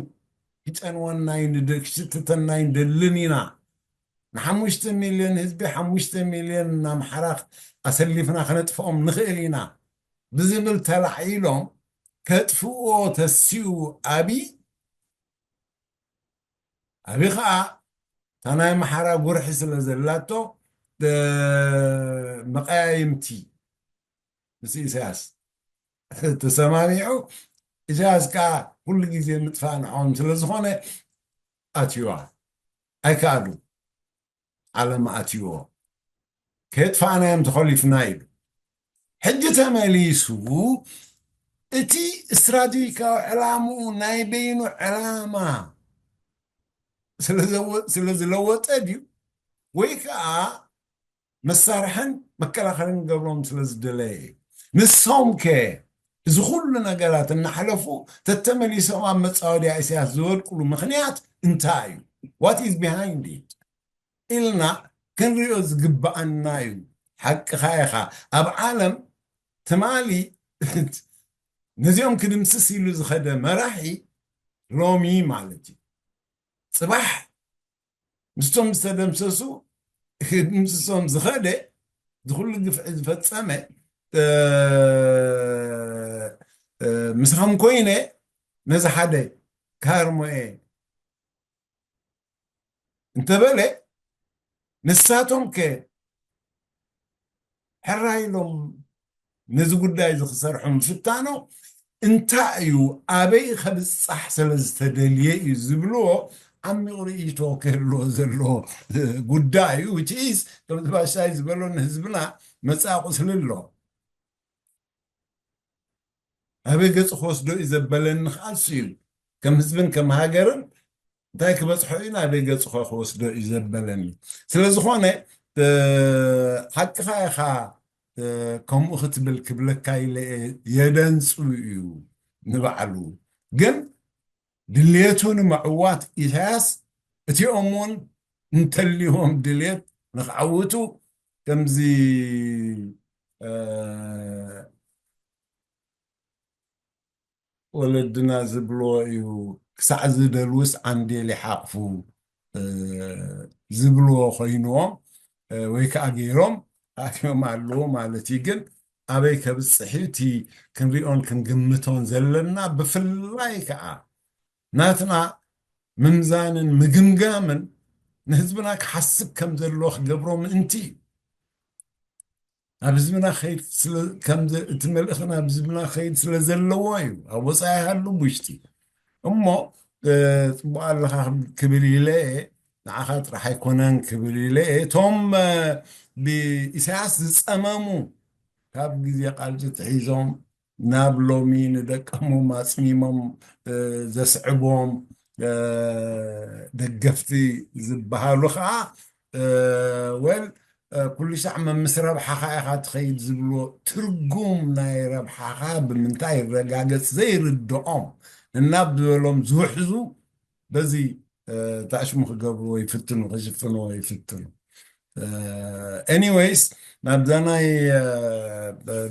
ክጨንወናይ ክሽትተናይ ንደልን ኢና ንሓሙሽተ ሚልዮን ህዝቢ ሓሙሽተ ሚልዮን ኣምሓራ ኣሰሊፍና ከነጥፍኦም ንኽእል ኢና ብዝብል ተላዒሎም ከጥፍእዎ ተሲኡ ኣብይ ኣብይ ከዓ እታ ናይ ኣምሓራ ጉርሒ ስለ ዘላቶ መቀያይምቲ ምስ ኢሳያስ ተሰማሚዑ፣ ኢሳያስ ከዓ ኩሉ ግዜ ምጥፋእ ንዖም ስለ ዝኾነ ኣትዩዋ። ኣይከኣሉ። ዓለም ኣትዩዎ። ከየጥፋእናዮም ተኾሊፍና ኢሉ። ሕጂ ተመሊሱ እቲ ስትራቴጂካዊ ዕላምኡ ናይ በይኑ ዕላማ ስለ ዝለወጠ ድዩ? ወይ ከዓ መሳርሕን መከላኸልን ገብሮም ስለ ዝደለየ እዩ? ንሶም ከ እዚ ኩሉ ነገራት እናሓለፉ ተተመሊሶም ኣብ መፃወድያ ኢሳያስ ዝወድቅሉ ምኽንያት እንታይ እዩ? What is behind it ኢልና ክንሪኦ ዝግባኣና እዩ። ሓቅኻ ኢኻ። ኣብ ዓለም ትማሊ ነዚኦም ክድምስስ ኢሉ ዝኸደ መራሒ ሎሚ ማለት እዩ። ፅባሕ ምስቶም ዝተደምሰሱ ክድምስሶም ዝኸደ ዝኩሉ ግፍዒ ዝፈፀመ ምስኻም ኮይነ ነዚ ሓደ ካርሞኤ እንተበለ ንሳቶም ከ ሕራይ ኢሎም ነዚ ጉዳይ እዚ ክሰርሑ ምፍታኖ እንታይ እዩ? ኣበይ ከብፃሕ ስለ ዝተደልየ እዩ ዝብልዎ ዓሚቕ ርእይቶ ክህልዎ ዘለዎ ጉዳይ እዩ። Which is ከምዚ ባሻይ ዝበሎ ንህዝብና መፃኢ ቁስሊ ኣሎ። ኣበይ ገፁ ክወስዶ እዩ ዘበለኒ ከዓ እሱ እዩ። ከም ህዝብን ከም ሃገርን እንታይ ክበፅሖ እዩ ናበይ ገፅኾ ክወስዶ እዩ ዘበለኒ። ስለ ዝኾነ ሓቅኻ ኢኻ ከምኡ ክትብል ክብለካ ኢለ የደንፁ እዩ ንባዕሉ። ግን ድልየቱ ንምዕዋት ኢሳያስ እቲኦም እውን እንተልዎም ድልየት ንክዓውቱ ከምዚ ወለድና ዝብልዎ እዩ፣ ክሳዕ ዝደልውስ ዓንዴል ይሓቕፉ ዝብልዎ ኮይንዎም ወይ ከዓ ገይሮም ኣትዮም ኣለዉ ማለት እዩ። ግን ኣበይ ከብፅሕ እዩ እቲ ክንሪኦን ክንግምቶን ዘለና? ብፍላይ ከዓ ናትና ምምዛንን ምግምጋምን ንህዝብና ክሓስብ ከም ዘለዎ ክገብሮ ምእንቲ እዩ። ናብ ህዝብና ከይድ እቲ መልእኽቲ ናብ ህዝብና ከይድ ስለ ዘለዎ እዩ። ኣብ ወፃኢ ሃሉ ውሽጢ እሞ ፅቡቅ ኣለካ ክብል ኢለ ንዓኻ ጥራሕ ኣይኮነን ክብል ኢለ እቶም ብኢሳያስ ዝፀመሙ ካብ ግዜ ቃልሲ ትሒዞም ናብ ሎሚ ንደቀሞም ኣፅሚሞም ዘስዕቦም ደገፍቲ ዝበሃሉ ከዓ ወል ኩሉ ሻዕ መምስ ረብሓኻ ኢኻ ትኸይድ ዝብልዎ ትርጉም ናይ ረብሓኻ ብምንታይ ይረጋገፅ ዘይርድኦም እናብ ዝበሎም ዝውሕዙ በዚ ታሽሙ ክገብርዎ ይፍትኑ፣ ክሽፍንዎ ይፍትኑ። Anyways ናብዛ ናይ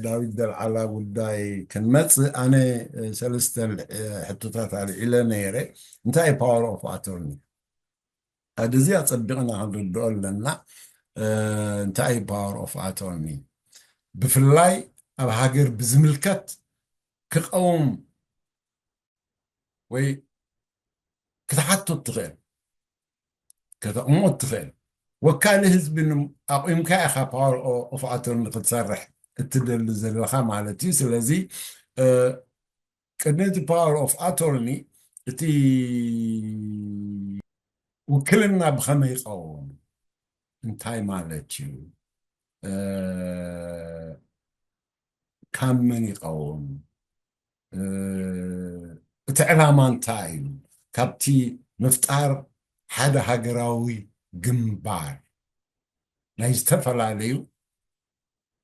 ዳዊት ደልዓላ ጉዳይ ክንመፅእ ኣነ ሰለስተ ሕቶታት ኣልዒለ ነይረ። እንታይ power of attorney? ኣደዚ ኣፀቢቕና ክንርድኦ ኣለና። እንታይ power of attorney ብፍላይ ኣብ ሃገር ብዝምልከት ክቐውም ወይ ክትሓቶ እትኽእል ከተቕሞ እትኽእል ወካሊ ህዝቢ ኣቑምካ ኢኻ power of attorney ክትሰርሕ እትደሊ ዘለኻ ማለት እዩ። ስለዚ ቅድሚ እቲ power of attorney እቲ ውክልና ብኸመይ ይቐውም? እንታይ ማለት እዩ? ካብ መን ይቐውም? እቲ ዕላማ እንታይ እዩ? ካብቲ ምፍጣር ሓደ ሃገራዊ ግንባር ናይ ዝተፈላለዩ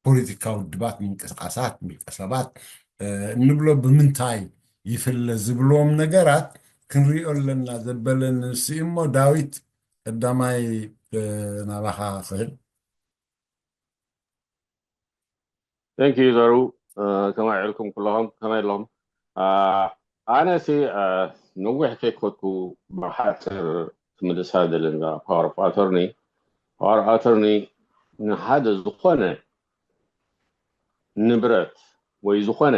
ፖለቲካዊ ውድባት፣ ምንቅስቃሳት፣ ውልቀ ሰባት እንብሎ ብምንታይ ይፍለ ዝብልዎም ነገራት ክንሪኦ ኣለና ዘበለኒ ንሱ እዩ። እሞ ዳዊት ቀዳማይ ናባኻ ክህብ። Thank you ዘሩ። ከመይ ውዒልኩም ኩለኹም? ከመይ ኣለኹም? ኣነ ሲ ነዊሕ ከይከድኩ ብሓፂር ትምልሳ ደለና power of attorney። Power of attorney ንሓደ ዝኾነ ንብረት ወይ ዝኾነ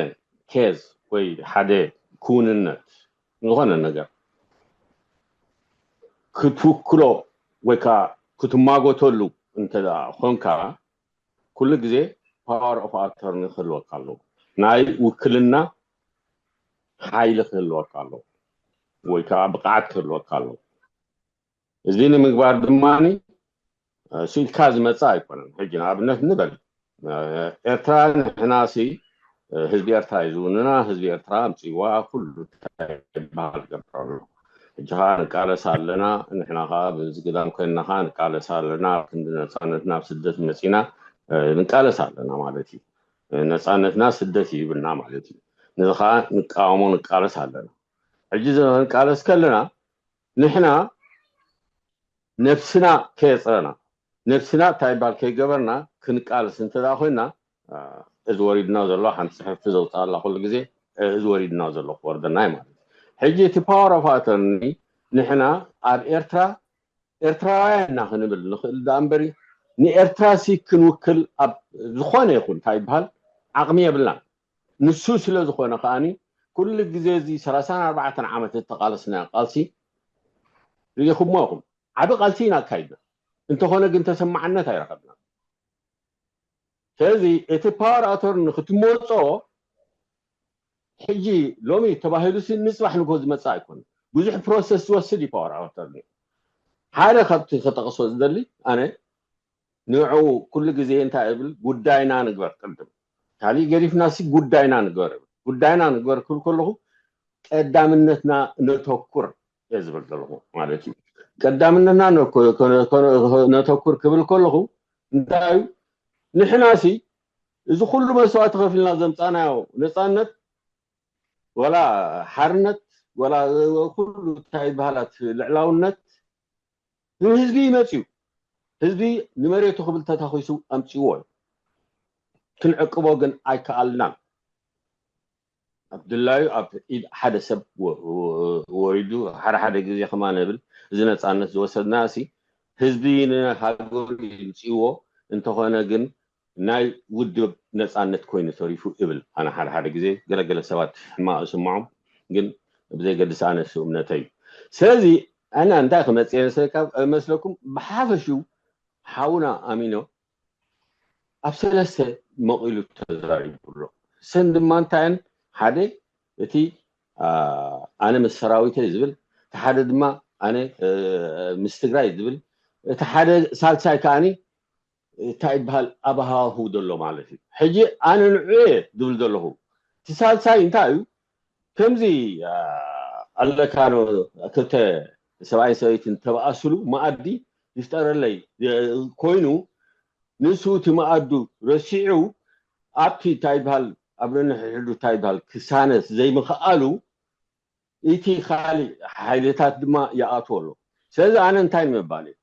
case ወይ ሓደ ክውንነት ዝኾነ ነገር ክትውክሎ ወይ ከዓ ክትማጎተሉ እንተ ኾንካ፣ ኩሉ ግዜ power of attorney ክህልወካ ኣለዎ። ናይ ውክልና ሓይሊ ክህልወካ ኣለዎ፣ ወይ ከዓ ብቕዓት ክህልወካ ኣለዎ። እዚ ንምግባር ድማ ስኢልካ ዝመፅእ ኣይኮነን። ሕጂ ንኣብነት ንበል፣ ኤርትራ ንሕና ሲ ህዝቢ ኤርትራ እዩ ዝውንና፣ ህዝቢ ኤርትራ ኣምፅዋ ኩሉ እንታይ ይበሃል ገብረሉ። ሕጂ ከዓ ንቃለስ ኣለና፣ ንሕና ከዓ ብምዝግዳም ኮይንና ከዓ ንቃለስ ኣለና። ኣብ ክንዲ ነፃነትና ኣብ ስደት መፂና ንቃለስ ኣለና ማለት እዩ። ነፃነትና ስደት እዩ ይብልና ማለት እዩ። ነዚ ከዓ ንቃወሞ ንቃለስ ኣለና። ሕጂ እዚ ንቃለስ ከለና ንሕና ነብስና ከየፅረና፣ ነብስና እንታይ ይባል ከይገበርና ክንቃለስ እንተ ኮይና፣ እዚ ወሪድና ዘሎ ሓንቲ ፅሕፍቲ ዘውፅኣላ ኩሉ ግዜ፣ እዚ ወሪድና ዘሎ ክወርደና እዩ ማለት እዩ። ሕጂ እቲ power of attorney ንሕና ኣብ ኤርትራ ኤርትራውያን ኢና ክንብል ንኽእል ዳ እምበሪ፣ ንኤርትራ ሲ ክንውክል ኣብ ዝኾነ ይኹን እንታይ ይበሃል ዓቕሚ የብልናን። ንሱ ስለ ዝኾነ ከዓኒ ኩሉ ግዜ እዚ ሰላሳን ኣርባዕተን ዓመት እተቓለስናዮ ቃልሲ ርኢኹሞ ኢኹም። ዓቢ ቃልሲ ኢና ኣካይድና፣ እንተኾነ ግን ተሰማዕነት ኣይረኸብናን። ስለዚ እቲ power of attorney ክትመርጾ ሕጂ ሎሚ ተባሂሉ ሲ ንፅባሕ ንጎ ዝመፅእ ኣይኮነ፣ ብዙሕ process ዝወስድ እዩ power of attorney። ሓደ ካብቲ ከጠቕሶ ዝደሊ ኣነ ንዑ ኩሉ ግዜ እንታይ እብል፣ ጉዳይና ንግበር ቅድም፣ ካሊእ ገዲፍና ሲ ጉዳይና ንግበር እብል። ጉዳይና ንግበር ክብል ከለኹ ቀዳምነትና ነተኩር እየ ዝብል ዘለኹ ማለት እዩ። ቀዳምነትና ነተኩር ክብል ከለኹ እንታይ እዩ፣ ንሕና ሲ እዚ ኩሉ መስዋእቲ ከፊልና ዘምፃናዮ ነፃነት፣ ወላ ሓርነት፣ ወላ ኩሉ እንታይ ይበሃላት ልዕላውነት ንህዝቢ ይመፅዩ። ህዝቢ ንመሬቱ ክብል ተታኺሱ ኣምፅዎ እዩ። ክንዕቅቦ ግን ኣይከኣልናን። ኣብ ድላዩ ኣብ ኢድ ሓደ ሰብ ወሪዱ፣ ሓደ ሓደ ግዜ ከማ ነብል፣ እዚ ነፃነት ዝወሰድና ሲ ህዝቢ ንሃገሩ ይምፅዎ። እንተኾነ ግን ናይ ውድብ ነፃነት ኮይኑ ተሪፉ እብል ኣነ። ሓደ ሓደ ግዜ ገለገለ ሰባት ሕማቕ ዝስምዖም፣ ግን ብዘይገድስ ኣነ እሱ እምነተይ እዩ። ስለዚ ኣነ እንታይ ክመፅእ መስለኩም፣ ብሓፈሽኡ ሓውና ኣሚኖ ኣብ ሰለስተ መቒሉ ተዛሪቡ ኣሎ። ሰን ድማ እንታየን፣ ሓደ እቲ ኣነ ምስ ሰራዊተይ ዝብል፣ እቲ ሓደ ድማ ኣነ ምስ ትግራይ ዝብል፣ እቲ ሓደ ሳልሳይ ከዓኒ እንታይ ይበሃል ኣብ ሃዋህው ዘሎ ማለት እዩ። ሕጂ ኣነ ንዑ እየ ዝብል ዘለኹ። እቲ ሳልሳይ እንታይ እዩ? ከምዚ ኣለካ ክልተ ሰብኣይን ሰበይትን ተባኣስሉ መኣዲ ይፍጠረለይ ኮይኑ ንሱ እቲ መኣዱ ረሲዑ ኣብቲ እንታይ ይበሃል ኣብ ነንሕድሕዱ እንታይ ይበሃል ክሳነስ ዘይምኽኣሉ እቲ ካልእ ሓይልታት ድማ ይኣትዎ ኣሎ። ስለዚ ኣነ እንታይ ንምባል እየ፣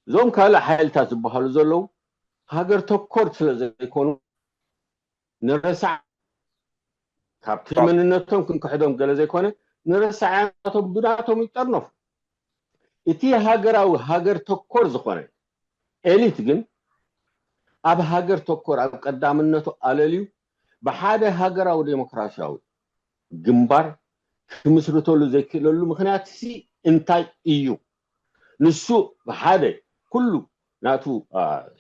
እዞም ካልእ ሓይልታት ዝበሃሉ ዘለዉ ሃገር ተኮር ስለ ዘይኮኑ ንረሳዕ ካብቲ መንነቶም ክንክሕዶም ገለ ዘይኮነ ንረሳዕ ናቶም ብናቶም ይጠርነፉ። እቲ ሃገራዊ ሃገር ተኮር ዝኾነ ኤሊት ግን ኣብ ሃገር ተኮር ኣብ ቀዳምነቱ ኣለልዩ ብሓደ ሃገራዊ ዴሞክራሲያዊ ግንባር ክምስርተሉ ዘይክእለሉ ምኽንያት ሲ እንታይ እዩ? ንሱ ብሓደ ኩሉ ናቱ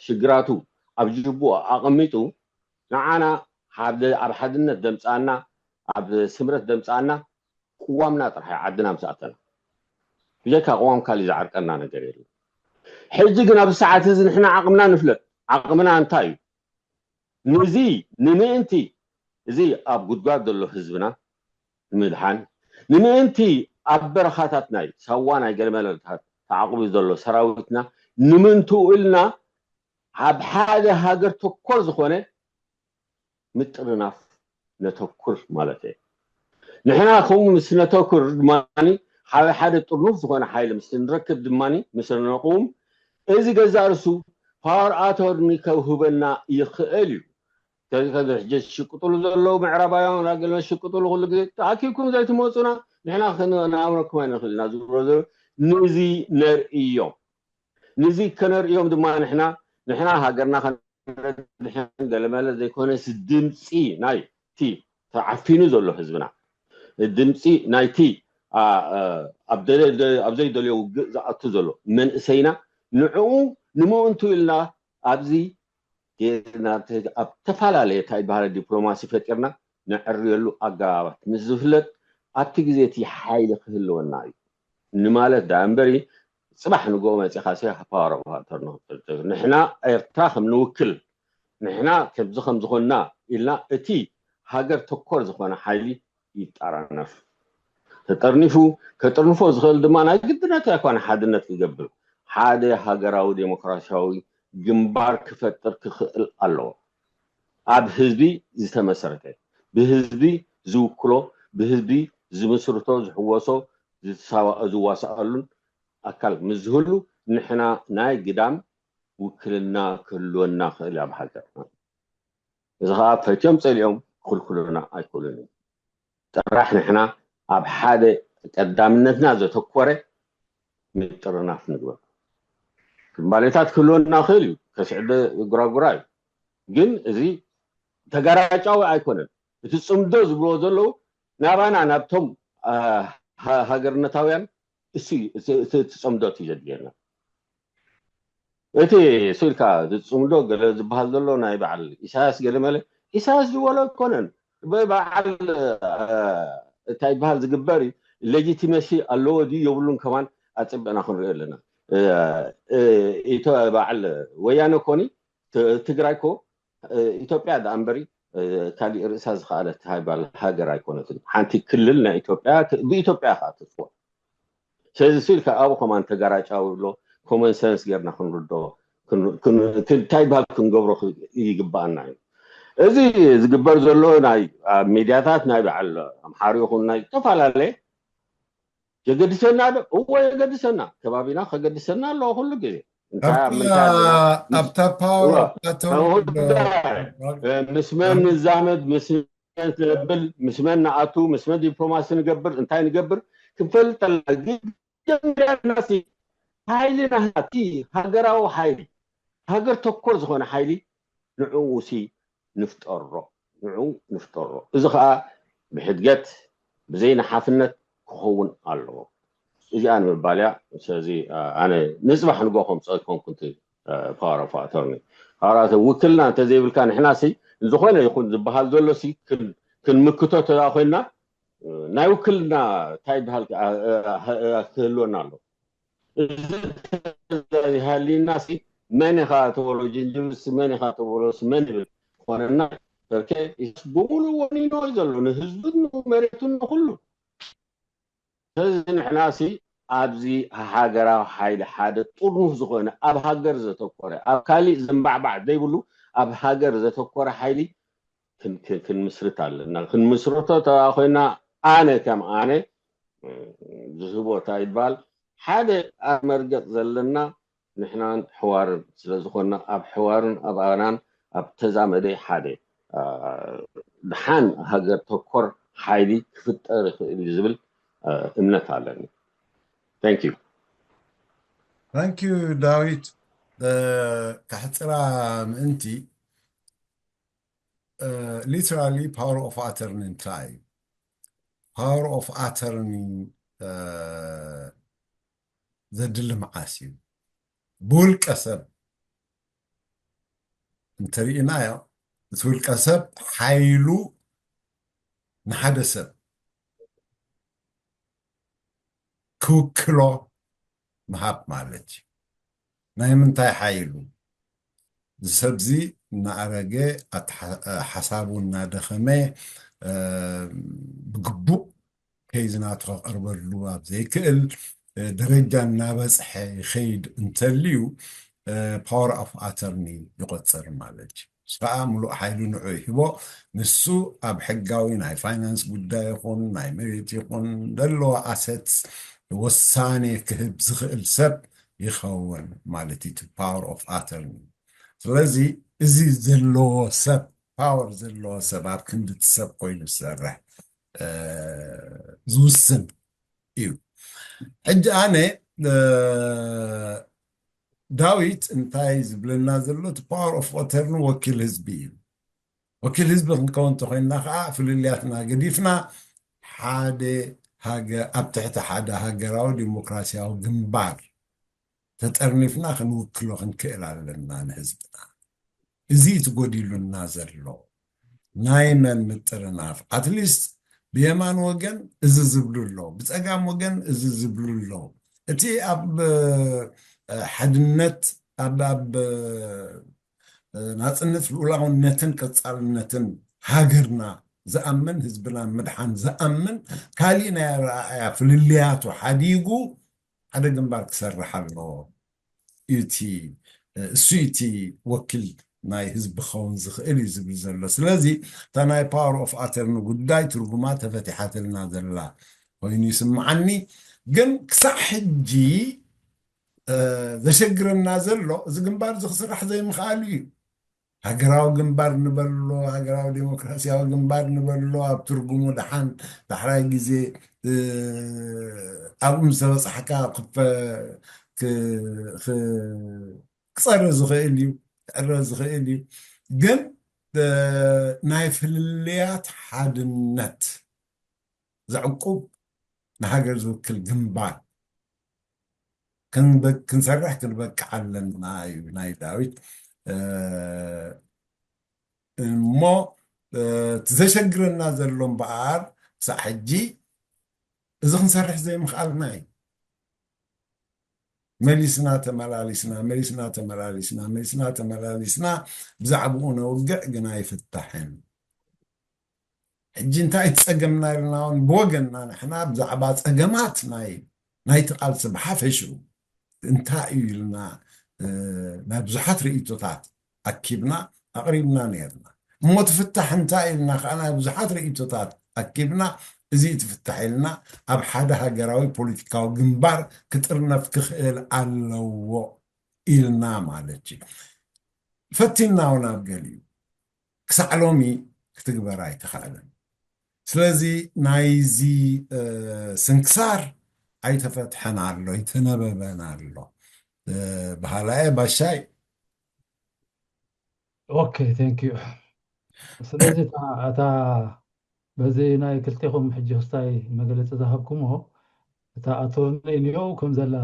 ሽግራቱ ኣብ ጅቡኡ ኣቐሚጡ ንዓና ኣብ ሓድነት ደምፃና ኣብ ስምረት ደምፃና ቅዋምና ጥራሕ ዓድና ምስ ኣተና ብጀካ ቅዋም ካሊእ ዝዓርቀና ነገር የለን። ሕጂ ግን ኣብ ሰዓት እዚ ንሕና ዓቕምና ንፍለጥ። ዓቕምና እንታይ እዩ? ንዚ ንምእንቲ እዚ ኣብ ጉድጓድ ዘሎ ህዝብና ንምድሓን፣ ንምእንቲ ኣብ በረኻታት ናይ ሳዋ ናይ ገለመለታት ተዓቑቡ ዘሎ ሰራዊትና ንምንትኡ ኢልና ኣብ ሓደ ሃገር ተኮር ዝኾነ ምጥርናፍ ነተኩር ማለት እየ። ንሕና ከምኡ ምስ ነተኩር ድማ ሓደ ሓደ ጥርኑፍ ዝኾነ ሓይሊ ምስ ንረክብ ድማ ምስ ነቕውም እዚ ገዛእ ርሱ ፓወር ኣቶርኒ ከውህበና ይኽእል እዩ። ከዚ ከዚ ሕጂ ዝሽቅጥሉ ዘለዉ ምዕራባውያን ወላ ገለ ዝሽቅጥሉ ኩሉ ግዜ ተኣኪብኩም ዘይትመፁና ንሕና ክንኣምረኩም ኣይንኽእል ኢና ዝብሎ ዘሎ ንዚ ነርእዮም። ንዚ ከነርእዮም ድማ ንሕና ንሕና ሃገርና ከነድሕን ገለመለ ዘይኮነስ ድምፂ ናይቲ ተዓፊኑ ዘሎ ህዝብና ድምፂ ናይቲ ኣብ ዘይደልዮ ውግእ ዝኣቱ ዘሎ መንእሰይና ንዕኡ ንምእንቱ ኢልና ኣብዚ ጌርና ኣብ ተፈላለየ እንታይ ይበሃል ዲፕሎማሲ ፈጢርና ነዕርየሉ ኣገባባት ምስ ዝፍለጥ ኣብቲ ግዜ እቲ ሓይሊ ክህልወና እዩ ንማለት ደኣ እምበሪ ጽባሕ ንግሆ መጺኻ ሲ ፓወር ኦፍ ኣተርኒ ንሕና ኤርትራ ከም ንውክል ንሕና ከምዚ ከም ዝኾንና ኢልና እቲ ሃገር ተኮር ዝኾነ ሓይሊ ይጠራነፍ ተጠርኒፉ ከጥርንፎ ዝኽእል ድማ ናይ ግድነት ኣይኮነ ሓድነት ክገብር ሓደ ሃገራዊ ዴሞክራሲያዊ ግንባር ክፈጥር ክኽእል ኣለዎ ኣብ ህዝቢ ዝተመሰረተ ብህዝቢ ዝውክሎ ብህዝቢ ዝምስርቶ ዝሕወሶ ዝዋሰኣሉን ኣካል ምስ ዝህሉ ንሕና ናይ ግዳም ውክልና ክህልወና ክእል ኣብ ሃገርና እዚ ከዓ ፈትዮም ፀሊኦም ክልኩሉና ኣይክእሉን እዩ ጥራሕ ንሕና ኣብ ሓደ ቀዳምነትና ዘተኮረ ምጥርናፍ ንግበር ትንባሌታት ክህልወና ክእል እዩ ከስዕደ ጉራጉራ እዩ ግን እዚ ተጋራጫዊ ኣይኮነን እቲ ፅምዶ ዝብልዎ ዘለዉ ናባና ናብቶም ሃገርነታውያን እሱ ትፀምዶ እዩ ዘድልየና እቲ እሱ ኢልካ ዝፅምዶ ገለ ዝበሃል ዘሎ ናይ በዓል ኢሳያስ ገለ መለ ኢሳያስ ዝበሎ ኣይኮነን በዓል እንታይ ይበሃል ዝግበር እዩ ሌጂቲመሲ ኣለዎ ድዩ የብሉን ከማን ኣፅብዕና ክንሪኦ ኣለና በዓል ወያነ ኮኒ ትግራይ ኮ ኢትዮጵያ ደኣ እምበሪ ካሊእ ርእሳ ዝኸኣለት ሃይባል ሃገር ኣይኮነትን ሓንቲ ክልል ናይ ኢትዮጵያ ብኢትዮጵያ ከዓ ትፅዋዕ ስለዚ ስኢልካ ኣብኡ ከማን ተጋራጫዊ ብሎ ኮመን ሰንስ ጌርና ክንርዶ እንታይ በሃል ክንገብሮ ይግባኣና እዩ እዚ ዝግበር ዘሎ ናይ ኣብ ሚድያታት ናይ በዓል ኣምሓሪ ይኹን ናይ ዝተፈላለየ የገድሰና ዶ እዎ የገድሰና ከባቢና ከገድሰና ኣለዎ ኩሉ ግዜ ኣብታ ፓወር ምስ መን ንዛመድ ምስ ነብል ምስ መን ንኣቱ ምስ መን ዲፕሎማሲ ንገብር እንታይ ንገብር ክንፈልጥ ኣለና መጀመርያ ናሲ ሓይሊ ናሃቲ ሃገራዊ ሓይሊ ሃገር ተኮር ዝኾነ ሓይሊ ንዕኡ ሲ ንፍጠሮ ንዕኡ ንፍጠሮ እዚ ከዓ ብሕድገት ብዘይነሓፍነት ክኸውን ኣለዎ እዚኣ ንምባል እያ ስለዚ ኣነ ንፅባሕ ንጎ ከምፅኦ ይኮንኩ ፓወር ኦፍ ኣተርኒ ፓወር ውክልና እንተዘይብልካ ንሕና ሲ ዝኾነ ይኹን ዝበሃል ዘሎ ሲ ክንምክቶ ተዳ ኮይና ናይ ውክልና እንታይ ይበሃል ክህልወና ኣሎ እዚ ሃሊና ሲ መን ኢኻ ተበሎ ጅንጅብስ መን ኢኻ ተበሎ መን ይብል ዝኾነና በርከ ብሙሉ ወኒኖ እዩ ዘሎ ንህዝብን መሬቱን ንኩሉ ስለዚ ንሕና ሲ ኣብዚ ሃገራዊ ሓይሊ ሓደ ጥርኑፍ ዝኾነ ኣብ ሃገር ዘተኮረ ኣብ ካሊእ ዘንባዕባዕ ዘይብሉ ኣብ ሃገር ዘተኮረ ሓይሊ ክንምስርት ኣለና ክንምስርቶ ተባ ኮይና ኣነ ከም ኣነ ዝህቦ እንታይ ይበሃል ሓደ ኣብ መርገፅ ዘለና ንሕናን ሕዋርን ስለዝኾንና ኣብ ሕዋርን ኣብ ኣናን ኣብ ተዛመደ ሓደ ድሓን ሃገር ተኮር ሓይሊ ክፍጠር ይኽእል እዩ ዝብል እምነት ኣለኒ። Thank you። Thank you ዳዊት። ከሕፅራ ምእንቲ literally power of attorney እንታይ እዩ? Power of attorney ዘድሊ መዓስ እዩ? ብውልቀ ሰብ እንተሪእናዮ እቲ ውልቀ ሰብ ሓይሉ ንሓደ ሰብ ክውክሎ ምሃብ ማለት እዩ። ናይ ምንታይ ሓይሉ? እዚ ሰብዚ እናኣረገ ሓሳቡ እናደኸመ ብግቡእ ከይዝናቶ ከቕርበሉ ኣብ ዘይክእል ደረጃ እናበፅሐ ይኸይድ እንተልዩ power of attorney ይቆፀር ማለት እዩ። ከዓ ሙሉእ ሓይሉ ንዑ ይህቦ። ንሱ ኣብ ሕጋዊ ናይ ፋይናንስ ጉዳይ ይኹን ናይ መሬት ይኹን ዘለዎ ኣሰት ወሳኔ ክህብ ዝኽእል ሰብ ይኸውን ማለት እዩ። Power of attorney። ስለዚ እዚ ዘለዎ ሰብ ፓወር ዘለዎ ሰብ ኣብ ክንዲ እቲ ሰብ ኮይኑ ዝሰርሕ ዝውስን እዩ። ሕጂ ኣነ ዳዊት እንታይ ዝብለና ዘሎ እቲ power of attorney ወኪል ህዝቢ እዩ። ወኪል ህዝቢ ክንከውን እንተኮይንና ከዓ ፍልልያትና ገዲፍና ሓደ ሃገ ኣብ ትሕቲ ሓደ ሃገራዊ ዲሞክራሲያዊ ግንባር ተጠርኒፍና ክንውክሎ ክንክእል ኣለና ንህዝብና። እዚ እዩ ትጎዲሉና ዘሎ። ናይ መን ምጥርናፍ? ኣትሊስት ብየማን ወገን እዚ ዝብሉ ኣለዉ፣ ብፀጋም ወገን እዚ ዝብሉ ኣለዉ። እቲ ኣብ ሓድነት ኣብ ኣብ ናፅነት ልኡላውነትን ቀፃልነትን ሃገርና ዝኣምን ህዝብና ምድሓን ዝኣምን ካሊእ ናይ ኣረኣእያ ፍልልያቱ ሓዲጉ ሓደ ግንባር ክሰርሕ ኣለዎ። እቲ እሱ እቲ ወኪል ናይ ህዝቢ ክኸውን ዝኽእል እዩ ዝብል ዘሎ። ስለዚ እታ ናይ ፓወር ኦፍ ኣተርኒ ጉዳይ ትርጉማ ተፈቲሓትልና ዘላ ኮይኑ ይስምዓኒ። ግን ክሳዕ ሕጂ ዘሸግረና ዘሎ እዚ ግንባር እዚ ክስራሕ ዘይምኽኣሉ እዩ። ሃገራዊ ግንባር ንበሎ፣ ሃገራዊ ዴሞክራሲያዊ ግንባር ንበሎ፣ ኣብ ትርጉሙ ደሓን ዳሕራይ ግዜ ኣብኡ ምስ ተበፃሕካ ክፀሪ ዝኽእል እዩ፣ ክዕረ ዝኽእል እዩ። ግን ናይ ፍልልያት ሓድነት ዘዕቁብ ንሃገር ዝውክል ግንባር ክንሰርሕ ክንበቅዕ ኣለና እዩ ናይ ዳዊት። እሞ እቲ ዘሸግረና ዘሎ እምበኣር ክሳዕ ሕጂ እዚ ክንሰርሕ ዘይምኽኣልና እዩ። መሊስና ተመላሊስና፣ መሊስና ተመላሊስና፣ መሊስና ተመላሊስና ብዛዕባኡ ነውግዕ ግን ኣይፍታሕን። ሕጂ እንታይ እቲ ጸገምና ኢልና እውን ብወገንና ንሕና ብዛዕባ ጸገማት ናይ ናይቲ ቃልሲ ብሓፈሽኡ እንታይ እዩ ኢልና ናይ ብዙሓት ርእይቶታት ኣኪብና ኣቕሪብና ነርና። እሞ ትፍታሕ እንታይ ኢልና ከዓ ናይ ብዙሓት ርእይቶታት ኣኪብና እዚ ትፍታሕ ኢልና ኣብ ሓደ ሃገራዊ ፖለቲካዊ ግንባር ክጥርነፍ ክኽእል ኣለዎ ኢልና ማለት እዩ። ፈቲና እውን ኣብ ገሊኡ ክሳዕ ሎሚ ክትግበር ኣይተኻእለን። ስለዚ ናይዚ ስንክሳር ኣይተፈትሐን ኣሎ፣ ኣይተነበበን ኣሎ በሃላየ ባሻይ። ኦኬ፣ thank you። ስለዚ እታ በዚ ናይ ክልቴኹም ሕጂ ክስታይ መገለፂ ዝሃብኩሞ እታ ኣቶርኒ ኒዮ ከም ዘላ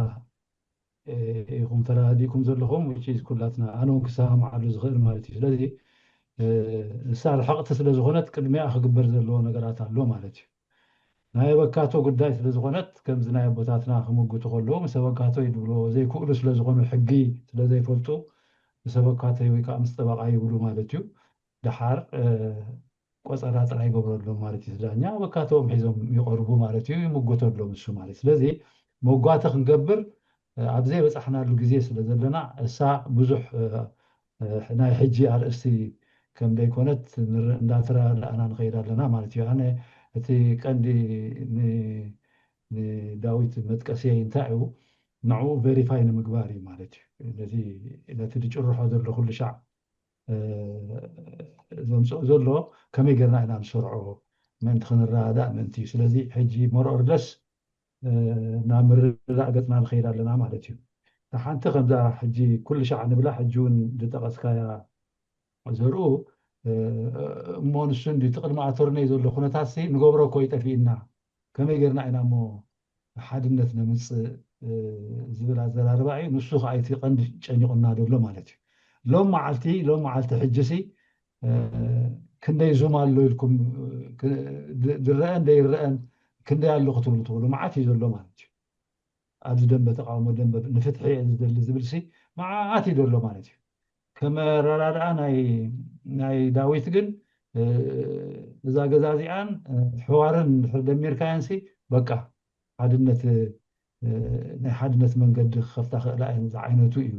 ኢኹም ተረዳዲእኩም ዘለኹም፣ which is ኩላትና ኣነ እውን ክሰማማዓሉ ዝኽእል ማለት እዩ። ስለዚ እሳ ርሕቕቲ ስለ ዝኾነት ቅድሚያ ክግበር ዘለዎ ነገራት ኣሎ ማለት እዩ። ናይ ኣበካቶ ጉዳይ ስለ ዝኾነት ከምዚ ናይ ኣቦታትና ክምጉቱ ከለዉ ምስ ኣበካቶ ይድብሎ ዘይክእሉ ስለ ዝኾኑ ሕጊ ስለ ዘይፈልጡ ምስ ኣበካቶ ወይ ከዓ ምስ ጠበቃ ይብሉ ማለት እዩ። ደሓር ቆፀራ ጥራይ ይገብረሎም ማለት እዩ። ዳኛ ኣበካቶም ሒዞም ይቐርቡ ማለት እዩ፣ ይምጎተሎም እሱ ማለት። ስለዚ መጓተ ክንገብር ኣብ ዘይበፃሕናሉ ግዜ ስለ ዘለና እሳ ብዙሕ ናይ ሕጂ ኣርእስቲ ከም ዘይኮነት እንዳተረዳእና ንኸይድ ኣለና ማለት እዩ። ኣነ እቲ ቀንዲ ንዳዊት መጥቀስየይ እንታይ እዩ ንዕኡ ቬሪፋይ ንምግባር እዩ ማለት እዩ። ነቲ ዝጭርሖ ዘሎ ኩሉ ሻዕ ዘምፅኦ ዘሎ ከመይ ጌርና ኢና ንሰርዖ ምእንቲ ክንረዳእ ምእንቲ እዩ። ስለዚ ሕጂ ሞሮርለስ ናብ ምርዳእ ገፅና ንኸይድ ኣለና ማለት እዩ። ሓንቲ ከምዛ ሕጂ ኩሉ ሻዕ ንብላ ሕጂ እውን ዝጠቐስካያ ዘርኡ እሞ ንሱ እንዲ እቲ ቅድሚ ኣቶርነይ ዘሎ ኩነታት ሲ ንገብሮ እኮ ይጠፊእና ከመይ ጌርና ኢና እሞ ሓድነት ነምፅእ ዝብል ኣዘራርባ እዩ። ንሱ ከዓ እቲ ቀንዲ ጨኒቑና ዘሎ ማለት እዩ። ሎም መዓልቲ ሎም መዓልቲ ሕጂ ሲ ክንደይ ዙም ኣሎ ኢልኩም ዝረአን ዘይረአን ክንደይ ኣሎ ክትብሉ ትኽእሉ መዓት እዩ ዘሎ ማለት እዩ። ኣብዚ ደንበ ተቃውሞ ደንበ ንፍትሒ እየ ዝደሊ ዝብል ሲ መዓት እዩ ዘሎ ማለት እዩ። ከመረዳድኣ ናይ ናይ ዳዊት ግን እዛ ገዛ እዚኣን ሕዋርን ድሕር ደሚርካያን ሲ በቃ ሓድነት ናይ ሓድነት መንገዲ ክኸፍታ ክእላ እየን ዝዓይነቱ እዩ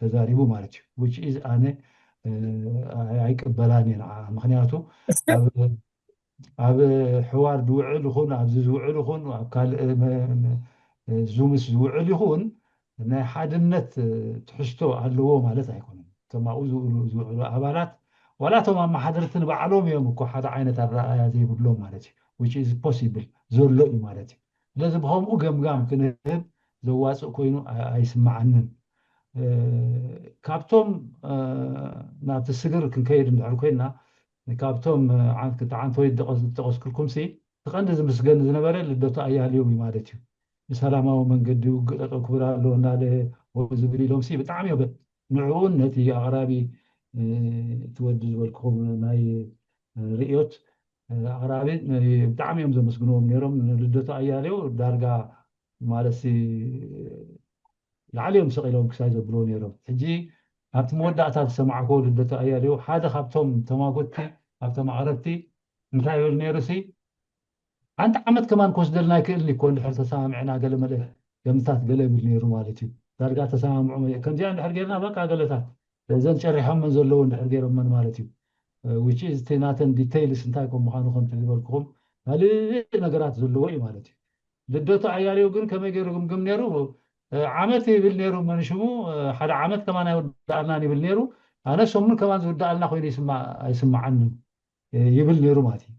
ተዛሪቡ ማለት እዩ። Which is ኣነ ኣይቅበላን እየ ንዓ ምክንያቱ ኣብ ሕዋር ዝውዕል ይኹን ኣብዚ ዝውዕል ይኹን ኣብ ካልእ ዙምስ ዝውዕል ይኹን ናይ ሓድነት ትሕዝቶ ኣለዎ ማለት ኣይኮነን። እቶም ኣብኡ ዝውዕሉ ኣባላት ዋላ እቶም ኣመሓደርቲ ንባዕሎም እዮም እኮ ሓደ ዓይነት ኣረኣእያ ዘይብሎም ማለት እዩ። Which is possible ዘሎ እዩ ማለት እዩ። ስለዚ ብኸምኡ ገምጋም ክንህብ ዘዋፅእ ኮይኑ ኣይስምዓንን። ካብቶም ናብቲ ስግር ክንከይድ እንድሕር ኮይና ካብቶም ክተዓንተወይ ዝጠቐስክልኩም ሲ እቲ ቀንዲ ዝምስገን ዝነበረ ልደቱ ኣያሌው እዩ ማለት እዩ። ብሰላማዊ መንገዲ ውግእ ጠጠው ክብል ኣለዎ እናለ ዝብል ኢሎም ሲ ብጣዕሚ እዮም ንዕኡን ነቲ ኣቕራቢ እቲ ወዲ ዝበልክኹም ናይ ርእዮት ኣቕራቢ ብጣዕሚ እዮም ዘመስግንዎም ነይሮም። ልደቱ ኣያሌው ዳርጋ ማለት ላዕሊ እዮም ሰቒሎም ክሳይ ዘብልዎ ነይሮም። ሕጂ ኣብቲ መወዳእታ ዝሰማዕኮ ልደቱ ኣያሌው ሓደ ካብቶም ተማጎትቲ ኣብቶም ኣቕረብቲ እንታይ ይብል ነይሩ ሲ ሓንቲ ዓመት ከማን ክወስደልና ይክእል እኮ እንድሕር ተሰማምዕና ገለ መለ ገምታት ገለ ይብል ነይሩ ማለት እዩ። ዳርጋ ተሰማምዑ ከምዚኣ እንድሕር ጌርና በቃ ገለታት እዘን ጨሪሖመን ዘለዉ እንድሕር ገይሮመን ማለት እዩ። ውጪ እቲ ናተን ዲቴይልስ እንታይ ከም ምዃኑ ከምቲ ዝበልኩኹም ካልእ ነገራት ዘለዎ እዩ ማለት እዩ። ልደቱ ኣያሌው ግን ከመይ ገይሩ ግምግም ነይሩ? ዓመት ይብል ነይሩ መንሽሙ ሓደ ዓመት ከማን ኣይወዳእልናን ይብል ነይሩ። ኣነ ሰሙን ከማን ዝውዳእልና ኮይኑ ኣይስማዓንን ይብል ነይሩ ማለት እዩ።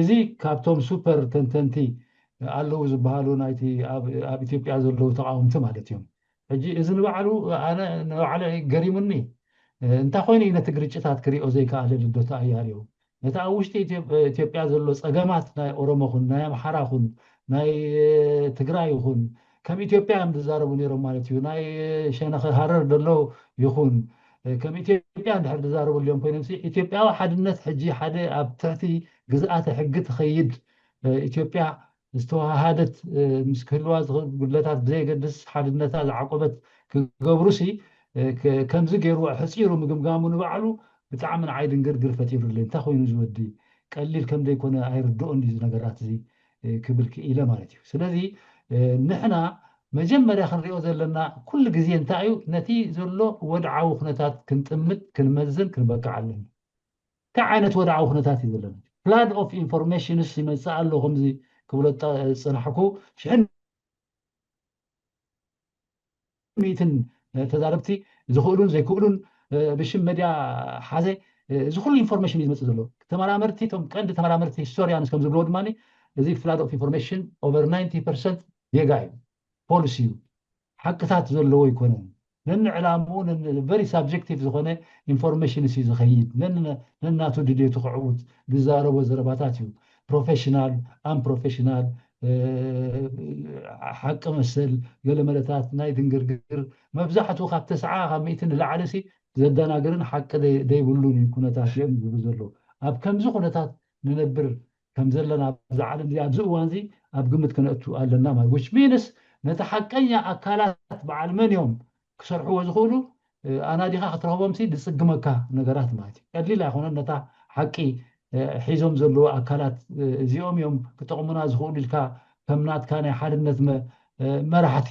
እዚ ካብቶም ሱፐር ተንተንቲ ኣለዉ ዝበሃሉ ናይቲ ኣብ ኢትዮጵያ ዘለዉ ተቃወምቲ ማለት እዮም። ሕጂ እዚ ንባዕሉ ኣነ ንባዕለ ገሪሙኒ። እንታይ ኮይኑ እዩ ነቲ ግርጭታት ክሪኦ ዘይከኣለ ልደቱ ኣያሌው? ነቲ ኣብ ውሽጢ ኢትዮጵያ ዘሎ ጸገማት ናይ ኦሮሞ ኹን ናይ ኣምሓራ ኹን ናይ ትግራይ ይኹን ከም ኢትዮጵያ እዮም ዝዛረቡ ነይሮም ማለት እዩ። ናይ ሸነኸ ሃረር ዘሎ ይኹን ከም ኢትዮጵያ እንድሕር ዝዛረቡ እዮም ኮይኖም ኢትዮጵያዊ ሓድነት ሕጂ ሓደ ኣብ ትሕቲ ግዝኣተ ሕጊ ትኸይድ ኢትዮጵያ ዝተዋሃደት ምስ ክህልዋ ዝኽእል ጉድለታት ብዘየገድስ ሓድነታ ዝዓቆበት ክገብሩሲ ከምዚ ገይርዎ ሕፂሩ ምግምጋሙ ንባዕሉ ብጣዕሚ ንዓይ ድንግርግር ፈጢሩለይ። እንታይ ኮይኑ ዝወዲ ቀሊል ከም ዘይኮነ ኣይርድኦን እዩ ነገራት እዚ ክብል ክኢለ ማለት እዩ። ስለዚ ንሕና መጀመርያ ክንሪኦ ዘለና ኩሉ ግዜ እንታይ እዩ ነቲ ዘሎ ወድዓዊ ኩነታት ክንጥምት ክንመዝን ክንበቅዕ ኣለና። እንታይ ዓይነት ወድዓዊ ኩነታት እዩ ዘለና? ፍላድ ኦፍ ኢንፎርሜሽንስ ይመፅእ ኣሎ ከምዚ ክብሎ ዝፀናሕኩ ሽሕን ሚእትን ተዛረብቲ ዝኽእሉን ዘይክእሉን ብሽም መድያ ሓዘ እዚ ኩሉ ኢንፎርሜሽን እዩ ዝመፅእ ዘሎ። ተመራመርቲ እቶም ቀንዲ ተመራመርቲ ሂስቶሪያንስ ከም ዝብልዎ ድማ እዚ ፍላድ ኦፍ ኢንፎርሜሽን ኦቨር ናይንቲ ፐርሰንት ጌጋ እዩ፣ ፖሊሲ እዩ፣ ሓቅታት ዘለዎ ኣይኮነን። ነንዕላምኡ ቨሪ ሳብጀክቲቭ ዝኾነ ኢንፎርሜሽን እዩ ዝኸይድ። ነናቱ ድሌቱ ክዕውት ዝዛረቦ ዘረባታት እዩ። ፕሮፌሽናል ኣምፕሮፌሽናል ሓቂ መሰል ገለመለታት ናይ ድንግርግር መብዛሕትኡ ካብ ተስዓ ካብ ሚእቲ ንላዕሊ ሲ ዘደናግርን ሓቂ ዘይብሉን እዩ ኩነታት እዮም ዝብሉ ዘለዉ። ኣብ ከምዚ ኩነታት ንነብር ከም ዘለና ኣብዚ ዓለም እዚ ኣብዚ እዋን እዚ ኣብ ግምት ክነእቱ ኣለና ማለት which means ነቲ ሓቀኛ ኣካላት በዓል መን እዮም ክሰርሕዎ ዝኽእሉ ኣናዲኻ ክትረኽቦም ሲ ዝፅግመካ ነገራት ማለት እዩ። ቀሊል ኣይኮነን ነታ ሓቂ ሒዞም ዘለዉ ኣካላት እዚኦም እዮም ክጠቕሙና ዝኽእሉ ኢልካ ከም ናትካ ናይ ሓድነት መራሕቲ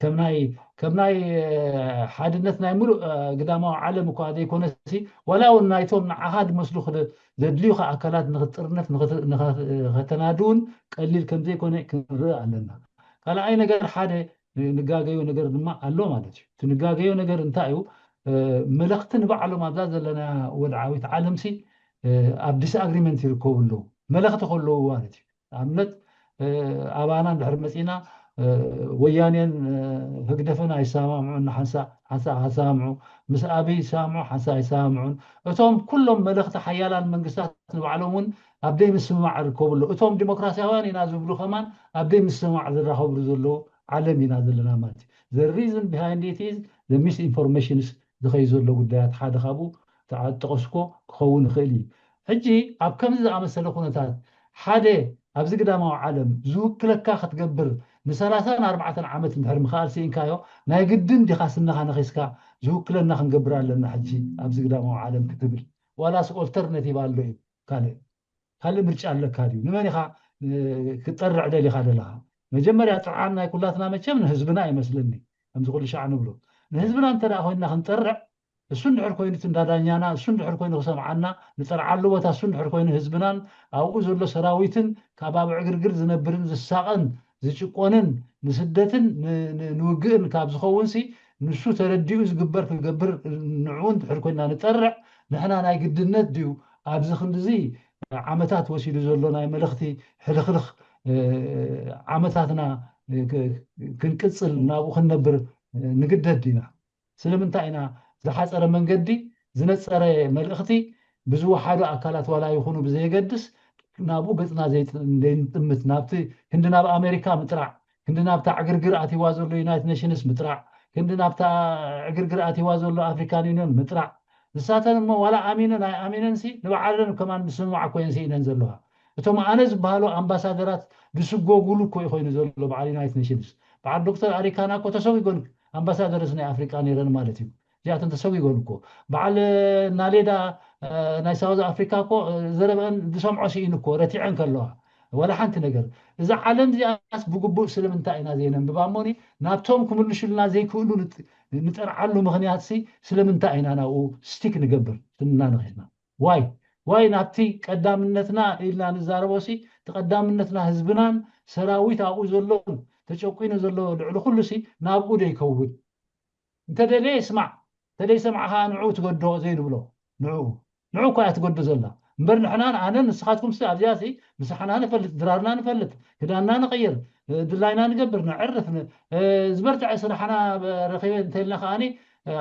ከም ናይ ከም ናይ ሓድነት ናይ ሙሉእ ግዳማዊ ዓለም እኳ ዘይኮነሲ ዋላ እውን ናይቶም ንዓኻ ዝመስሉ ዘድልዩካ ኣካላት ንክትጥርነፍ ከተናድውን ቀሊል ከም ዘይኮነ ክንርኢ ኣለና። ካልኣይ ነገር ሓደ ንጋገዮ ነገር ድማ ኣሎ ማለት እዩ። እቲ ንጋገዮ ነገር እንታይ እዩ? መለኽቲ ንባዕሎም ኣብዛ ዘለና ወድዓዊት ዓለምሲ ኣብ ዲስኣግሪመንት ይርከቡ ኣለዉ። መለኽቲ ከለዉ ማለት እዩ። ኣብነት ኣባና እንድሕር መፂና ወያኔን ህግደፍን ኣይሰማምዑን ሓንሳ ኣይሰማምዑ፣ ምስ ኣብይ ይሰማምዑ ሓንሳ ኣይሰማምዑን። እቶም ኩሎም መለኽቲ ሓያላን መንግስታት ንባዕሎም እውን ኣብ ደይ ምስምማዕ ይርከቡ ኣለዉ። እቶም ዲሞክራሲያውያን ኢና ዝብሉ ከማን ኣብ ደይ ምስምማዕ ዝራኸብሉ ዘለዉ ዓለም ኢና ዘለና ማለት እዩ። The reason behind it is the misinformations ዝኸይ ዘሎ ጉዳያት ሓደ ካብኡ ተጠቐስኮ ክኸውን ይኽእል እዩ። ሕጂ ኣብ ከምዚ ዝኣመሰለ ኩነታት ሓደ ኣብዚ ግዳማዊ ዓለም ዝውክለካ ክትገብር ንሰላሳን ኣርባዕተን ዓመት እንድሕር ምኽኣል ስኢንካዮ ናይ ግድን ዲኻ ስንኻ ነኺስካ ዝውክለና ክንገብር ኣለና ሕጂ ኣብዚ ግዳማዊ ዓለም ክትብል ዋላስ ኦልተርናቲቭ ኣሎ እዩ ካልእ ካልእ ምርጫ ኣለካ ድዩ? ንመን ኢኻ ክጠርዕ ደሊኻ ዘለኻ? መጀመርያ ጥርዓን ናይ ኩላትና መቸም ንህዝብና ይመስለኒ። ከምዚ ኩሉ ሻዕ ንብሎ ንህዝብና እንተ ደኣ ኮይንና ክንጠርዕ እሱ እንድሕር ኮይኑ እቲ እንዳዳኛና እሱ እንድሕር ኮይኑ ክሰምዓና ንጠርዓሉ ቦታ እሱ እንድሕር ኮይኑ ህዝብናን ኣብኡ ዘሎ ሰራዊትን ካብ ኣብ ዕግርግር ዝነብርን ዝሳቐን ዝጭቆንን ንስደትን ንውግእን ካብ ዝኸውን ሲ ንሱ ተረዲኡ ዝግበር ክገብር ንዕኡ እንድሕር ኮይንና ንጠርዕ ንሕና ናይ ግድነት ድዩ ኣብዚ ክንድዚ ዓመታት ወሲዱ ዘሎ ናይ መለኽቲ ሕልኽልኽ ዓመታትና ክንቅፅል ናብኡ ክንነብር ንግደድ ዲና? ስለምንታይ ኢና ዝሓፀረ መንገዲ ዝነፀረ መልእኽቲ ብዝወሓዱ ኣካላት ዋላ ይኹኑ ብዘየገድስ ናብኡ ገፅና ዘይንጥምት፣ ናብቲ ክንዲ ናብ ኣሜሪካ ምጥራዕ፣ ክንዲ ናብታ ዕግርግር ኣትዋ ዘሎ ዩናይትድ ኔሽንስ ምጥራዕ፣ ክንዲ ናብታ ዕግርግር ኣትዋ ዘሎ ኣፍሪካን ዩኒዮን ምጥራዕ። ንሳተን እሞ ዋላ ኣሚነን ኣይኣሚነንሲ ንባዕለን ከማን ምስምማዕ እኮ እየን ስኢነን ዘለዋ። እቶም ኣነ ዝበሃሉ ኣምባሳደራት ዝስጎጉሉ እኮ እዩ ኮይኑ ዘሎ በዓል ዩናይትድ ኔሽንስ። በዓል ዶክተር ኣሪካና እኮ ተሰጒጎን ኣምባሳደርስ ናይ ኣፍሪቃ ነይረን ማለት እዩ። እዚኣተን ተሰጒጎን እኮ። በዓል ናሌዳ ናይ ሳውዝ ኣፍሪካ እኮ ዘረበአን ዝሰምዖ ስኢኑ እኮ ረቲዐን ከለዋ ዋላ ሓንቲ ነገር። እዛ ዓለም እዚኣስ ብግቡእ ስለምንታይ ኢና ዘይነንብባ እሞኒ ናብቶም ክምልሹልና ዘይክእሉ ንጠርዓሉ ምኽንያት ሲ ስለምንታይ ኢና ናብኡ ስቲክ ንገብር? ስምና ንኽሕና ዋይ ዋይ ናብቲ ቀዳምነትና ኢልና ንዛረቦ ሲ እቲ ቀዳምነትና ህዝብናን ሰራዊት ኣብኡ ዘሎን ተጨቂኑ ዘሎ ልዕሊ ኩሉ ሲ ናብኡ ዶ ይከውን? እንተደለየ ይስማዕ፣ እንተደይሰማዕ ከዓ ንዕኡ ትገዶ ዘይንብሎ ንዕኡ ንዑ እኳ እያ ትገዶ ዘላ እምበር ንሕናን ኣነን ንስኻትኩም ሲ ኣብዚኣ ሲ ምሳሕና ንፈልጥ፣ ድራርና ንፈልጥ፣ ክዳንና ንቐይር፣ ድላይና ንገብር፣ ነዕርፍ፣ ዝበርትዐ ስራሕና ረኺበ እንተልና ከዓኒ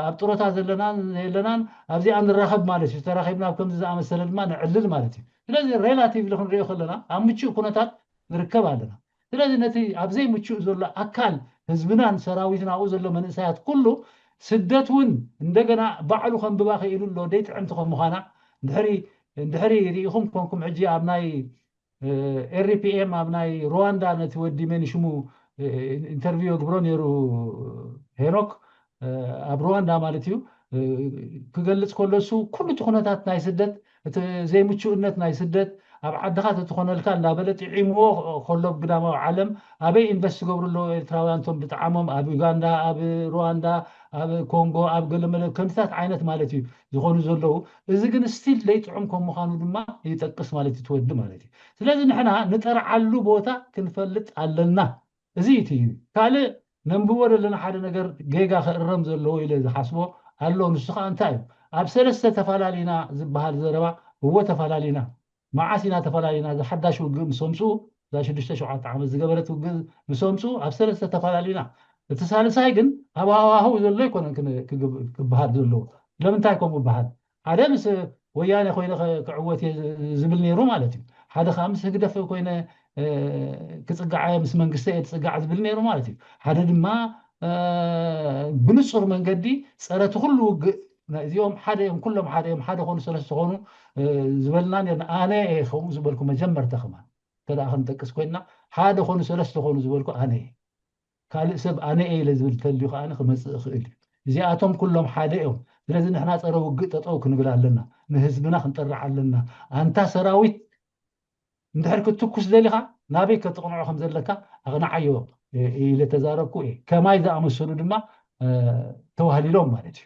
ኣብ ጥሮታ ዘለናን የለናን ኣብዚኣ ንራኸብ ማለት እዩ። ተራኺብና ኣብ ከምዚ ዝኣመሰለ ድማ ነዕልል ማለት እዩ። ስለዚ ሬላቲቭሊ ክንሪኦ ከለና ኣብ ምቹእ ኩነታት ንርከብ ኣለና። ስለዚ ነቲ ኣብ ዘይምቹእ ዘሎ ኣካል ህዝብናን ሰራዊትን ኣብኡ ዘሎ መንእሰያት ኩሉ ስደት እውን እንደገና ባዕሉ ከንብባ ክኢሉ ኣሎ። ደይ ጥዕምቲ ከም ምዃና ድሕሪ እንድሕሪ ርኢኹም ኮንኩም ሕጂ ኣብ ናይ ኤሪፒኤም ኣብ ናይ ሩዋንዳ ነቲ ወዲ መን ሽሙ ኢንተርቪው የግብሮ ነይሩ ሄኖክ ኣብ ሩዋንዳ ማለት እዩ። ክገልፅ ከሎ እሱ ኩሉ እቲ ኩነታት ናይ ስደት እቲ ዘይምቹእነት ናይ ስደት ኣብ ዓድኻ ተትኾነልካ እንዳበለ ጥዒምዎ ከሎ ግዳማዊ ዓለም ኣበይ ኢንቨስት ዝገብሩ ኣለዉ ኤርትራውያን ቶም ብጣዓሞም ኣብ ዩጋንዳ ኣብ ሩዋንዳ ኣብ ኮንጎ ኣብ ገለመለ ከምታት ዓይነት ማለት እዩ ዝኾኑ ዘለዉ። እዚ ግን ስቲል ዘይጥዑም ከም ምዃኑ ድማ ይጠቅስ ማለት እዩ ትወዲ ማለት እዩ። ስለዚ ንሕና ንጠርዓሉ ቦታ ክንፈልጥ ኣለና። እዚ እቲ እዩ ካልእ ነንብቦ ዘለና ሓደ ነገር ጌጋ ክእረም ዘለዎ ኢለ ዝሓስቦ ኣሎ። ንሱ ከዓ እንታይ እዩ ኣብ ሰለስተ ተፈላለዩና ዝበሃል ዘረባ እዎ ተፈላለዩና መዓስ ኢና ተፈላለዩና ዝሓዳሽ ውግእ ምስ ኣምፅኡ እዛ ሽዱሽተ ሸውዓተ ዓመት ዝገበረት ውግእ ምስ ኣምፅኡ ኣብ ሰለስተ ተፈላለዩና እቲ ሳልሳይ ግን ኣብ ሃዋህው ዘሎ ኣይኮነን ክበሃል ዘለዎ። ለምንታይ ከምኡ በሃል ሓደ ምስ ወያነ ኮይነ ክዕወት እየ ዝብል ነይሩ ማለት እዩ። ሓደ ከዓ ምስ ህግደፍ ኮይነ ክፅጋዕ ምስ መንግስቲ እየ ዝፅጋዕ ዝብል ነይሩ ማለት እዩ። ሓደ ድማ ብንፁር መንገዲ ፀረ እቲ ኩሉ ውግእ እዚኦም ሓደ እዮም ኩሎም ሓደ እዮም ሓደ ኮኑ ሰለስተ ኮኑ ዝበልና ነርና። ኣነ እየ ከምኡ ዝበልኩ መጀመርታ ከማን እንተ ክንጠቅስ ኮይንና ሓደ ኮኑ ሰለስተ ኮኑ ዝበልኩ ኣነ እየ። ካልእ ሰብ ኣነ እየ ኢለ ዝብል ተልዩ ከዓ ክመፅእ ይኽእል እዩ። እዚኣቶም ኩሎም ሓደ እዮም። ስለዚ ንሕና ፀረ ውግእ ጠጠው ክንብል ኣለና። ንህዝብና ክንጠርዕ ኣለና። ኣንታ ሰራዊት እንድሕር ክትትኩስ ደሊኻ ናበይ ከተቕንዖ ከም ዘለካ ኣቕንዓዮ ኢለ ተዛረብኩ እየ። ከማይ ዝኣመሰሉ ድማ ተዋህሊሎም ማለት እዩ።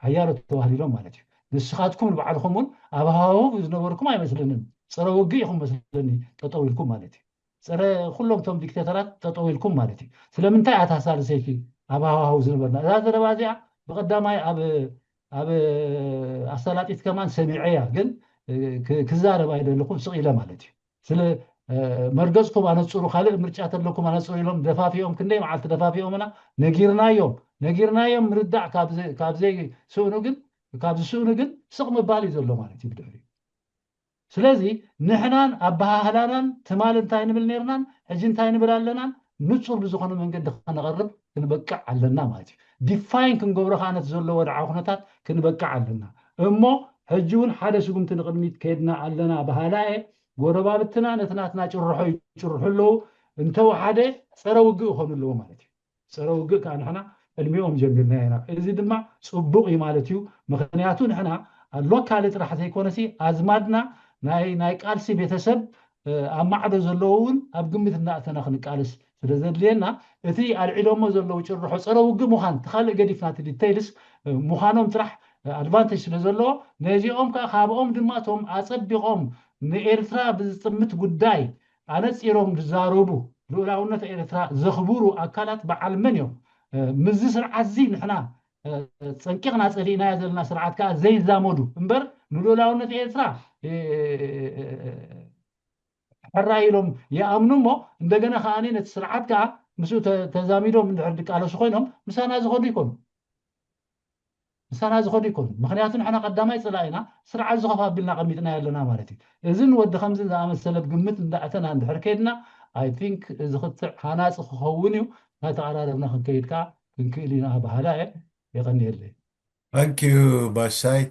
ሓያሎ ተዋህሊሎም ማለት እዩ። ንስኻትኩም ንባዕልኹም እውን ኣብ ሃዋህው ዝነበርኩም ኣይመስለንን። ፀረ ውግእ ኢኹም መስለኒ ጠጠው ኢልኩም ማለት እዩ። ፀረ ኩሎም እቶም ዲክቴተራት ጠጠው ኢልኩም ማለት እዩ። ስለምንታይ ኣታ ሳልሰይቲ ኣብ ሃዋህው ዝነበርና እዛ ዘረባ እዚኣ ብቐዳማይ ኣብ ኣብ ኣሳላጢት ከማን ሰሚዐያ ግን ክዛረብ ኣይደለኹን ስቕ ኢለ ማለት እዩ። ስለ መርገፅኩም ኣነፅሩ ካልእ ምርጫ ተለኩም ኣነፅሩ ኢሎም ደፋፊኦም ክንደይ መዓልቲ ደፋፊኦምና ነጊርናዮም ነጊርናዮም ምርዳእ ካብ ዘይስእኑ ግን ካብ ዝስእኑ ግን ስቕ ምባል እዩ ዘሎ ማለት እዩ ብድሕሪ ስለዚ ንሕናን ኣበሃህላናን ትማል እንታይ ንብል ነርናን ሕጂ እንታይ ንብል ኣለናን ንፁር ብዝኾነ መንገዲ ከነቐርብ ክንበቅዕ ኣለና ማለት እዩ። ዲፋይን ክንገብሮ ከዓ ነቲ ዘሎ ወድዓ ኩነታት ክንበቅዕ ኣለና እሞ ሕጂ እውን ሓደ ስጉምቲ ንቕድሚት ከይድና ኣለና በሃላ እየ። ጎረባብትና ነቲ ናትና ጭርሖ ይጭርሑ ኣለዉ። እንተወሓደ ፀረ ውግእ ይኾኑ ኣለዎ ማለት እዩ። ፀረ ውግእ ከዓ ንሕና ቅድሚኦም ጀሚርና ኢና። እዚ ድማ ፅቡቕ እዩ ማለት እዩ። ምክንያቱ ንሕና ሎካሊ ጥራሕ ዘይኮነሲ ኣዝማድና ናይ ናይ ቃልሲ ቤተሰብ ኣብ ማዕዶ ዘለዉ እውን ኣብ ግምት እናእተና ክንቃለስ ስለ ዘድልየና እቲ ኣልዒሎሞ ዘለዉ ጭርሖ ፀረ ውግእ ምዃን እቲ ካልእ ገዲፍና እቲ ዲተይልስ ምዃኖም ጥራሕ ኣድቫንቴጅ ስለ ዘለዎ ነዚኦም ከዓ ካብኦም ድማ እቶም ኣፀቢቖም ንኤርትራ ብዝጥምት ጉዳይ ኣነፂሮም ዝዛረቡ ልኡላውነት ኤርትራ ዘኽብሩ ኣካላት በዓል መን እዮም? ምስዚ ስርዓት እዚ ንሕና ፀንቂቕና ፀሊእናዮ ዘለና ስርዓት ከዓ ዘይዛመዱ እምበር ንልኡላውነት ኤርትራ ሕራይ ኢሎም ይኣምኑ እሞ እንደገና ከዓ ነቲ ስርዓት ከዓ ምስኡ ተዛሚዶም እንድሕር ድቃለሱ ኮይኖም ምሳና ዝኸዱ ይኮኑ። ምሳና ዝኸዱ ይኮኑ። ምክንያቱ ንሕና ቀዳማይ ፅላኢና ስርዓት ዝኸፍ ኣቢልና ቀሚጥና ኣለና ማለት እዩ። እዝን ወዲ ከምዝን ዝኣመሰለ ግምት እንዳዕተና እንድሕር ከይድና፣ I think እዚ ክትዕ ሃናፂ ክኸውን እዩ። እናተቐራረብና ክንከይድ ከዓ ክንክእል ኢና በሃላ እየ። የቐንየለይ። Thank you ባሻይ።